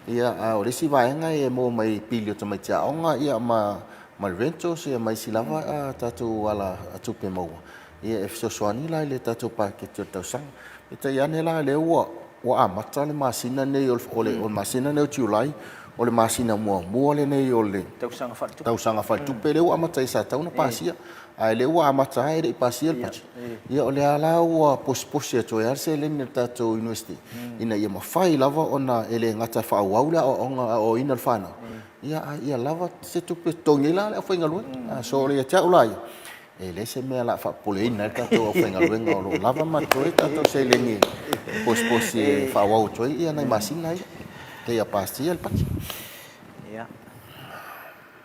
Ia, a o le isi vaega e maua mai i pili o tamaiti aoga ma ma le rentals ia ma isi lava a tatou ala tupe maua ia e fesoasoani la i le tatou paketi o le tausaga. Peitai ane la lea ua ua amata le masina nei o le o le masina nei o July o le masina muamua lenei o le tausaga faaletupe, tausaga faaletupe lea ua amata ai sa tatau ona pasia ae lea ua amata lava e le i pasia le budget. Ia o lea la ua posiposi atu ai lava le seleni a le tatou University ina ia mafai lava ona e le gata e faaauau le aoaoga aoaoina o le fanau, ia a ia lava se tupe e totogi ai la le aufaigaluega. So ia te au la ia, e leai se mea o le a faapopoleina ai le tatou aufaigaluega o lo o lava ma totoe tatou seleni e posiposi e faaauau atu ai nai masina ia seia pasia le budget. Ia,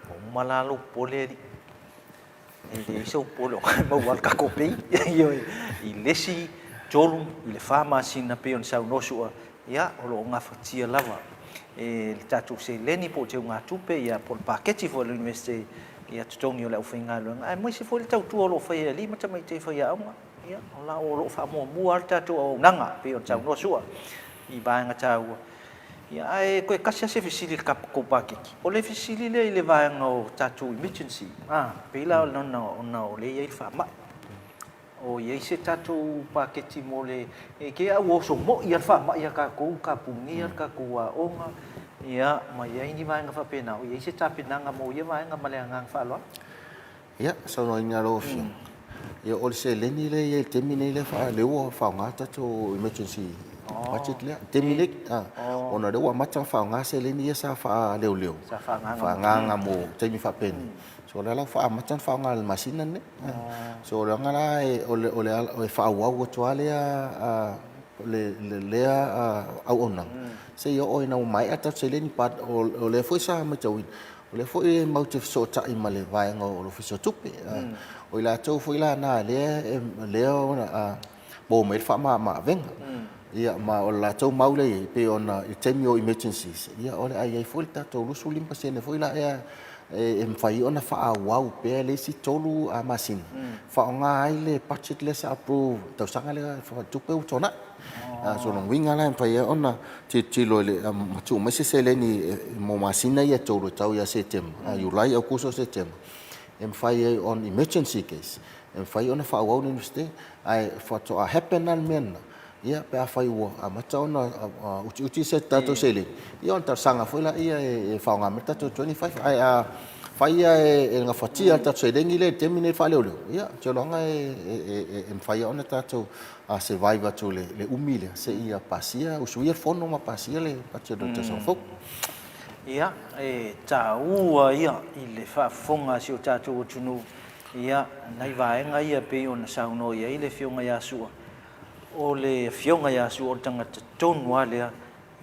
ua uma la lou popole alii. E leai sou popole o lena e maua lava le tatou pay. Ioe, i le isi 3 i le 4 masina pei ona saunoa Su'a, ia o lo o gafatia lava e le tatou seleni po o teugatupe ia po o le paketi foi a le Iunivesite ia totogi o le aufaigaluega aemaise foi le tautua o lo o faia e alii ma tamaitai faiaoga. Ia o la o lo o faamuamua lava le tatou auaunaga pei ona saunoa Su'a i vaega taua. Ia ae toe tasi lava se fesili i le tatou paketi. O le fesili lea i le vaega o tatou emergency, a, pei la ona o lea e i ai le faamai. O i ai se tatou paketi mo le, ne i te i a ua oso moi lava le faamai ia tatou, tapunia le tatou aoga, ia ma i ai ni vaega faapena. O i ai se tapenaga mo ia vaega ma le agaga faaaloalo? Ia, saunoaina lau Afioga, ia o le seleni lea e i ai i le taimi lenei lea faa, lea ua faaaoga le tatou emergency budget lea, i le taimi nei, ona o lea ua amata ona faaaoga seleni ia sa faaleoleo, faaagaaga mo taimi faapenei. So o lea la ua amata ona faaaoga i le masina lenei. So o le aga la e faaauau atu lava lea auaunaga seia oo ina ua maea tatou seleni. But o lea foi sa matauina, o lea foi matou te fesootai ma le vaega o le Ofisa o Tupe. O i latou foi la na lea e maua mai ai le faamama-avega. Ia ma o le latou mau lea e i ai, pei ona i le taimi o emergencies, ia o le a i ai foi le tatou 25% foi la ea e mafai ai ona faaauau pea le isi 3 masina, faaaoga ai le budget lea sa approve i le tausaga lea faaletupe ua tuanai. So o lona uiga la e mafai ai ona tilotilo i le matuu mai se seleni mo masina ia e 3 e tau ia Setema, Iulai, Aokuso, Setema, e mafai ai on emergency case, e mafai ona faaauau le Iunivesite. Ae faatoa happen la le mea lena, ia pe afai ua amata ona utiuti se tatou seleni, ia ona talosaga foi lea e faaaoga mai le tatou 25. Ae afai e gafatia le tatou seleni lea i le taimi lenei faaleoleo, ia ou te iloaina e mafai lava ona tatou survive atu i le umi lea seia pasia, usuia le fono ma pasia le budget o le tausaga fou. Ia, e taua ia i le faafofoga a si o tatou atunuu Ia, nai vaega ia e pei ona saunoa i ai le Afioga ia Sua, o le Afioga ia Sua o le tagata tonu lava lea,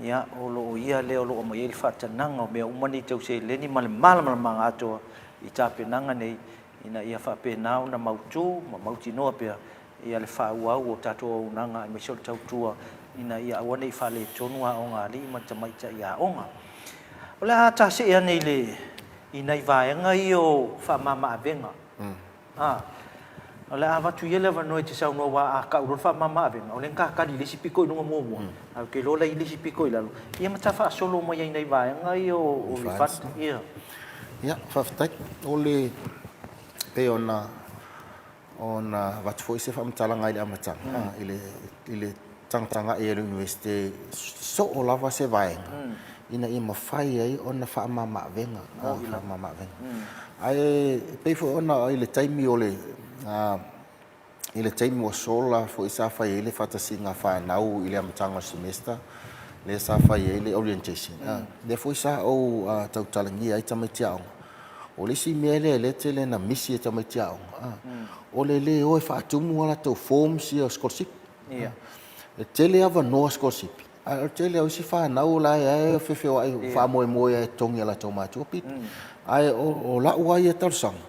ia, o lo o ia lea o lo o aumai ai le faatanaga o mea uma nei tau seleni ma le malamalamaga atoa i tapenaga nei ina ia faapena ona mautu ma mautinoa pea ia le faaauau o tatou auaunaga aemaise o le tautua ina ia aua ne i faaletonu aoga a alii ma tamaitai aoga. O le a tasee ane i le i nai vaega ia o faamama-avega. A, o le a avatu ia le avanoa e te saunoa aua a tau loa le faamama-avega, o lea na ta tali i le isi pito i luga muamua, ae ou te iloa la e i ai le isi pito i lalo, ia ma ta faasolo mai ai i nai vaega ia o refund. Ia. Ia, faafetai. O le, pei ona ona avatu foi se faamatalaga i le amataga, i le tagatagai a le Iunivesite soo lava se vaega ina ia mafai ai ona faamamaavega, faamamaavega. Ae pei foi ona i le taimi o le i le taimi ua sola foi sa fai ai le faatasiga a fanau i le amataga o le semester lea sa fai ai le orientation, lea foi sa ou tautalagia ai tamaiti aoga, O le isi mea lea lea e tele ina misi e tamaiti aoga, o le le o e faatumu a latou forms ia o sikolasipi. E tele avanoa sikolasipi, ae o le tele o isi fanau o la e feofeoai faamoemoe lava e totogi e latou matua pili. Ae o lau lava ia talosaga,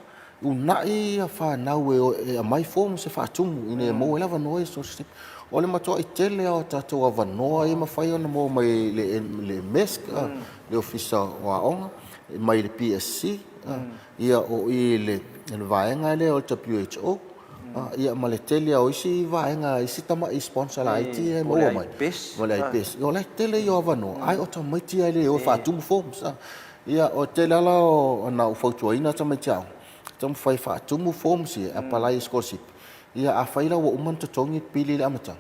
uunai fanau e aumai forms e faatumu ina ia maua ai le avanoa ia sikolasipi. O le matuai tele lava o tatou avanoa ia e mafai ona maua mai e le MESC, le Ofisa o Aoga, mai le PSC, ia o i i le vaega lea o le WHO, ia ma le tele lava o isi vaega, isi tamai sponsor laiti ia e maua mai. Ma le IPES. O la e tele ia o avanoa, ae o tamaiti lava e le o e faatumu forms. Ia, o le tele lava la ona ou fautuaina tamaiti aoga, taumafai e faatumu forms ia e apalai i sikolasipi. Ia afai la ua uma ona totogi le pili i le amataga,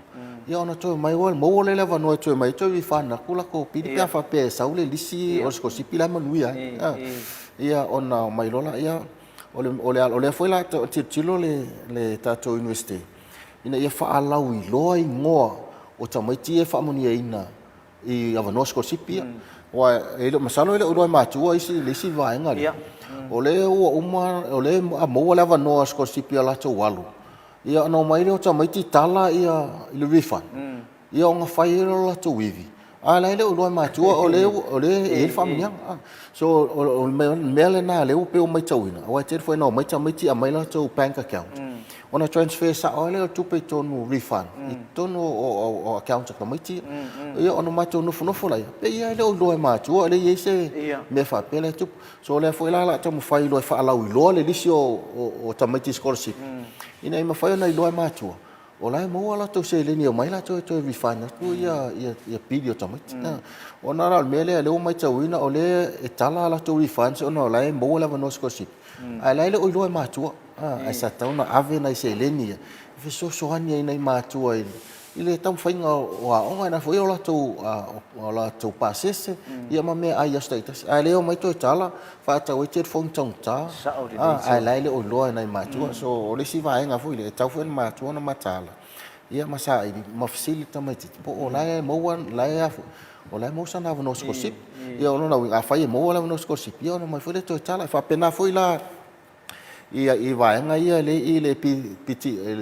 ia ona toe omai maua lea o le avanoa e toe omai ai toe refund atu latou pili pe a faapea e sau le lisi o le sikolasipi la e manuia ai. Ia ona omai loa lea, o lea foi la a tilotilo le tatou Iunivesite ina ia faalauiloa igoa o tamaiti ia e faamanuiaina i avanoa sikolasipi ia. Aua e le o, masalo e le o iloa e matua isi le isi vaega lea. O lea ua uma, o lea ua maua le avanoa sikolasipi o latou alo, ia ona omai lea o tamaiti tala ia le refund, ia ona fai ai lea o le latou ivi, a o la e le o iloa e matua o lea e i ai le faamanuiaga. So o le mea lena lea pei ua matauina, aua e tele foi ina omai tamaiti aumai latou bank account ona transfer sao lava lea o tupe i totonu, refund i totonu o accounts a tamaiti ia. Ia ona matou nofonofo lea, pei lava e le o iloa e matua o lea e i ai se mea faapea la e tupu. So o lea foi la o le a taumafai loa e faalauiloa le lisi o tamaiti sikolasipi ina ia mafai ona iloa e matua o la e maua a latou seleni e omai latou e toe refund atu ia pili o tamaiti. Ona la o le mea lea lea ua matauina o lea e tala a latou refunds ona o la e maua le avanoa sikolasipi ae la e le o iloa e matua. Ae sa tatau ona ave nai seleni ia e fesoasoani ai i nai matua i le taumafaiga o aoga, i foi o latou pasese ma meaai i aso taitasi. A o lea e omai toe tala faatau ai telefoni taugata, ae la e le o iloa e nai matua. So, o le isi vaega foi lea e tatau foi ona matua ona mataala ma saili ma fesili le tamaitiiti po o la e maua sana avanoa sikolasipi. Ia o lona uiga afai e maua le avanoa sikolasipi, ia ona omai foi lea toe tala. E faapena foi la i vaega ia lea e i le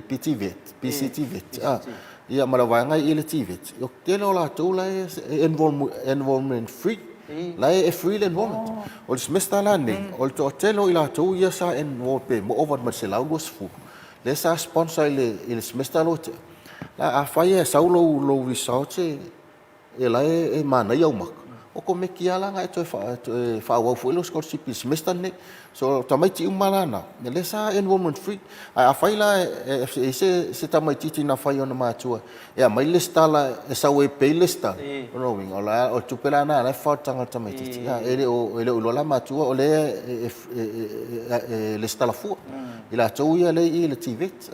PTVET ia ma le vaega ia i le TVET, o le tele o latou la e enrollment free, la e free le enrollment. O le semester la lenei, o le toatele o i latou ia sa enroll pe ova ma le 120 lea sa sponsor i le semester lea ua tea. Afai e sau lou results e la e manaia ou maka, okomeki lava la ona e toe faaauau foi lou sikolasipi i le semester lenei. So o tamaiti uma la na, lea sa enrollment free. Ae afai la e i ai se tamaitiiti na fai e ona matua e aumai le resitala e sau e pay le resitala, o lona uiga o le tupe la lena o la e fafao i le taga o le tamaitiiti. E le o iloa la e matua o lea e resitala fua i latou ia lea e i i le TVET.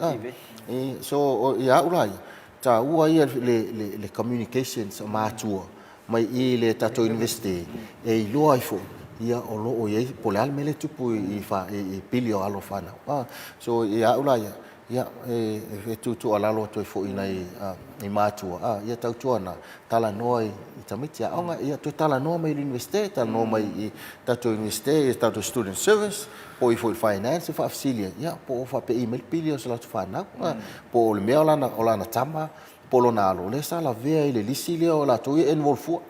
So ia au la ia, taua ia le communications a matua mai i i le tatou Iunivesite e iloa ai foi o lo o i ai po o le a le mea lea e tupu i pili o alo o fanau. So ia au la ia, e tuutuualalo atu ai foi i nai matua, ia tautuana talanoa i tamaiti aoga, ia toe talanoa mai i le Iunivesite, talanoa mai i le tatou Iunivesite i le tatou student service, po o i foi i le finance e faafesili ai, ia po o faapei mai le pili o se latou fanau, po o le mea o lana tama po o lona alo lea sa lavea i le lisi lea o latou ia e enroll fua.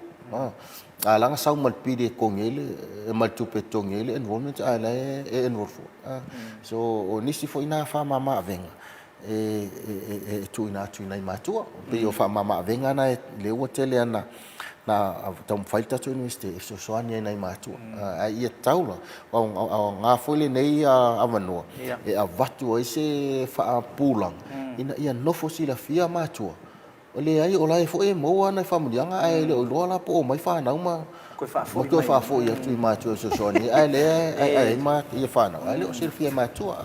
A la na sau ma le pili e totogi ai le, ma le tupe e totogi ai le enrollment ae la e enroll fua. So o nisi foi na faamama avega e tuuina atu i nai matua. Pei o faamama avega na lea ua tele lava na taumafai le tatou Iunivesite e fesoasoani ai i nai matua. Ae ia tatau la, aoga foi lenei avanoa e avatu ai se faapupulaga ina ia nofo silafia matua, leai o la foi e maua nai faamanuiaga ae le o iloa la po o omai fanau ma toe faafoi atu i matua e fesoasoani ai, ae lea e i ai fanau ae le o silafia e matua.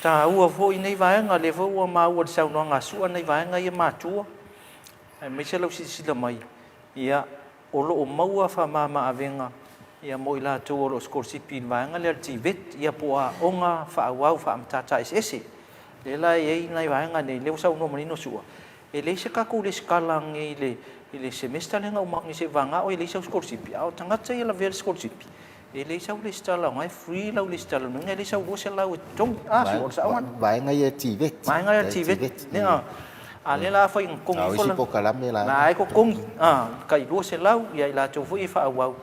Taua foi nei vaega, lea foi ua maua i le saunoaga a Sua nei vaega ia matua, aemaise lau silasila mai, ia, o lo o maua faamama-avega mo i latou o lo o sikolasipi i le vaega lea o le TVET, ia po o aoga faaauau faa-matata eseese. Lea la e i ai nai vaega nei, lea ua saunoa manino Su'a, e leai se tatou resitala nei i le semester lea na uma atu nei seiavagana oe e leai sau sikolasipi, a o tagata ia e lavea le sikolasipi, E leai sau lesitala o na e free lau lesitala lona uiga e leai sau 200 e totogi. A sua o le saoga lena. Vaega ia e TVET. Vaega ia TVET. Nea a lea la afai na totogi ifo la. A o isi polokalame la. La e totogi a tai 200 ia i latou foi e faaauau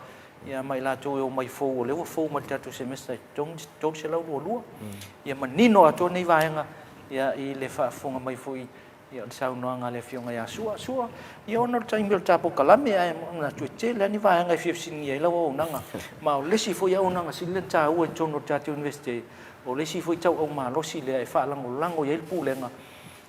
ia ma i latou e omai fou o lea ua fou mai le tatou semester e totogi 322. Ia manino atoa nei vaega ia i le faafofoga mai foi Ia o le saunoaga a le Afioga ia Sua, Sua, ia ona o le taimi o le ta polokalame ae manatu e tele lava ni vaega e fia fesiligia ai lau auaunaga. Ma o le isi foi auaunaga sili ona taua i totonu o le tatou Iunivesite, o le isi foi tauau malosi lea e faalagolago i ai le Pulega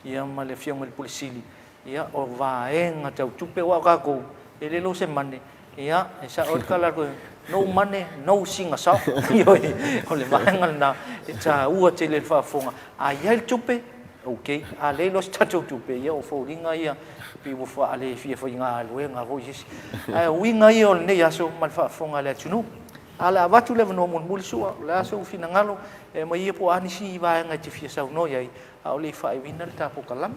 ia ma le Afioga i le Pule Sili, ia o vaega tau tupe aua o tatou e le lose mane, ia e sao ai le tala a le No money, no sing a song. Ioe, o le vaega lena e taua tele i le faafofoga. A i ai le tupe, ok, a leai loa se tatou tupe, ia o foliga ia pei ua faale fia faigaluega foi se isi. Ae o uiga ia o lenei aso ma le faafofoga a le atunuu. A o le a avatu le avanoa mulimuli Su'a, o le a sou finagalo e aumai ia po o a nisi vaega e te fia saunoa i ai a o le i faaiuina le ta polokalame.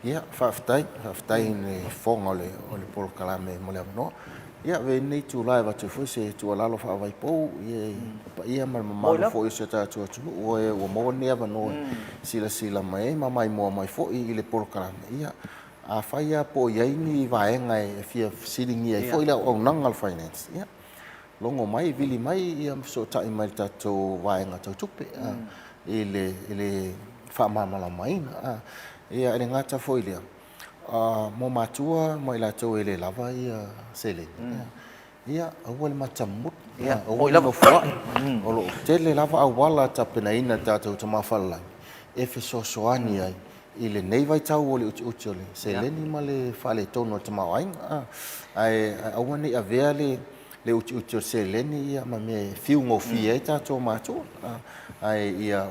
Ia, faafetai, faafetai i le fofoga o le, o le polokalame mo le avanoa. Ia, avea ai lenei itula e avatu ai foi se tuualalo faavaipou i le paia ma le mamalu foi o si o tatou atunuu o e ua maua lenei avanoa e silasila mai ai ma maimoa mai foi i le polokalame. Ia, afai lava po o i ai ni vaega e fia fesiligia ai foi le auaunaga a le Finance, ia, logo mai, vili mai ia ma fesootai mai i le tatou vaega tau tupe i le, i le faamalamalamaina. Ia, e le gata foi i lea, mo matua ma i latou e le lava ia seleni, ia, aua le matamomoli, aua le nofoai. O lo o tele lava auala tapenaina e le tatou Tama Falelagi e fesoasoani ai i lenei vaitau o le utiuti o le seleni ma le faaletonu o le tamaoaiga. Ae aua ne i avea le le utiuti o le seleni ia ma mea e fiu gofie ai tatou matua, ae ia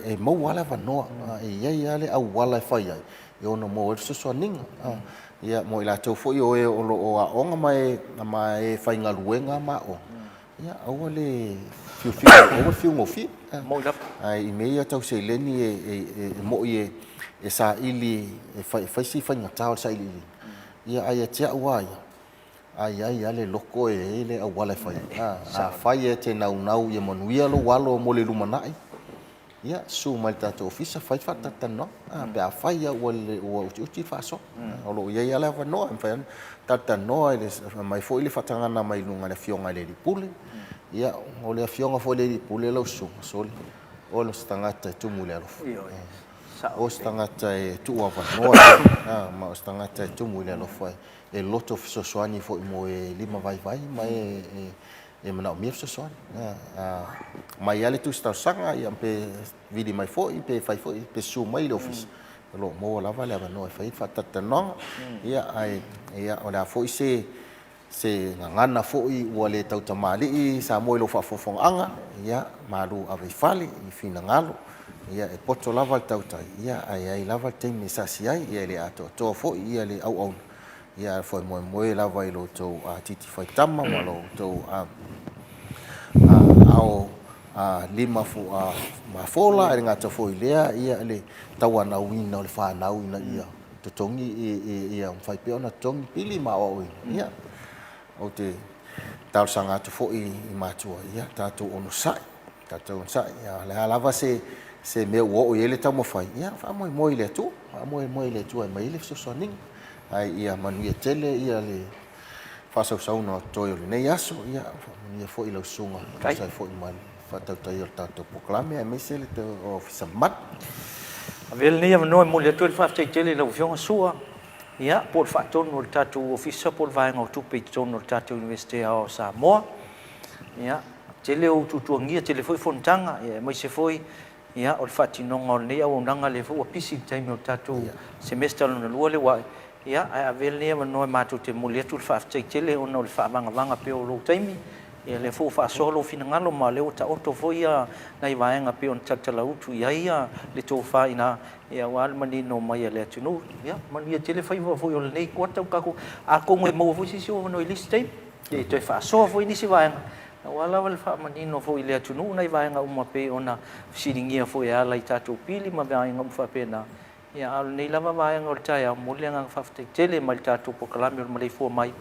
e maua lava le avanoa, e i ai lava le auala e fai ai e ono maua ai le fesoasoaniga. Ia mo i latou foi o e o lo o aooga ma e ma e faigaluega ma aoga, ia aua le fiufiu, aua le fiu gofie. Ae i mea ia tau seleni e moni e saili e fai si faigata o le sailiiliga, ia ae ia te au lava ia, A i ai lava le loto e i ai le auala e fai ai. Afai e te naunau ia manuia lou alo mo le lumanai, ia susu mai i le tatou ofisa fai le faatalatalanoaga. Pe afai lava ua utiuti le faasoa, o lo o i ai lava le avanoa e mafai ona talatalanoa, aumai foi le faatagaga mai luga i le Afioga i le Alii Pule. Ia, o le Afioga foi i le Alii Pule lau Susuga, sole, o se tagata e tumu i le alofa. O se tagata e tuuavanoa, ma o se tagata e tumu i le alofa e loto fesoasoani foi mo e lima vaivai ma e e manaomia fesoasoani. Aumai lava le tusi talosaga ia pe vili mai foi pe fai foi pe susu mai i le ofisa, o lo o maua lava le avanoa e fai ai le faatalatalanoaga. Ia ae ia o le a foi se se gagana foi ua le tautamalii Samoa i lau faafogafogaaga, ia malu ave i fale i finagalo, ia e poto lava le tautai, ia ae i ai lava le taimi e sasi ai, ia e le atoatoa foi ia le auauna, ia ae faamoemoe lava i lo outou titi faitama ma lo outou aao lima mafola, e le gata foi i lea, ia le tauanauina o le fanau ina ia totogi ia mafai pea ona totogi pili ma aoaoina. Ia, ou te talosaga atu foi i matua, ia tatou onosai, tatou onosai. O le a lava se se mea ua oo i ai le taumafai, ia faamoemoe i le Atua, faamoemoe i le Atua e aumai ai le fesoasoaniga. Ae ia manuia tele ia le faasausauga o totoe o lenei aso, ia faamanuia foi i lau susuga e tusa ai foi ma le faatautaia o le tatou polokalame aemaise le Ofisa mamalu. Avea lenei avanoa e momoli atu ai le faafetai tele i lau Afioga Sua, ia, po o le faatonu o le tatou Ofisa po o le Vaega o Tupe i totonu o le tatou Iunivesite Aoao o Samoa. Ia, tele ou tuatuagia, tele foi fonotaga, ia, aemaise foi ia, o le faatinoga o lenei auaunaga lea foi ua pisi i le taimi o le tatou semester lona lua lea ua Ia, ae avea lenei avanoa matou te momoli atu le faafetai tele ona o le faavagavaga pea o lou taimi. Ia, lea foi ua faasoa lou finagalo ma o lea ua taoto foi nai vaega pei ona talatalautu i ai le tofa i ina, ia, aua le manino mai a le atunuu. Ia, manuia tele faiva foi o lenei kuata ua tatou, atonu e maua foi se isi ou avanoa i le isi taimi e toe faasoa foi nisi vaega, aua lava le faamanino foi i le atunuu nai vaega uma pei ona fesiligia foi e ala i tatou pili ma vaega uma faapena. Ia, a o lenei lava vaega o le taeao, momoli le agaga faafetai tele mai le tatou polokalame o le maleifua mai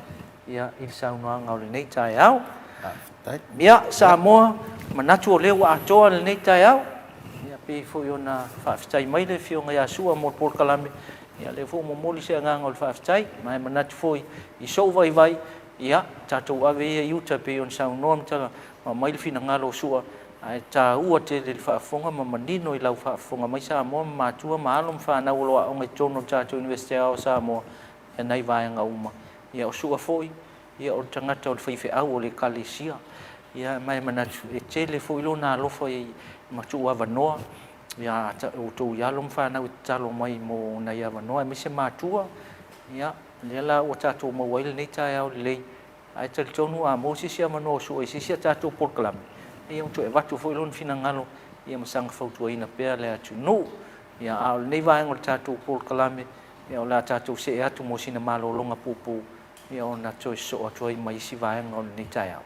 ia i le saunoaga o lenei taeao. Faafetai. Ia, Samoa, manatu o lea ua atoa lenei taeao. Ia, pei foi ona faafetai mai le Afioga ia Sua mo le polokalame, ia lea foi ua momoli se agaga o le faafetai. Ma e manatu foi i sou vaivai, ia, tatou ave ia i uta pei ona saunoa ma tala ma aumai le finagalo o Sua, Ae taua tele le faafofoga ma manino i lau faafofoga mai Samoa ma matua ma alo ma fanau o lo o aoga i totonu o le tatou Iunivesite Aoao o Samoa ia nai vaega uma. Ia o Sua foi, ia o le tagata o le faifeau o le Ekalesia. Ia ma e manatu e tele foi lona alofa i ma tuu avanoa ia outou i alo ma fanau e tatalo mai mo nai avanoa aemaise matua. Ia lea la ua tatou maua ai lenei taeao lelei. Ae talitonu a maua se isi avanoa o sua i se isi a tatou polokalame, ia ua toe avatu foi lona finagalo ia ma saga fautuaina pea le atunuu. Ia, a o lenei vaega o le tatou polokalame, ia o le a tatou see atu mo sina malologa puupuu, ia ona toe sosoo atu ai ma isi vaega o lenei taeao.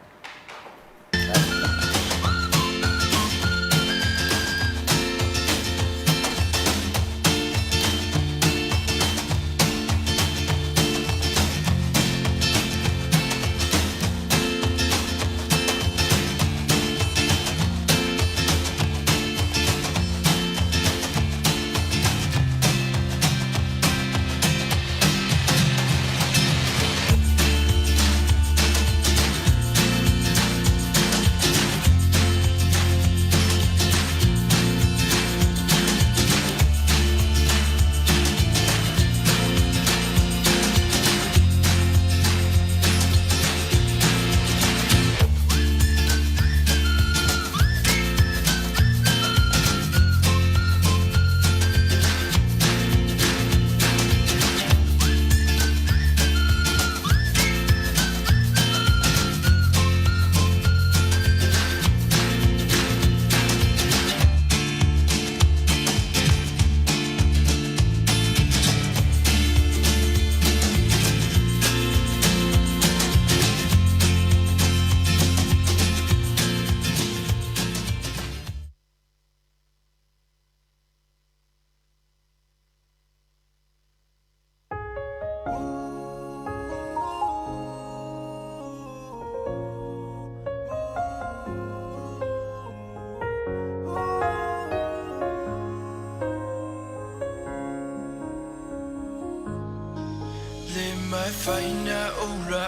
Le mafai na ola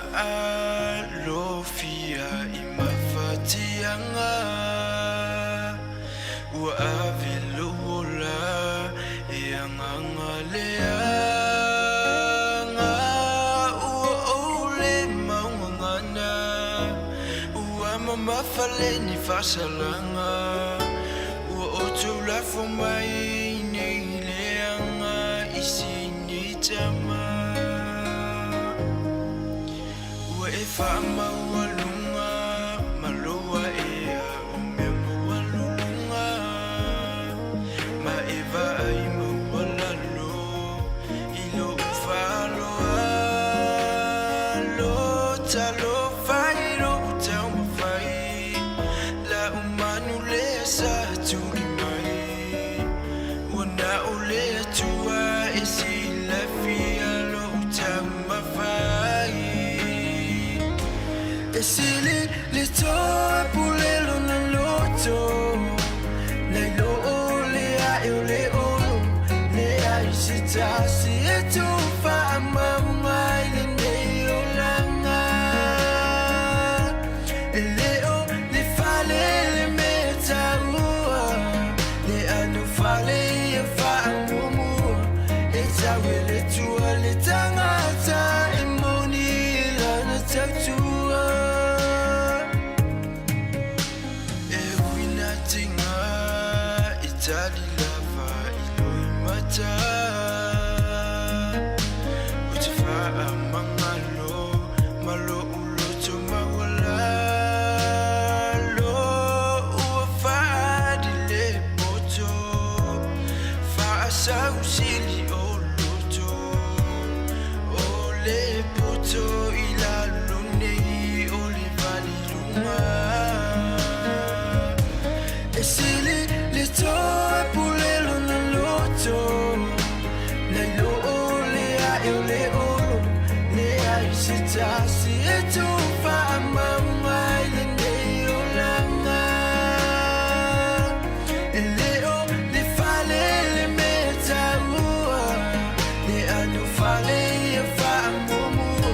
alofia i mafatiaga Ua ave lou ola e agaga leaga Ua ou le maugagana Ua mamafa le ni faasalaga Ua outou lafo mai nei leaga i sini tama Ua e faamaualuga ma lou aea o mea maualuluga Ma e vaai maualalo i lou faaaloalo Talofa i lou taumafai Lau manu lea sa tuli mai Ua na o le Atua e silafia lou taumafai E sili le toa pule lona loto Nai lo o le ae o le olo Leai se tasi e tuufaamauga i lenei olaga E le o le fale le mea taua Le ano fale ia faamuamua E tau e le Atua le tagata e moni i lana tautua E ui na tiga e tali lava i loimata Ou te faamagalo ma lou loto maualalo Ua faaali le poto faasausili o loto O le poto i lalo nei o le vali luga E sili le toe pule lona loto Nai lo o le ae o le olo Leai se tasi e tuufaamauga i lenei olaga E le o le fale le mea taua Le ano fale ia faamuamua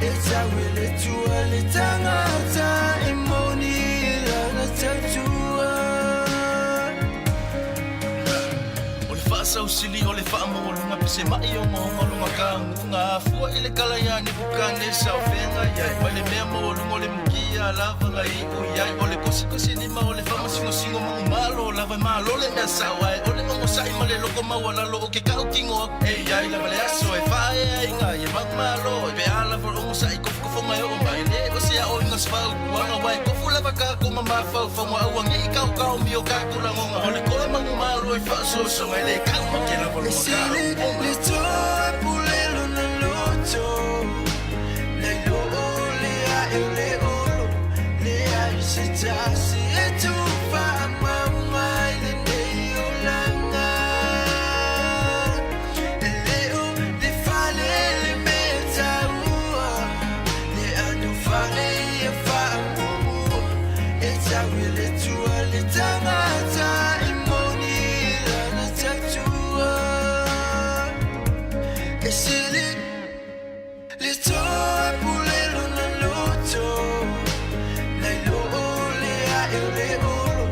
E tau e le Atua le tagata e moni i lana tautua. O le faasausili o le faamaualuga pe se maʻi ogaoga o luga kaguga afua i le kala iā Nebukanesa o feagai ai mai le mea maualuga o le mukia lava ga iʻu i ai o le kosikosi lima o le faamasingosigo manumalo lava e malo le mea sao ae o le ogosaʻi ma le loko maualalo o ke kaʻutino aku e i ai lava le aso e faaeaina ai e manumalo pe a lava o le ogosaʻi kofokofoga e oo mai le ma se fautuaga Aua e tofu lava tatou ma mafaufauga Aua ne i taotaomi o tatou lagoga O le toe manumalo e faasoasoga E le taumate lava E lona sili taopoga le toe pule lona loto Nai lo le ae o le olo Leai se tasi e tuufaamauga i lenei olaga E le o le fale le mea taua Le ano fale ia faamuamua E tau i le Atua le tagata e moni lana tautua E sili le toe pule lona loto Nai lo le ae o le olo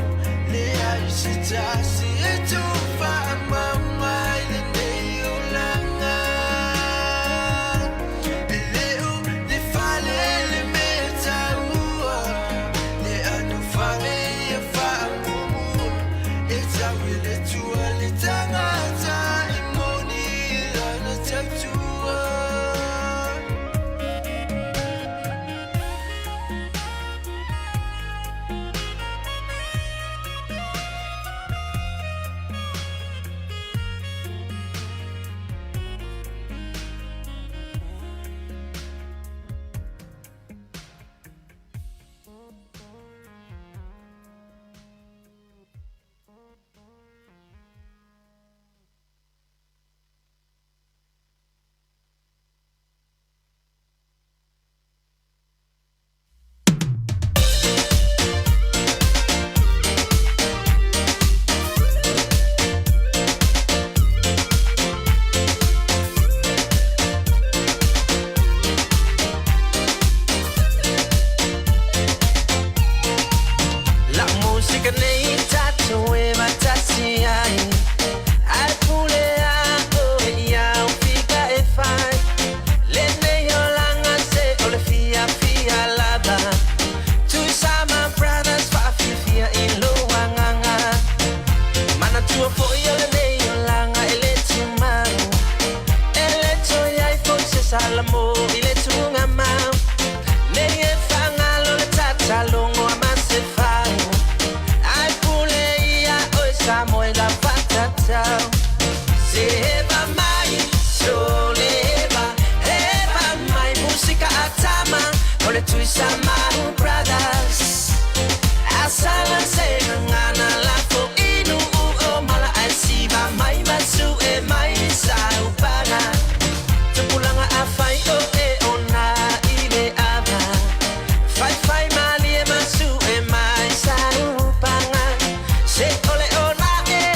Leai se tasi e tuufaamauga i lenei olaga E le o le fale le mea taua Le ano fale ia faamuamua E tau i le Atua le tagata e moni lana tautua. Lau musika nei tatou e faatasi ai Ae pule a oe i au fika e fai Lenei olaga se o le fiafia lava Tuisama Brothers faafiafia i lou agaga Manatua foi o lenei olaga e le tumau E le toe i ai foi se salamo i le tugamau Nei e faagalo le tatalogo a Masefau Ae pule ia oe Samoela faatatau Se eva mai, sole eva, eva mai Musika a tama, o le Tuisama Brothers Asala se gagana lafo inu o mala ae siva mai masu e mai sa upaga Tupulaga afai o e ona i le ava Faifai malie masu e mai sa upaga Se ole ona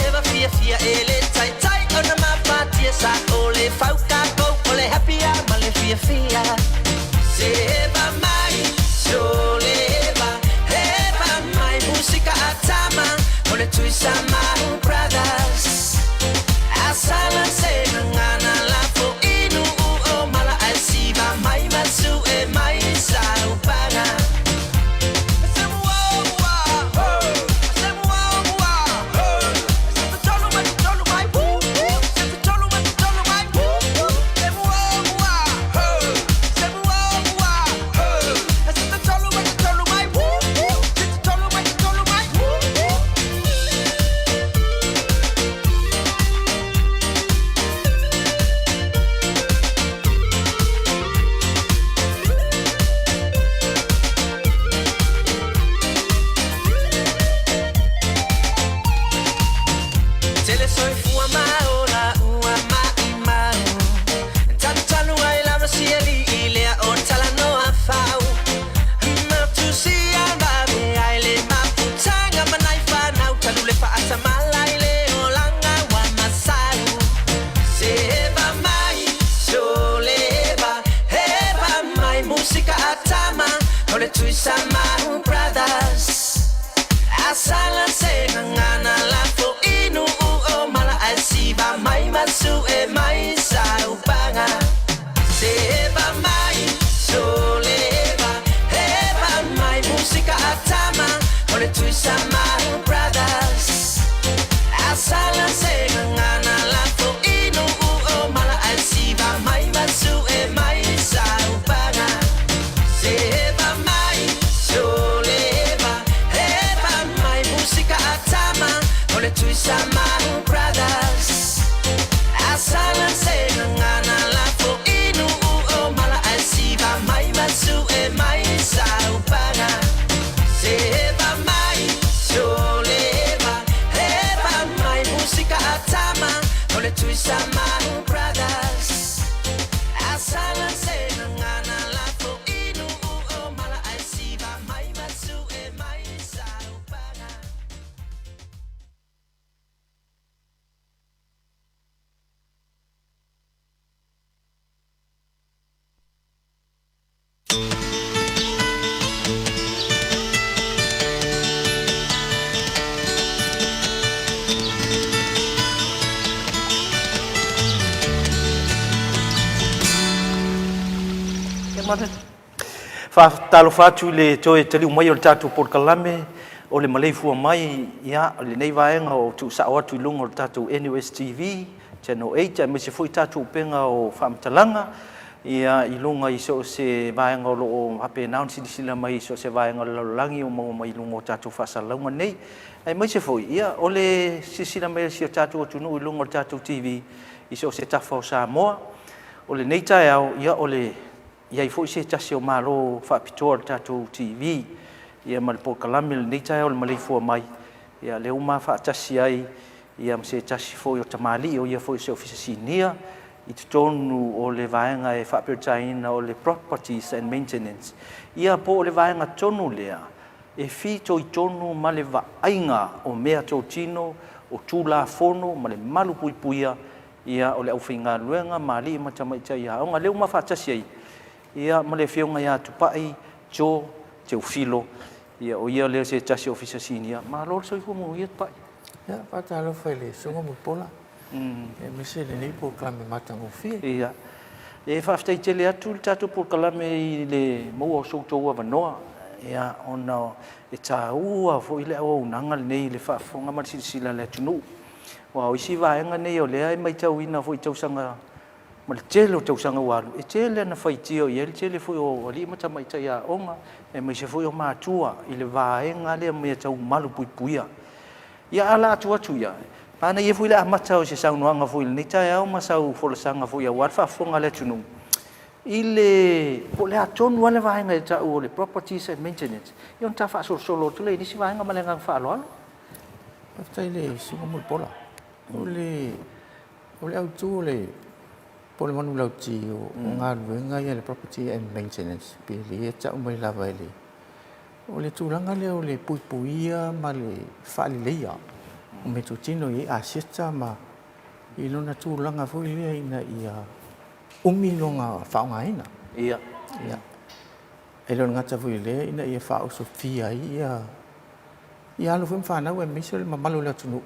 eva fiafia e le taitai ona mafatia Sa o le fauka pou o le happy ma le fiafia Se eva mai, sole eva, eva mai Musika a tama, o le Tuisama Brothers Asala se gagana lafo inu o mala ae siva mai masu e mai sa upaga Tele soifua ma ola ua maʻimau Tanutanu ai lava sialii lea o talanoa fau Matusia vave ai le mafutaga ma nai fanau Talu le faatamala i le olaga ua masau Se eva mai, sole eva, eva mai Musika a tama, o le Tuisama Brothers Asala se gagana lafo inu o mala ae siva mai masu e mai sa upaga Se eva mai, sole eva, eva mai Musika a tama, o le Tuisama Brothers Asala se gagana lafo inu o mala ae siva mai masu e mai sa upaga Se eva mai, O le Tuisamau Brothers A sala se gagana lafo i nuu o mala Ae siva mai ma sue mai saupaga Se eva mai sole eva Eva mai musika a tama O le Tuisamau Brothers A sala se gagana lafo i nuu o mala Ae siva mai ma sue mai saupaga. Faatalofa atu i le toe taliu mai o le tatou polokalame o le maleifua mai ia lenei vaega o tuusao atu i luga o le tatou NUS TV Channel 8 aemaise foi tatou upega o faamatalaga ia i luga i so o se vaega o lo o faapena ona silasila mai i so o se vaega o le lalolagi o maua mai i luga o tatou faasalalauga nei aemaise foi ia o le silasila mai o si o tatou atunuu i luga o le tatou TV i so o se tafa o Samoa. O lenei taeao ia o le i ai foi se tasi o Malo faapitoa o le tatou TV ia ma le polokalame o lenei taeao o le maleifua mai ia lea ua ma faatasi ai ia ma se tasi foi o tamalii o ia foi o se Ofisa Sinia i totonu o le vaega e faaperetaiina o le Properties and Maintenance ia po o le vaega tonu lea e fitoitonu ma le vaaiga o mea totino o Tulafono ma le malupuipuia Ia, o le aufaigaluega ma alii ma tamaitai aoga, lea ua ma faatasi ai, ia, ma le Afioga ia Tupai Joe Teofilo, ia, o ia lea se tasi o Ofisa Sinia. Malo le soifua manuia Tupai. Ia, faatalofa i le Susuga Mulipola, aemaise lenei polokalame matagofie. Ia, e faafetai tele atu le tatou polokalame i le maua o so outou avanoa, ia, ona e taua foi le auaunaga lenei i le faafofoga ma le silasila a le atunuu. Aua o isi vaega nei o lea e matauina foi i tausaga ma le tele o tausaga ua alu, e tele ana faitio i ai le tele foi o alii ma tamaitai aoga, aemaise foi o matua i le vaega lea mea tau malupuipuia. Ia a la atu atu ia, manaia foi le amata o se saunoaga foi i lenei taeao ma sau folasaga foi aua le faafofoga a le atunuu i le po o le a tonu lava le vaega e tau o le properties and maintenance, ia ona ta faasolosolo atu lea i nisi vaega ma le agaga faaaloalo. Faafetai i le Susuga Mulipola. O le o le autu o le po o le manulauti o galuega ia le property and maintenance pe le e tau mai lava e le o le tulaga lea o le puipuia ma le faaleleia o meatotino e i ai aseta ma i lona tulaga foi lea ina ia umi lona faaaogaina. Ia. Ia. E le o le gata foi i lea ina ia faaosofia ai ia Ia alo foi ma fanau aemaise o le mamalu o le atunuu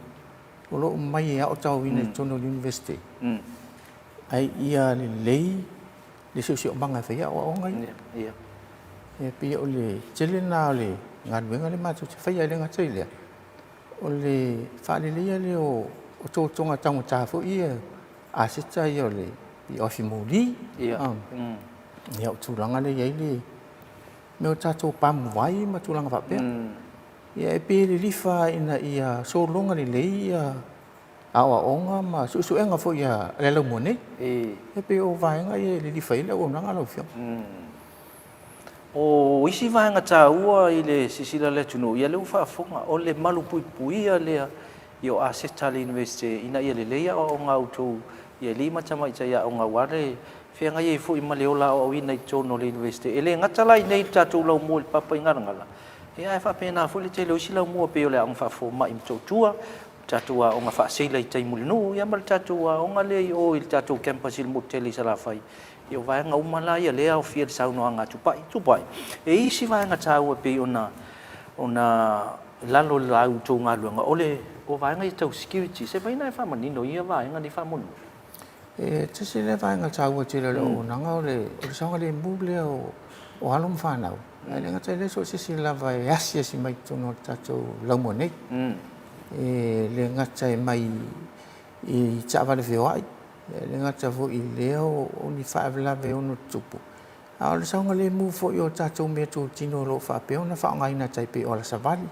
o lo o omai e aotaoina i totonu o le Iunivesite, ae ia lelei le siosiomaga e fai ai aoaoga ia. E pei o le tele lena o le galuega lea matou te faia. E le gata i lea, o le faaleleia lea o totoga taugata foi ia, aseta ia o le afi moli, ia o tulaga lea e i ai le mea o tatou pamu vai ma tulaga faapea. Ia e pei e lilifa ina ia sologa lelei ia aoaoga ma suesuega foi a le laumua nei. E pei o vaega ia e lilifa i ai le auaunaga lau Afioga. O isi vaega taua i le silasila a le atunuu, ia lea ua faafofoga, o le malupuipuia lea i o aseta a le Iunivesite ina ia lelei aoaoga a outou i alii ma tamaitai aoga aua le feagai ai foi ma le ola aoaoina i totonu o le Iunivesite. E le gata la i inei i le tatou laumua i le Papaigalagala, ia ae faapena foi le tele o isi laumua pei o le Aoga Faafomai i Motootua, o le tatou Aoga Faaseila i tai Mulinuu, ia ma le tatou aoga lea i o i le tatou campus i le motu tele i Salafai. Ia o vaega uma la ia lea e aofia i le saunoaga a Tupai. Tupai, e i ai isi vaega taua e pei ona ona i lalo o la outou galuega, o le o vaega ia tau security. Se mea ina e faamanino i ia vaega nei faamolemole. E tasi lea vaega taua tele o le auaunaga o le saogalemu lea o alo ma fanau. Ae le gata i lea, so o se isi lava e asiasi mai i totonu o le tatou laumua nei. E le gata e mai i taavale feoai, e le gata foi i lea o ni faalavelave e ono tutupu, a o le saogalemu foi o tatou meatotino o lo o faapea ona faaaogaina e tai pei o alasavali.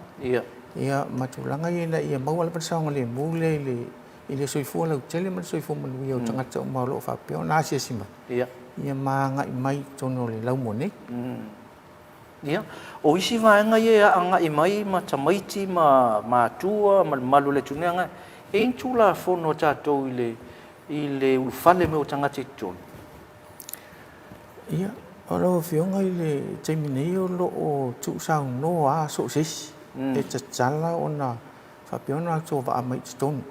Ia, ma tulaga ia ina ia maua lava le saogalemu lea i le i le soifua lautele ma le soifua manuia o tagata uma o lo o faapea ona asiasi mai, ia ma agai mai i totonu o le laumua nei. Ia, o isi vaega ia e agai mai ma tamaiti ma matua ma le mamalu o le atunuu e agai, e i ai ni Tulafono a tatou i le i le ulufale mai o tagata i totonu? Ia, o lau Afioga i le taimi nei o lo o tuusaunoa lava so o se isi e tatala ona faapea ona latou vaa mai i totonu.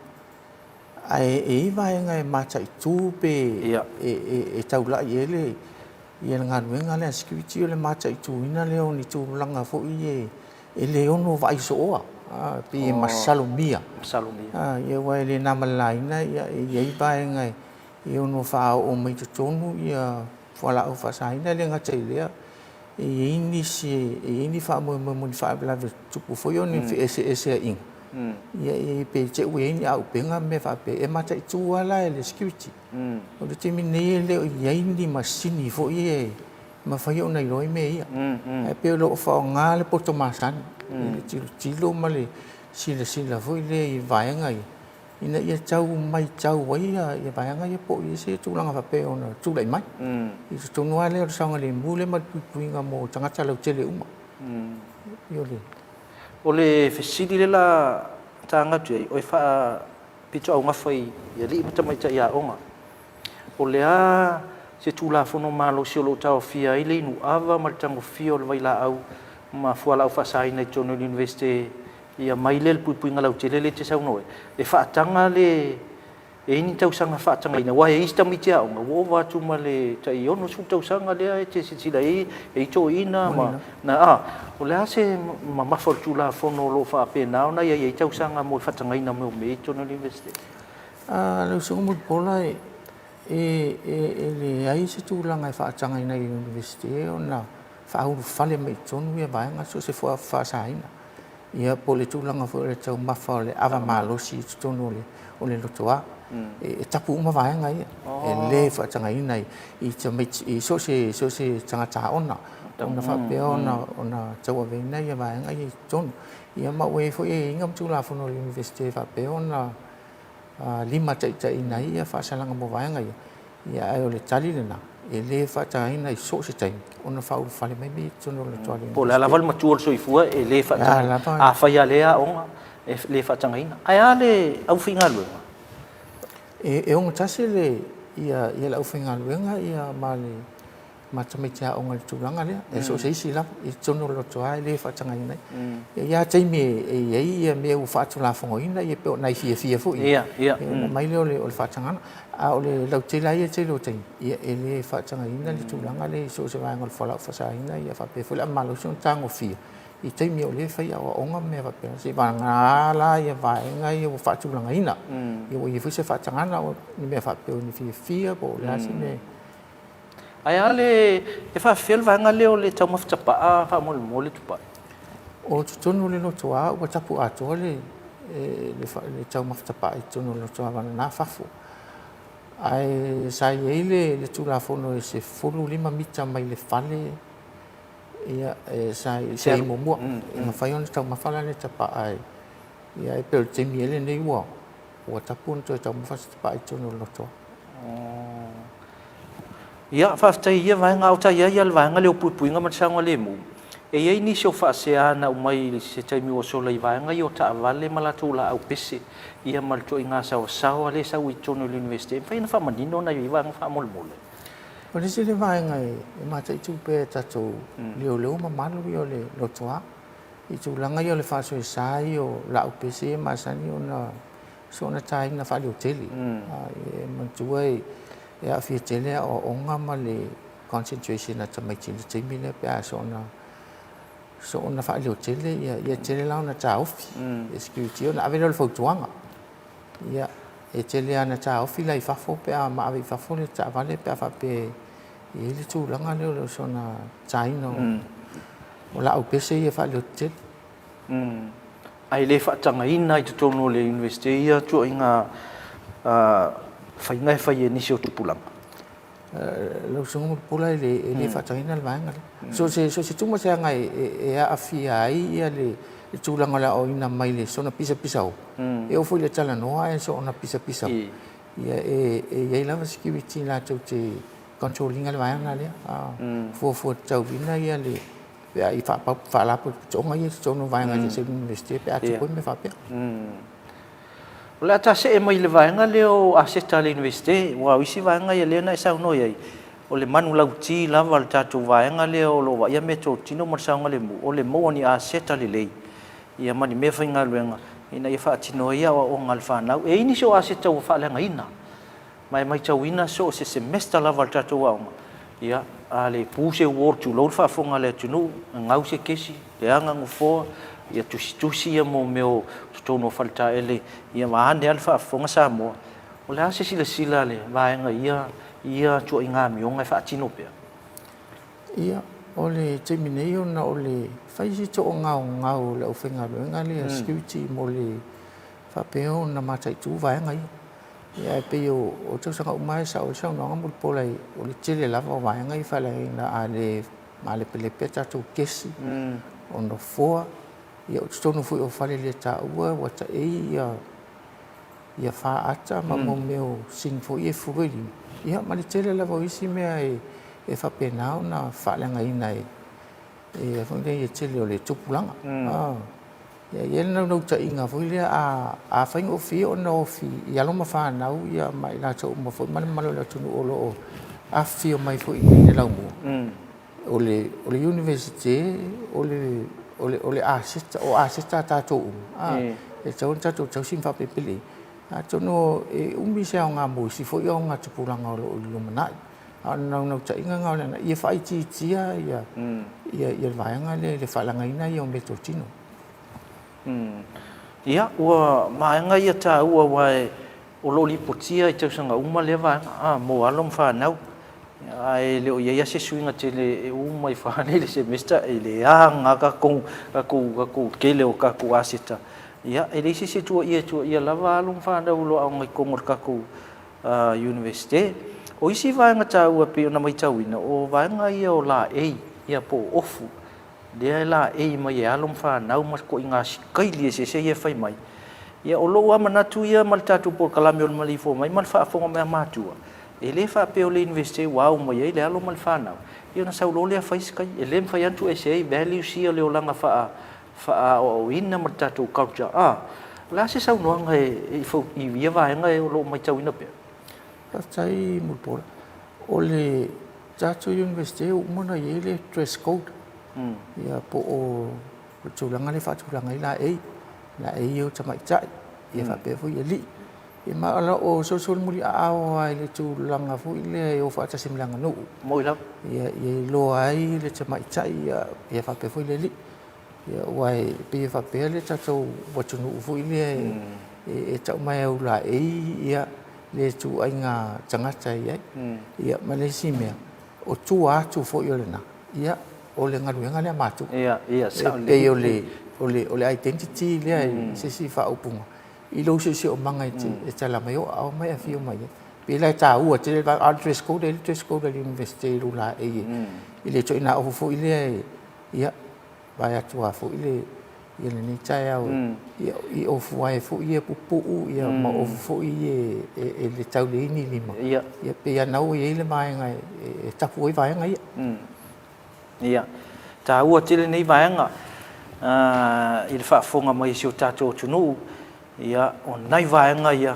Ae e i ai vaega e mataitu pe e taulai i ai le le galuega lea a security o le mataituina lea o ni tulaga foi ia e le ono vaai sooa, pei e masalomia. Ia aua e le na ma le laina e i ai vaega e ono faaoo mai totonu ia fualaau faasaina. E le gata i lea, e i ai nisi e i ai ni faamoemoe mo ni faalavelave tutupu foi o ni feeseeseaiga, ia pe te i ua i ai ni auupega ma mea faapea, e mataitu lava la e le security. O le taimi nei e le o i ai ni masini foi ia e mafai ona iloa ai mea ia. Ae pei o lo o faaaoga le poto masani i le tilotilo ma le silasila foi lea i vaega ia, ina ia tau matau ai ia vaega ia po o i ai se tulaga faapea e ono tulai mai. I totonu lava lea o le saogalemu lea ma le puipuiga mo tagata lautele uma. O le fesili lea la taga atu i ai, o e faapitoaugafa i alii ma tamaitai aoga, o le a se Tulafono malosi o lo o taofia ai le inu ava ma le tagofia o le vailaau ma fualaau faasaina i totonu o le Iunivesite Ia mai lea le puipuiga lautele lea e te saunoa ai, e faataga le, e i ai ni tausaga faatagaina, aua e i ai isi tamaiti aoga ua ova atu ma le tai 60 tausaga lea e te silasila i ai, e i ai toeaiina ma, na, a, o le a se mamafa o le Tulafono o lo o faapena ona i ai tausaga mo le faatagaina o mea ia i totonu o le Iunivesite? Lau Susuga Mulipola, e leai se tulaga e faatagaina ai e le Iunivesite ona faaulufale mai i totonu ia vaega so o se faasaina. Ia po o le tulaga foi o le taumafa o le ava malosi i totonu o le lotoa. E tapu uma vaega ia, e le faatagaina i tamaiti i so o se tagata aoga ona faapea ona tauaveina ia vaega ia i totonu. Ia ma ua i ai foi aiaiga ma Tulafono a le Iunivesite e faapea ona limataitaiina ai ia faasalaga mo vaega ia, ia ae o le tali lena, e le faatagaina i so o se taimi ona faaulufale mai mea i totonu o le lotoa Po o le a lava le matua o le soifua, e le faatagaina. Afai lava lea aoga, e le faatagaina. Ae a le aufaigaluega? E ogatasi le ia le aufaigaluega ia ma le ma tamaiti aoga i le tulaga lea, e so o se isi lava i totonu o le lotoa e le faatagaina ai. E i ai lava taimi e i ai ia mea ua faatulafonoina ia pei o nai fiafia foi ia, ona aumai lea o le faatagaga. A o le lautele lava ia tele o taimi, ia e le faatagaina le tulaga lea i so o se vaega o le fualaau faasaina ia faapea foi le ava malosi ona tagofia i taimi o lea e fai aoaoga ma mea faapena, seivagana la ia vaega ia ua faatulagaina, ia ua i ai foi se faatagaga o ni mea faapea o ni fiafia po o le a se mea. Ae a le, e faafefea le vaega lea o le taumafa tapaa faamolemole Tupai? O totonu o le lotoa ua tapu atoa le le taumafa tapaa i totonu o le lotoa vagana fafo. Ae sa i ai le Tulafono e 15 mita mai le fale ia e sa i ai muamua e mafai ona taumafa la le tapaa ia e pei o le taimi ea lenei ua Ua tapu ona toe taumafa se tapaa i totonu o le lotoa. Ia, faafetai i ia vaega, a o ta i ai lava le vaega lea o puipuiga ma le saogalemu, e i ai nisi o faasea na aumai i se taimi ua sola i vaega ia o taavale ma latou laau pese, ia ma le ituaiga saoasaoa lea e sau i totonu o le Iunivesite. E mafai ona faamanino nai vaega faamolemole? O le isi lea vaega e mataitu pea e tatou leoleo ma malu ia o le lotoa. I tulaga ia o le faasoesa ia o laau pese ia e masani ona soona taina faaleotele. E manatua e aafia tele aoaoga ma le concentration a tamaiti i le taimi lea pe a soona soona faaleotele ia e tele la ona taofi e security ona ave lea o le fautuaga. Ia e tele lava ina taofi la i fafo pe a ma ave i fafo le taavale pe a faapea e i ai le tulaga lea o le soona taina o laau pese ia faaleotetele. Ae le faatagaina i totonu o le Iunivesite ia ituaiga faiga e fai e nisi o tupulaga? Lau Susuga Mulipola e le faatagaina le vaega lea. So o se tumaseaga e aafia ai le le tulaga o le aoaoina mai le soona pisapisao, e oo foi i le talanoa ae soona pisapisao, ia e i ai lava security latou te control ina le vaega lea, fuafua tatauina ia le pe a i faalapotopotoga ia i totonu o vaega eseese o le Iunivesite pe a tupu ai mea faapea. O le a ta see mai i le vaega lea o aseta a le Iunivesite, aua o isi vaega ia lea na e saunoa i ai, o le manulauti lava a le tatou vaega lea o lo o vaaia meatotino ma le saogalemu, o le maua o ni aseta lelei ia ma ni meafaigaluega ina ia faatino ai aoaoga a le fanau. E i ai nisi o aseta ua faaleagaina, Ma e matauina so o se semester lava a le tatou aoga, ia, a le pu se uo tulou le faafofoga a le atunuu, gau se kesi, leaga nofoa, ia tusitusi ia mo mea o totonu o faletaele, ia vaeane lava le faafofoga Samoa. O le a se silasila a le vaega i ia, ia tuuaiga amioga e faatino pea? Ia, o le taimi nei ona o le fai si toagaogao o le aufaigaluega lea, security mo le faapea ona mataitu vaega ia. Ia ae pei o tausaga uma lava e sao ai le saunoaga Mulipola o le tele lava o vaega ia e faaleagaina a le malepelepe a tatou kesi, o nofoa, ia o totonu foi o fale le taua ua taei ia faata ma mea o sink foi ia e fulu ai lima, ia ma le tele lava o isi mea e faapena ona faaleagaina e le tele o le tupulaga. E i ai le naunautaiga foi lea a faigofie ona ofi i alo ma fanau ma i latou uma foi ma le mamalu o le atunuu o lo o afifio mai foi i inei i le laumua, o le Iunivesite o le aseta, o aseta a tatou uma, e tatau ona tatou tausi ma faapelepele i ai. Atonu e umi se aoga mo isi foi augatupulaga o lo o i le lumanai, a o le naunautaiga lena ia faaitiitia le vaega lea i le faaleagaina ia o meatotino. Ia, ua vaega ia taua aua o lo o lipotia i tausaga uma lea vaega, a, mo alo ma fanau. Ae le o i ai lava se suiga tele e uma ifo lava i le semester, e leaga lava tatou, tatou, tatou tele o tatou aseta. Ia, e leai se isi e tuuaia, e tuuaia lava alo ma fanau o lo o aoga i totonu o le tatou Iunivesite. O isi vaega taua e pei ona matauina, o vaega ia o laei, ia po o ofu. lea e laei mai e alo ma fanau ma ituaiga sikaili eseese ia e fai mai. Ia, o lou lava manatu ia ma le tatou polokalame o le maleifua mai ma le faafofoga mai a matua, e le faapea o le Iunivesite ua ao mai ai le alo ma le fanau, ia ona sau loa lea fai se kai. E le mafai lava ona tuuese ai values ia o le olaga faa, faaaoaoina ma le tatou culture. A, o le a se saunoaga e, i ia vaega o lo o matauina pea? Faafetai Mulipola. O le tatou Iunivesite ua uma ona i ai le dress code, ia po o le tulaga lea e faatulaga ai laei, laei ia o tamaitai ia faapea foi alii. Ia ma o lo o solisoli muliaao lava i le tulaga foi lea e o faatasi ma le aganuu. Moi lava. Ia iloa ai le tamaitai ia faapea foi le alii. Ia aua e pei e faapea le tatou atunuu foi lea e tau mai e aulaei ia le ituaiga tagata e i ai. Ia ma le isi mea, o tua atu foi o lena, ia o le galuega lea a matua. Ia, ia, sao lelei. E pei o le identity lea i se isi faaupuga, i lou siosiomaga e tala mai ou aao ma e afio mai ai. E pei la e taua tele, a o le dress code, e i ai le dress code a le Iunivesite i lou laei i le ituaiga ofu foi lea Ia, vae atu lava foi le, ia lenei taeao ia, i ofu ae foi ia pupuu ia ma ofu foi ia e le tau leai ni lima. Ia, e pei lava na ua i ai le vaega e tapu ai vaega ia. Ia, taua tele nei vaega i le faafofoga mai a si o tatou atunuu. Ia, o nai vaega ia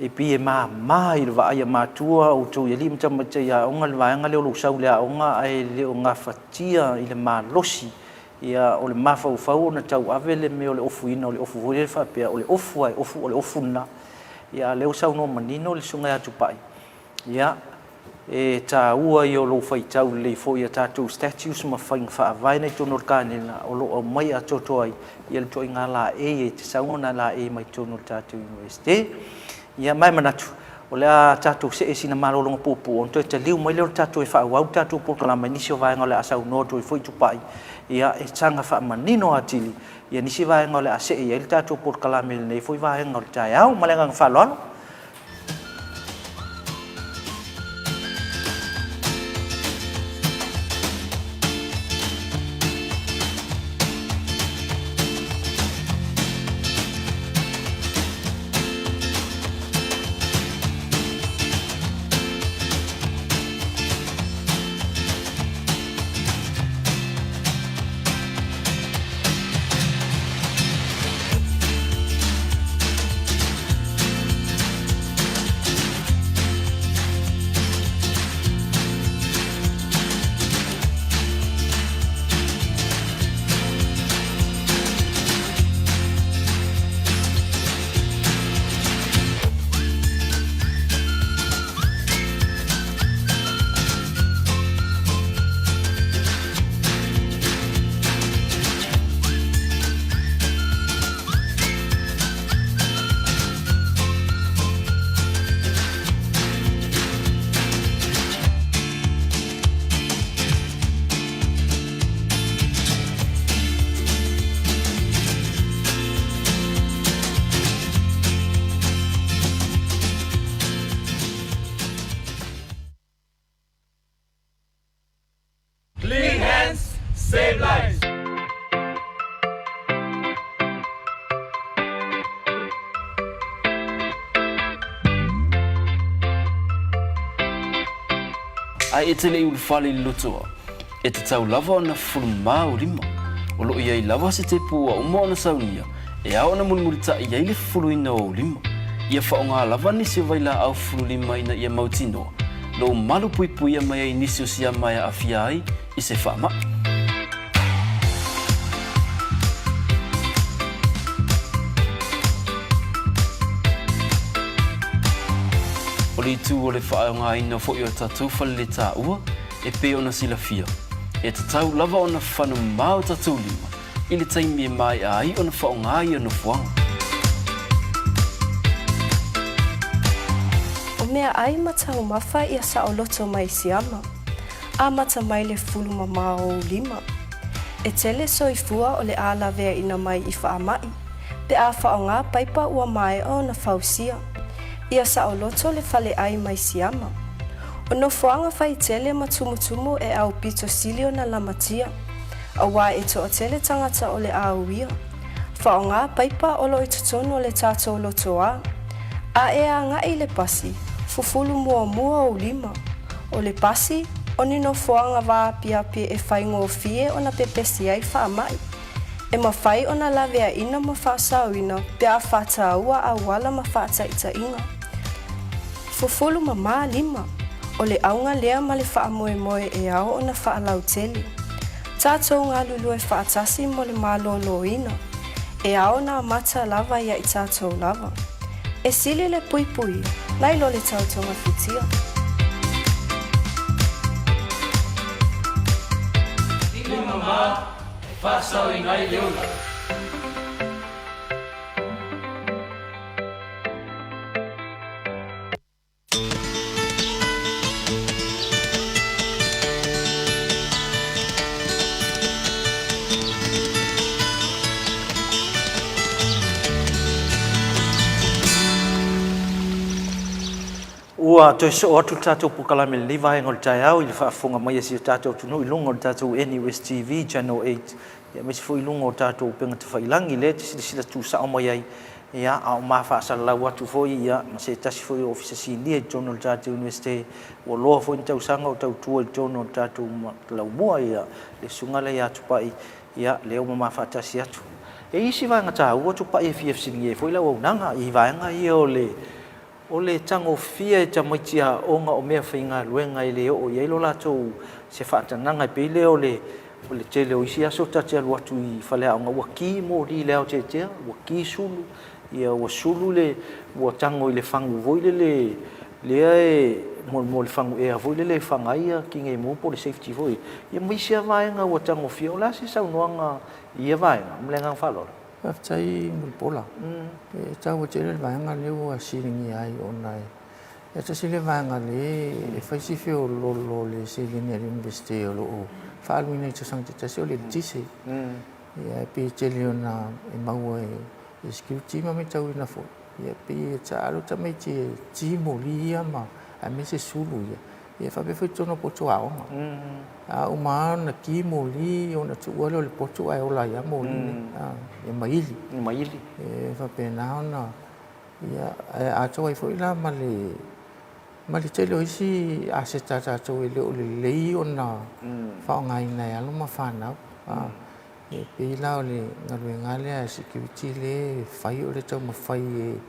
E pei e mama i le vaai a matua outou i alii ma tamaitai aoga le vaega lea o lou sau i le aoga ae le o gafatia i le malosi ia o le mafaufau ona tauave le mea o le ofuina o le ofu foi lea faapea o le ofu lava e ofu o le ofu lena. Ia a o lea ua saunoa manino le Susuga ia Tupai, ia E taua ia o lou faitau lelei foi i a tatou statutes ma faiga faavae na i totonu o le Kanela o lo o aumai atoatoa ai ia le ituaiga laei e te sau ona laei mai totonu o le tatou Iunivesite. Ia ma e manatu o le a tatou see i sina malologa puupuu ona toe taliu mai lea o le tatou e faaauau le tatou polokalama i nisi o vaega o le a saunoa atu ai foi Tupai ia e saga faamanino atili ia nisi vaega o le a see i ai le tatou polokalame i lenei foi vaega o le taeao. Ma le agaga faaaloalo. Ae e te le i ulufale i le lotoa, e tatau lava ona fufulu mamā ou lima. O lo o i ai lava se tepu ua uma ona saunia e ao ona mulimulitaʻi ai le fufuluina o ou lima. Ia faaaoga lava nisi o vailaau fufulu lima ina ia mautinoa lou malu puipuia mai ai nisi o siama e aafia ai i se faamai. O le itu o le faaaogaina foi o tatou faleletaua e pei ona silafia, e tatau lava ona fano mamā o tatou lima i le taimi e maea ai ona faaaoga ia nofoaga. O meaʻai ma taumafa ia saoloto mai Siama. Amata mai le fulu mamao o ou lima. E tele soifua o le a laveaina mai i faamai, pe a faaaoga paipa ua maea ona fausia. Ia saoloto le faleʻai mai Siama. O nofoaga faitele ma tumutumu e aupito sili ona lamatia, auā e toatele tagata o le a uia. Faaaoga paipa o lo o i totonu o le tatou lotoā. A e agai i le pasi, fufulu muamua ou lima. O le pasi, o ni nofoaga vaapiapi e faigofie ona pepesi ai faamai. E mafai ona laveaina ma faasaoina pe a faataua auala ma faataitaiga. Fufulu mamā lima, o le auga lea ma le faamoemoe e ao ona faalautele. Tatou galulue faatasi mo le malōlōina. E ao ona amata lava ia i tatou lava. E sili le puipuia, nai lo le tau togafitia. Lima mamā e faasaoina ai le ola. Ua toe soo atu le tatou polokalame i lenei vaega o le taeao i le faafofoga mai a si o tatou atunuu i luga o le tatou NUS TV Channel 8 aemaise foi i luga o tatou upega tafailagi lea e te silasila tusao mai ai Ia, a o ma faasalalau atu foi, ia, ma se tasi foi o Ofisa Sinia i totonu o le tatou Iunivesite, ua loa foi ni tausaga o tautua i totonu o le tatou laumua, ia, le susuga lea ia Tupai, ia, lea ua ma faatasi atu. E i ai isi vaega taua Tupai e fia fesiligia ai foi le auaunaga i vaega ia o le O le tagofia e tamaiti aoga o mea faigaluega e le oo i ai lo latou se faatanaga e pei lea o le o le tele o isi aso ta te alu atu i faleaoga ua ki moli i le aoteatea, ua ki sulu, ia ua sulu le ua tago i le fagu foi lele lea e mo mo le fagu ea foi lele e faga ai ia kigemu po o le safety foi ia ma isi lava vaega ua tagofia. O le a se saunoaga i ia vaega? Ma le agaga faaaloalo. Faafetai Mulipola. E taua tele le vaega lea ua siligia ai ona e tasi lea vaega lea e fai si feoloolo o le seleni a le Iunivesite o lo o faaaluina i tausaga taitasi o le eletise. Ia e pei e tele ona e maua e security ma matauina foi, ia e pei e taalo tamaiti e ti moli ia ma aemaise sulu ia. Ia faapea foi totonu o poto aoga. A uma lava ona ki moli ona tuua lea o le poto ae ola ai lava moli nei, e maili. E maili. E faapena ona, ia, ae atoa ai foi la ma le ma le tele o isi aseta a tatou e le o lelei ona faaaogaina e alo ma fanau. E pei la o le galuega lea a security lea e fai o le taumafai e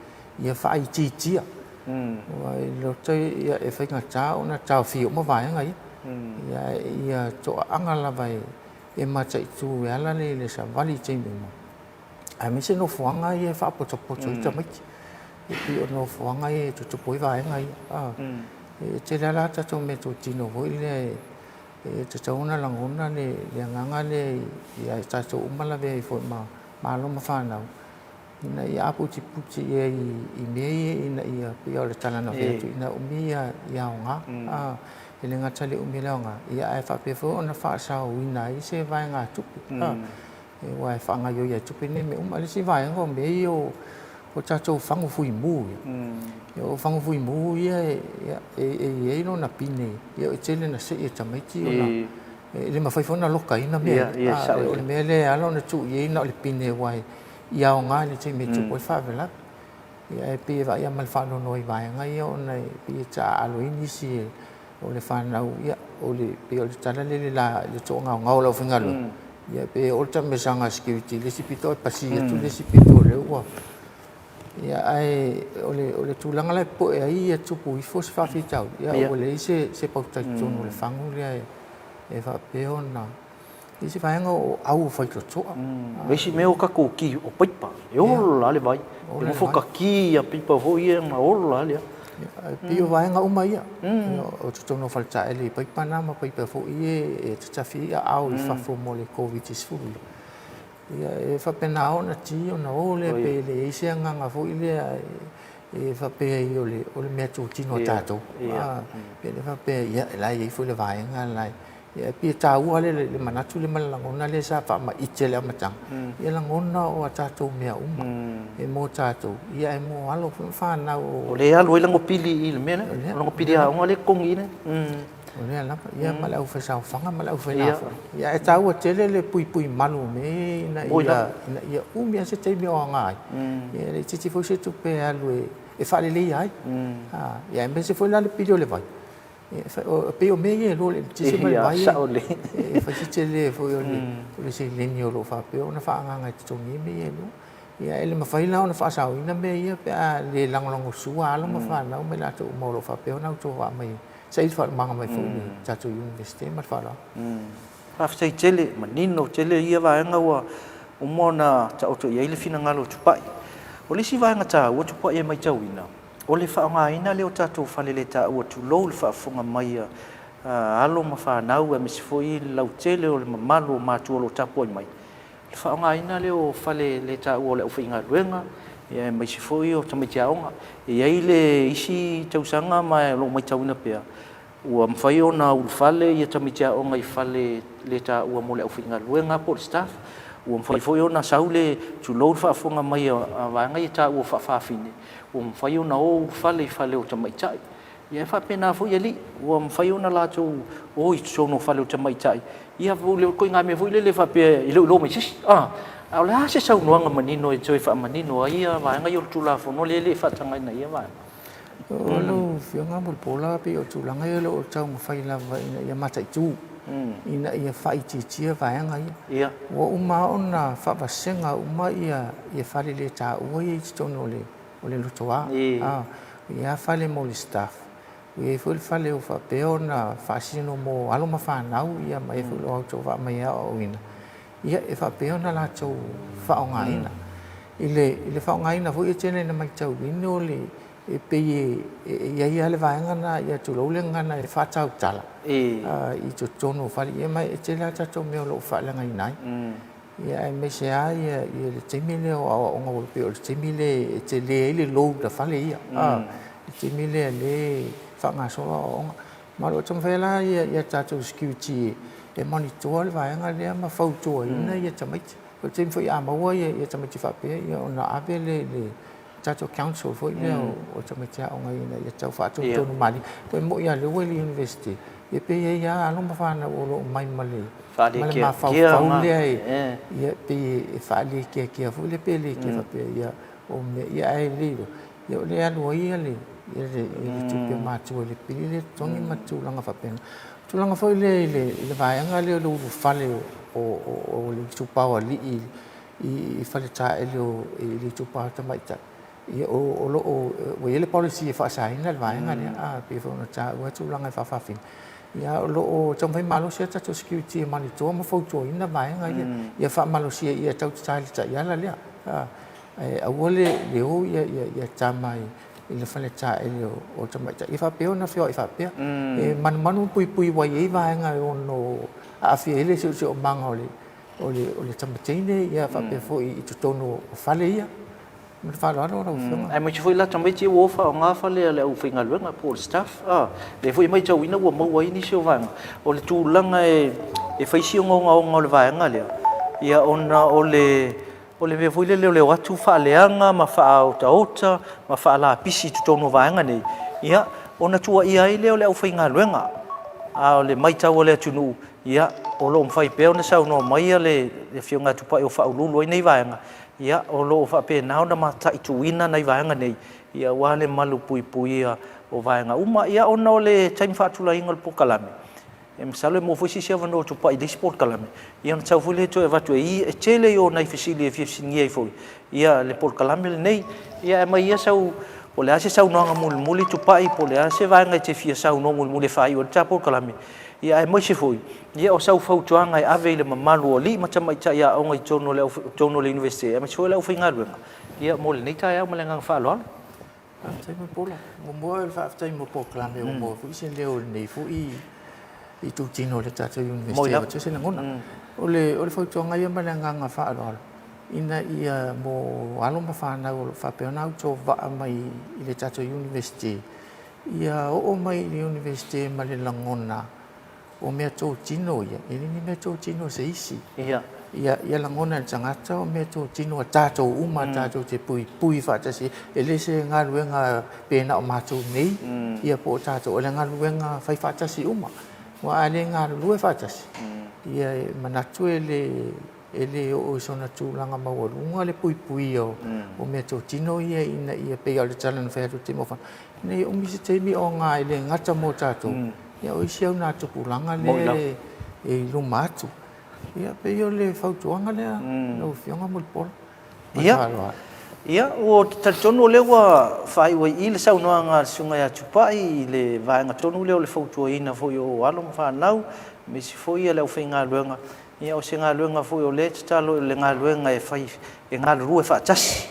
ia faaitiitia. Aua e loto e faigata ona taofia uma vaega ia. Ia ia toaaga lava e mataitu e ala le savali i taimi uma, aemaise nofoaga ia e faapotopoto ai tamaiti. E pei o nofoaga ia e tutupu ai vaega ia. E tele lava la tatou meatotino foi lea E tatau ona lagona le agaga lea ia i tatou uma lavea ai foi ma alo ma fanau ina ia aputiputi i ai i mea ia ina ia pei o le tala na fai atu ina umi ia aoga. E le gata i le umi o le aoga, ae faapea foi ona faasaoina ai se vaegatupe. Aua e faagaoioi ai tupe nei mea uma. O le isi vaega o mea ia o tatou fagu fuimu ia, o fagu fuimu ia e i ai lona pine, e tele ina sei e tamaiti ona e le mafai foi ona lokaina mea ia. O le mea lea e ala ona tuu i ai na o le pine aua e aoga i le taimi e tupu ai faalavelave. Ae pei e vaai lava ma le faanoanoa i vaega ia ona e pei e taaalo ai nisi e. O le fanau, ia, o le, pei o le tala lea i le la, i le toagaogao o le aufaigaluega, ia, pe oo le taamilosaga a security i le isi pito ae pasi atu le isi pito o lea ua... Ia, ae o le, o le tulaga la e popoe ai ia tupu ifo se faafitauli, ia, ua leai se, se pauta i totonu o le fagu lea e, e faapea ona... I se vaega o au o faitotoa. O isi mea o tatou ki o paipa, e ola lava le vai. E nofo ta ki ia paipa foi ia ma ola lava lea. E pei o vaega uma ia, o totonu o faletaele i paipa na ma paipa foi ia e tatafi ai aao i fafo mo le Koviti-19. Ia e faapena ona ti ona o lea pe leai se agaga foi lea e faapea ai o le meatotino a tatou. Pe le faapea, ia la e i ai foi le vaega la e Ia, e pei e taua lea le manatu lea ma le lagona lea sa faamaite i le amataga, ia lagona o a tatou mea uma, e mo tatou, ia ae mo alo foi ma fanau o... O lea e alu ai lana pili i le mea lea, o lana pili aoga lea e totogi i le... O lea lava, ia ma le aufaisaofaga ma le aufailafoga. Ia ae taua tele le puipui malu o mea ia ina ia, ina ia umi lava se taimi o aoga ai, ia e laitiiti foi se tupe e alu e faaleleia ai. Ia aemaise foi la le pili o le vai, E pei o mea ia e lua, o le eletise ma le vai, e fai si tele foi o le seleni o lo o faapea ona faaagaaga e totogi ai mea ia e lua. Ia e le mafai la ona faasaoina mea ia pe a le lagolagosua alo ma fanau ma i latou uma o lo o faapea ona autovaa mai e saili faalumaga mai foi i le tatou Iunivesite. Ma le faaaloalo. Faafetai tele, manino tele ia vaega ua uma ona taoto i ai le finagalo o Tupai. O le isi vaega taua Tupai e matauina, O le faaaogaina lea o tatou faleletaua tulou le faafofoga mai a alo ma fanau aemaise foi le lautele o le mamalu o matua o lo o tapuai mai, le faaaogaina lea o faleletaua o le aufaigaluega aemaise foi o tamaiti aoga. E i ai le isi tausaga ma o lo o matauina pea, Ua mafai ona ulufale ia tamaiti aoga i fale le taua mo le aufaigaluega po o le staff. Ua mafai foi ona sau le, tulou le faafofoga mai a vaega ia taua faafafine, ua mafai ona o ulufale i fale o tamaitai. Ia e faapena foi alii, ua mafai ona latou o i totonu o fale o tamaitai, ia o le ituaiga mea foi lele faapea e le o iloa mai e se isi. A o le a se saunoaga manino e toe faamanino ai ia vaega ia o le Tulafono lea e le i faatagaina i ia vaega? O lau Afioga Mulipola, pei o tulaga ia o lo o taumafai lava ina ia mataitu, ina ia faaitiitia vaega ia. Ua uma ona faavasega uma ia faleletaua ia i totonu o le Lutoa. E i ai fale mo le staff, ua i ai foi le fale ua faapea ona faasino mo alo ma fanau ma e foi o lo o autovaa mai e aoaoina, ia e faapea ona latou faaaogaina. I le faaaogaina foi e tele ina matauina o le e pei e i ai lava le vaega lena, ia tulou le gagana e faatautala i totonu o fale, ia ma e tele lava tatou mea o lo o faaleagaina ai. Ia aemaise lava le taimi lea o aoaoga aua e pei o le taimi lea e tele ai le load a fale ia, le taimi lea o lea e faagasolo aoaoga. Ma o lo o taumafai la ia tatou security e monitor le vaega lea ma fautuaina ia tamaiti. O le taimi foi a maua ia tamaiti faapea ia ona ave lea i le tatou council foi lea o tamaiti aoga ina ia tau faatonutonu malie. E moni lava o lea ua i le University, ia pe i ai lava alo ma fanau o lo o omai ma le mafaufau lea e pei e faalekeakea foi lea pe le faapea ia o mea ia ae le iloa. Ia o lea e alu ai le tupe matua i le pili lea e totogi ma tulaga faapena. O tulaga foi lea i le vaega lea o le ulufale o le itupa o alii i faletaele i le itupa o tamaitai, ia o lo o ua i ai le policy e faasaina le vaega lea, e pei foi ona taua tulaga e faafafine. Ia o lo o taumafai malosi lava tatou security e monitor ma fautuaina vaega ia, ia faamalosia ia tau tatala i le taiala lea. Ae aua le o ia tama i le faletaele o tamaitai ia faapea ona feoai faapea. E manumanu ma puipui aua e i ai vaega e ono aafia ai le siosiomaga o le tamateine ia faapea foi i totonu o fale ia. Ma le faaaloalo lau Afioga. Aemaise foi la tamaiti ia ua o faaaoga fale a le aufaigaluega po o le staff a. Lea foi e matauina ua maua ai nisi o vaega. O le tulaga e fai si ogaoga o le vaega lea, ia ona o le O le mea foi lele o le o atu faaleaga ma faaotaota ma faalapisi i totonu o vaega nei, ia, ona tuuaia ai lea o le aufaigaluega. A o le matau a le atunuu, ia, o lo o mafai pea ona saunoa mai le Afioga ia Tupai o faauluulu ai nei vaega, Ia, o lo o faapena ona mataituina nai vaega nei, ia, aua le malupuipuia o vaega uma. Ia, ona o le taimi faatulaina o le polokalame, e masalo e maua foi se isi avanoa tupai i le isi polokalame, ia ona tatau foi lea e toe avatu e i, e tele i o nai fesili e fia fesiligia ai foi, ia, le polokalame lenei. Ia, ae aumai ia sau, po o le a se saunoaga mulimuli Tupai, po o le a se vaega e te fia saunoa mulimuli e faaiu ai le ta polokalame, ia, aemaise foi, Ia, o sau fautuaga e ave i le mamalu o alii ma tamaitai aoga i totonu o le totonu o le Iunivesite, aemaise foi o le aufaigaluega, ia, mo lenei taeao ma le agaga faaaloalo. Faafetai Mulipola. Muamua o le faafetai mo polokalame ua maua foi se leo i lenei foi itutino o le tatou Iunivesite e avatu ai se lagona. O le o le fautuaga ia ma le agaga faaaloalo ina ia mo alo ma fanau o lo o faapea ona autovaa mai i le tatou Iunivesite, ia oo mai i le Iunivesite ma le lagona O meatotino ia, e le ni meatotino a se isi. Ia. Ia, ia lagona e le tagata o meatotino a tatou uma tatou te puipui faatasi ai. E le se galuega pe na o matou nei, ia po o tatou, o le galuega fai faatasi uma. Aua a le galulue faatasi, ia e manatu e le e le oo i sona tulaga maualuga le puipuia o meatotino ia ina ia pei lava o le tala na fai atu i le taimi ua fano, ina ia umi se taimi ona e le gata mo tatou, ia o isi augatupulaga lea e i luma atu. Ia pei o le fautuaga lea lau Afioga Mulipola. Ma le faaaloalo. Ia, ua ou talitonu o lea ua faaiu ai i i le saunoaga a le Susuga ia Tupai i le vaega tonu lea o le fautuaina foi o alo ma fanau, aemaise foi le aufaigaluega. Ia, o se galuega foi o lea e tatalo o le galuega e fai e galulue faatasi.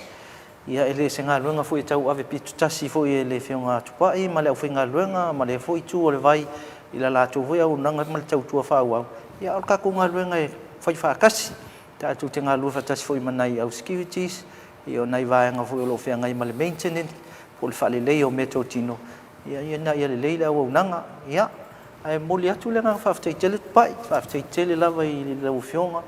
Ia, e le o se galuega foi e tauave pitotasi foi e le Afioga a Tupai ma le aufaigaluega ma lea foi itu o le vai i la latou foi auaunaga ma le tautua faaauau. Ia, a o le tatou galuega e fai faatasi. Tatou te galulue faatasi foi ma nai au securities, ia o nai vaega foi o lo o feagai ma le maintenance po o le faaleleia o meatotino, ia ina ia lelei le auaunaga. Ia, ae momoli atu le agaga faafetai tele Tupai, faafetai tele lava i lau Afioga,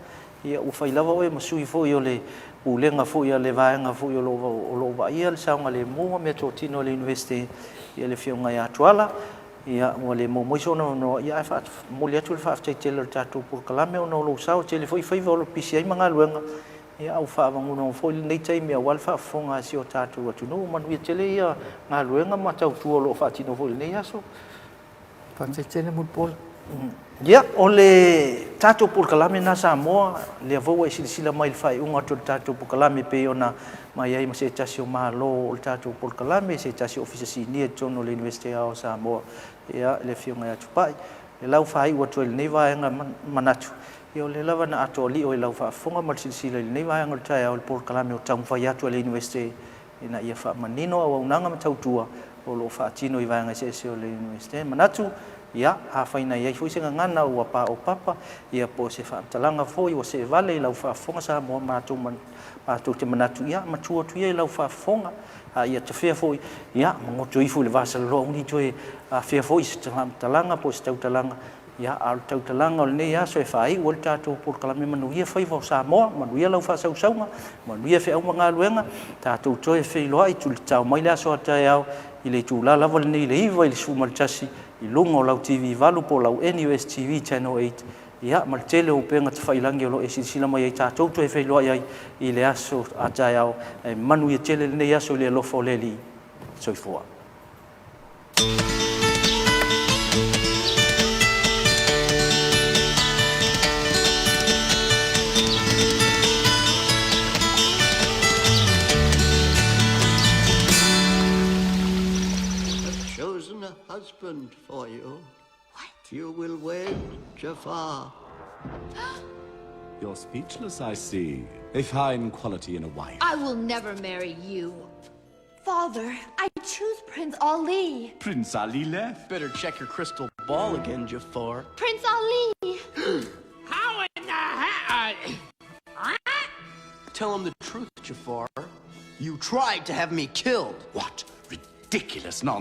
ia ua fai lava oe ma sui foi o le Pulega foi a le vaega foi o lo o vaaia le saogalemu ma meatotino a le Iunivesite, ia le Afioga ia Tuala. Ia, ua le maua mai sona avanoa, ia ae momoli atu le faafetai tele o le tatou polokalame ona o lou sao, e tele foi faiva o lo o pisi ai ma galuega, ia a ua faavaguna foi lenei taimi aua le faafofoga a si o tatou atunuu. Manuia tele ia galuega ma tautua o lo o faatino foi i lenei aso. Faafetai tele Mulipola. Ia, o le tatou polokalame lena Samoa, lea foi ua e silasila mai i le faaiuga atu o le tatou polokalame e pei ona mai ai ma se tasi o Malo o le tatou polokalame, se tasi o Ofisa Sinia i totonu o le Iunivesite Aoao o Samoa, ia, le Afioga ia Tupai. O lau faaiu atu ai i lenei vaega manatu, ia o lea lava na atoa lio i lau faafofoga ma le silasila i lenei vaega o le taeao i le polokalame o taumafai atu a le Iunivesite ina ia faamanino auaunaga ma tautua o lo o faatino i vaega eseese o le Iunivesite. Manatu, ia, afai na i ai foi se gagana ua paopapa, ia po o se faamatalaga foi ua seevale i lau faafofoga Samoa, matou matou te manatu, ia, matua atu ia i lau faafofoga, a ia tafea foi, ia, magoto ifo i le va salaloa, aua ne i toe afea foi i se faamatalaga po o se tautalaga, Ia, a o le tautalaga o lenei aso e faaiu ai le tatou polokalame Manuia Faiva o Samoa, manuia lau faasausauga, manuia feau ma galuega, tatou toe feiloai tulitao mai le aso a taeao i le itula lava lenei i le 9 i le 11 i luga o lau TV 8 po o lau NUS TV Channel 8, ia, ma le tele o upega tafailagi o lo o e silasila mai ai tatou toe feiloai ai i le aso a taeao. Ae manuia tele lenei aso i le alofa o le Alii. Soifua. Chosen a husband for you. What? You will wed Jafar. You're speechless, I see. A fine quality in a wife. I will never marry you. Father, I choose Prince Ali. Prince Ali left. Better check your crystal ball again, Jafar. Prince Ali! How in the heck? Tell him the truth, Jafar. You tried to have me killed. What ridiculous nonsense.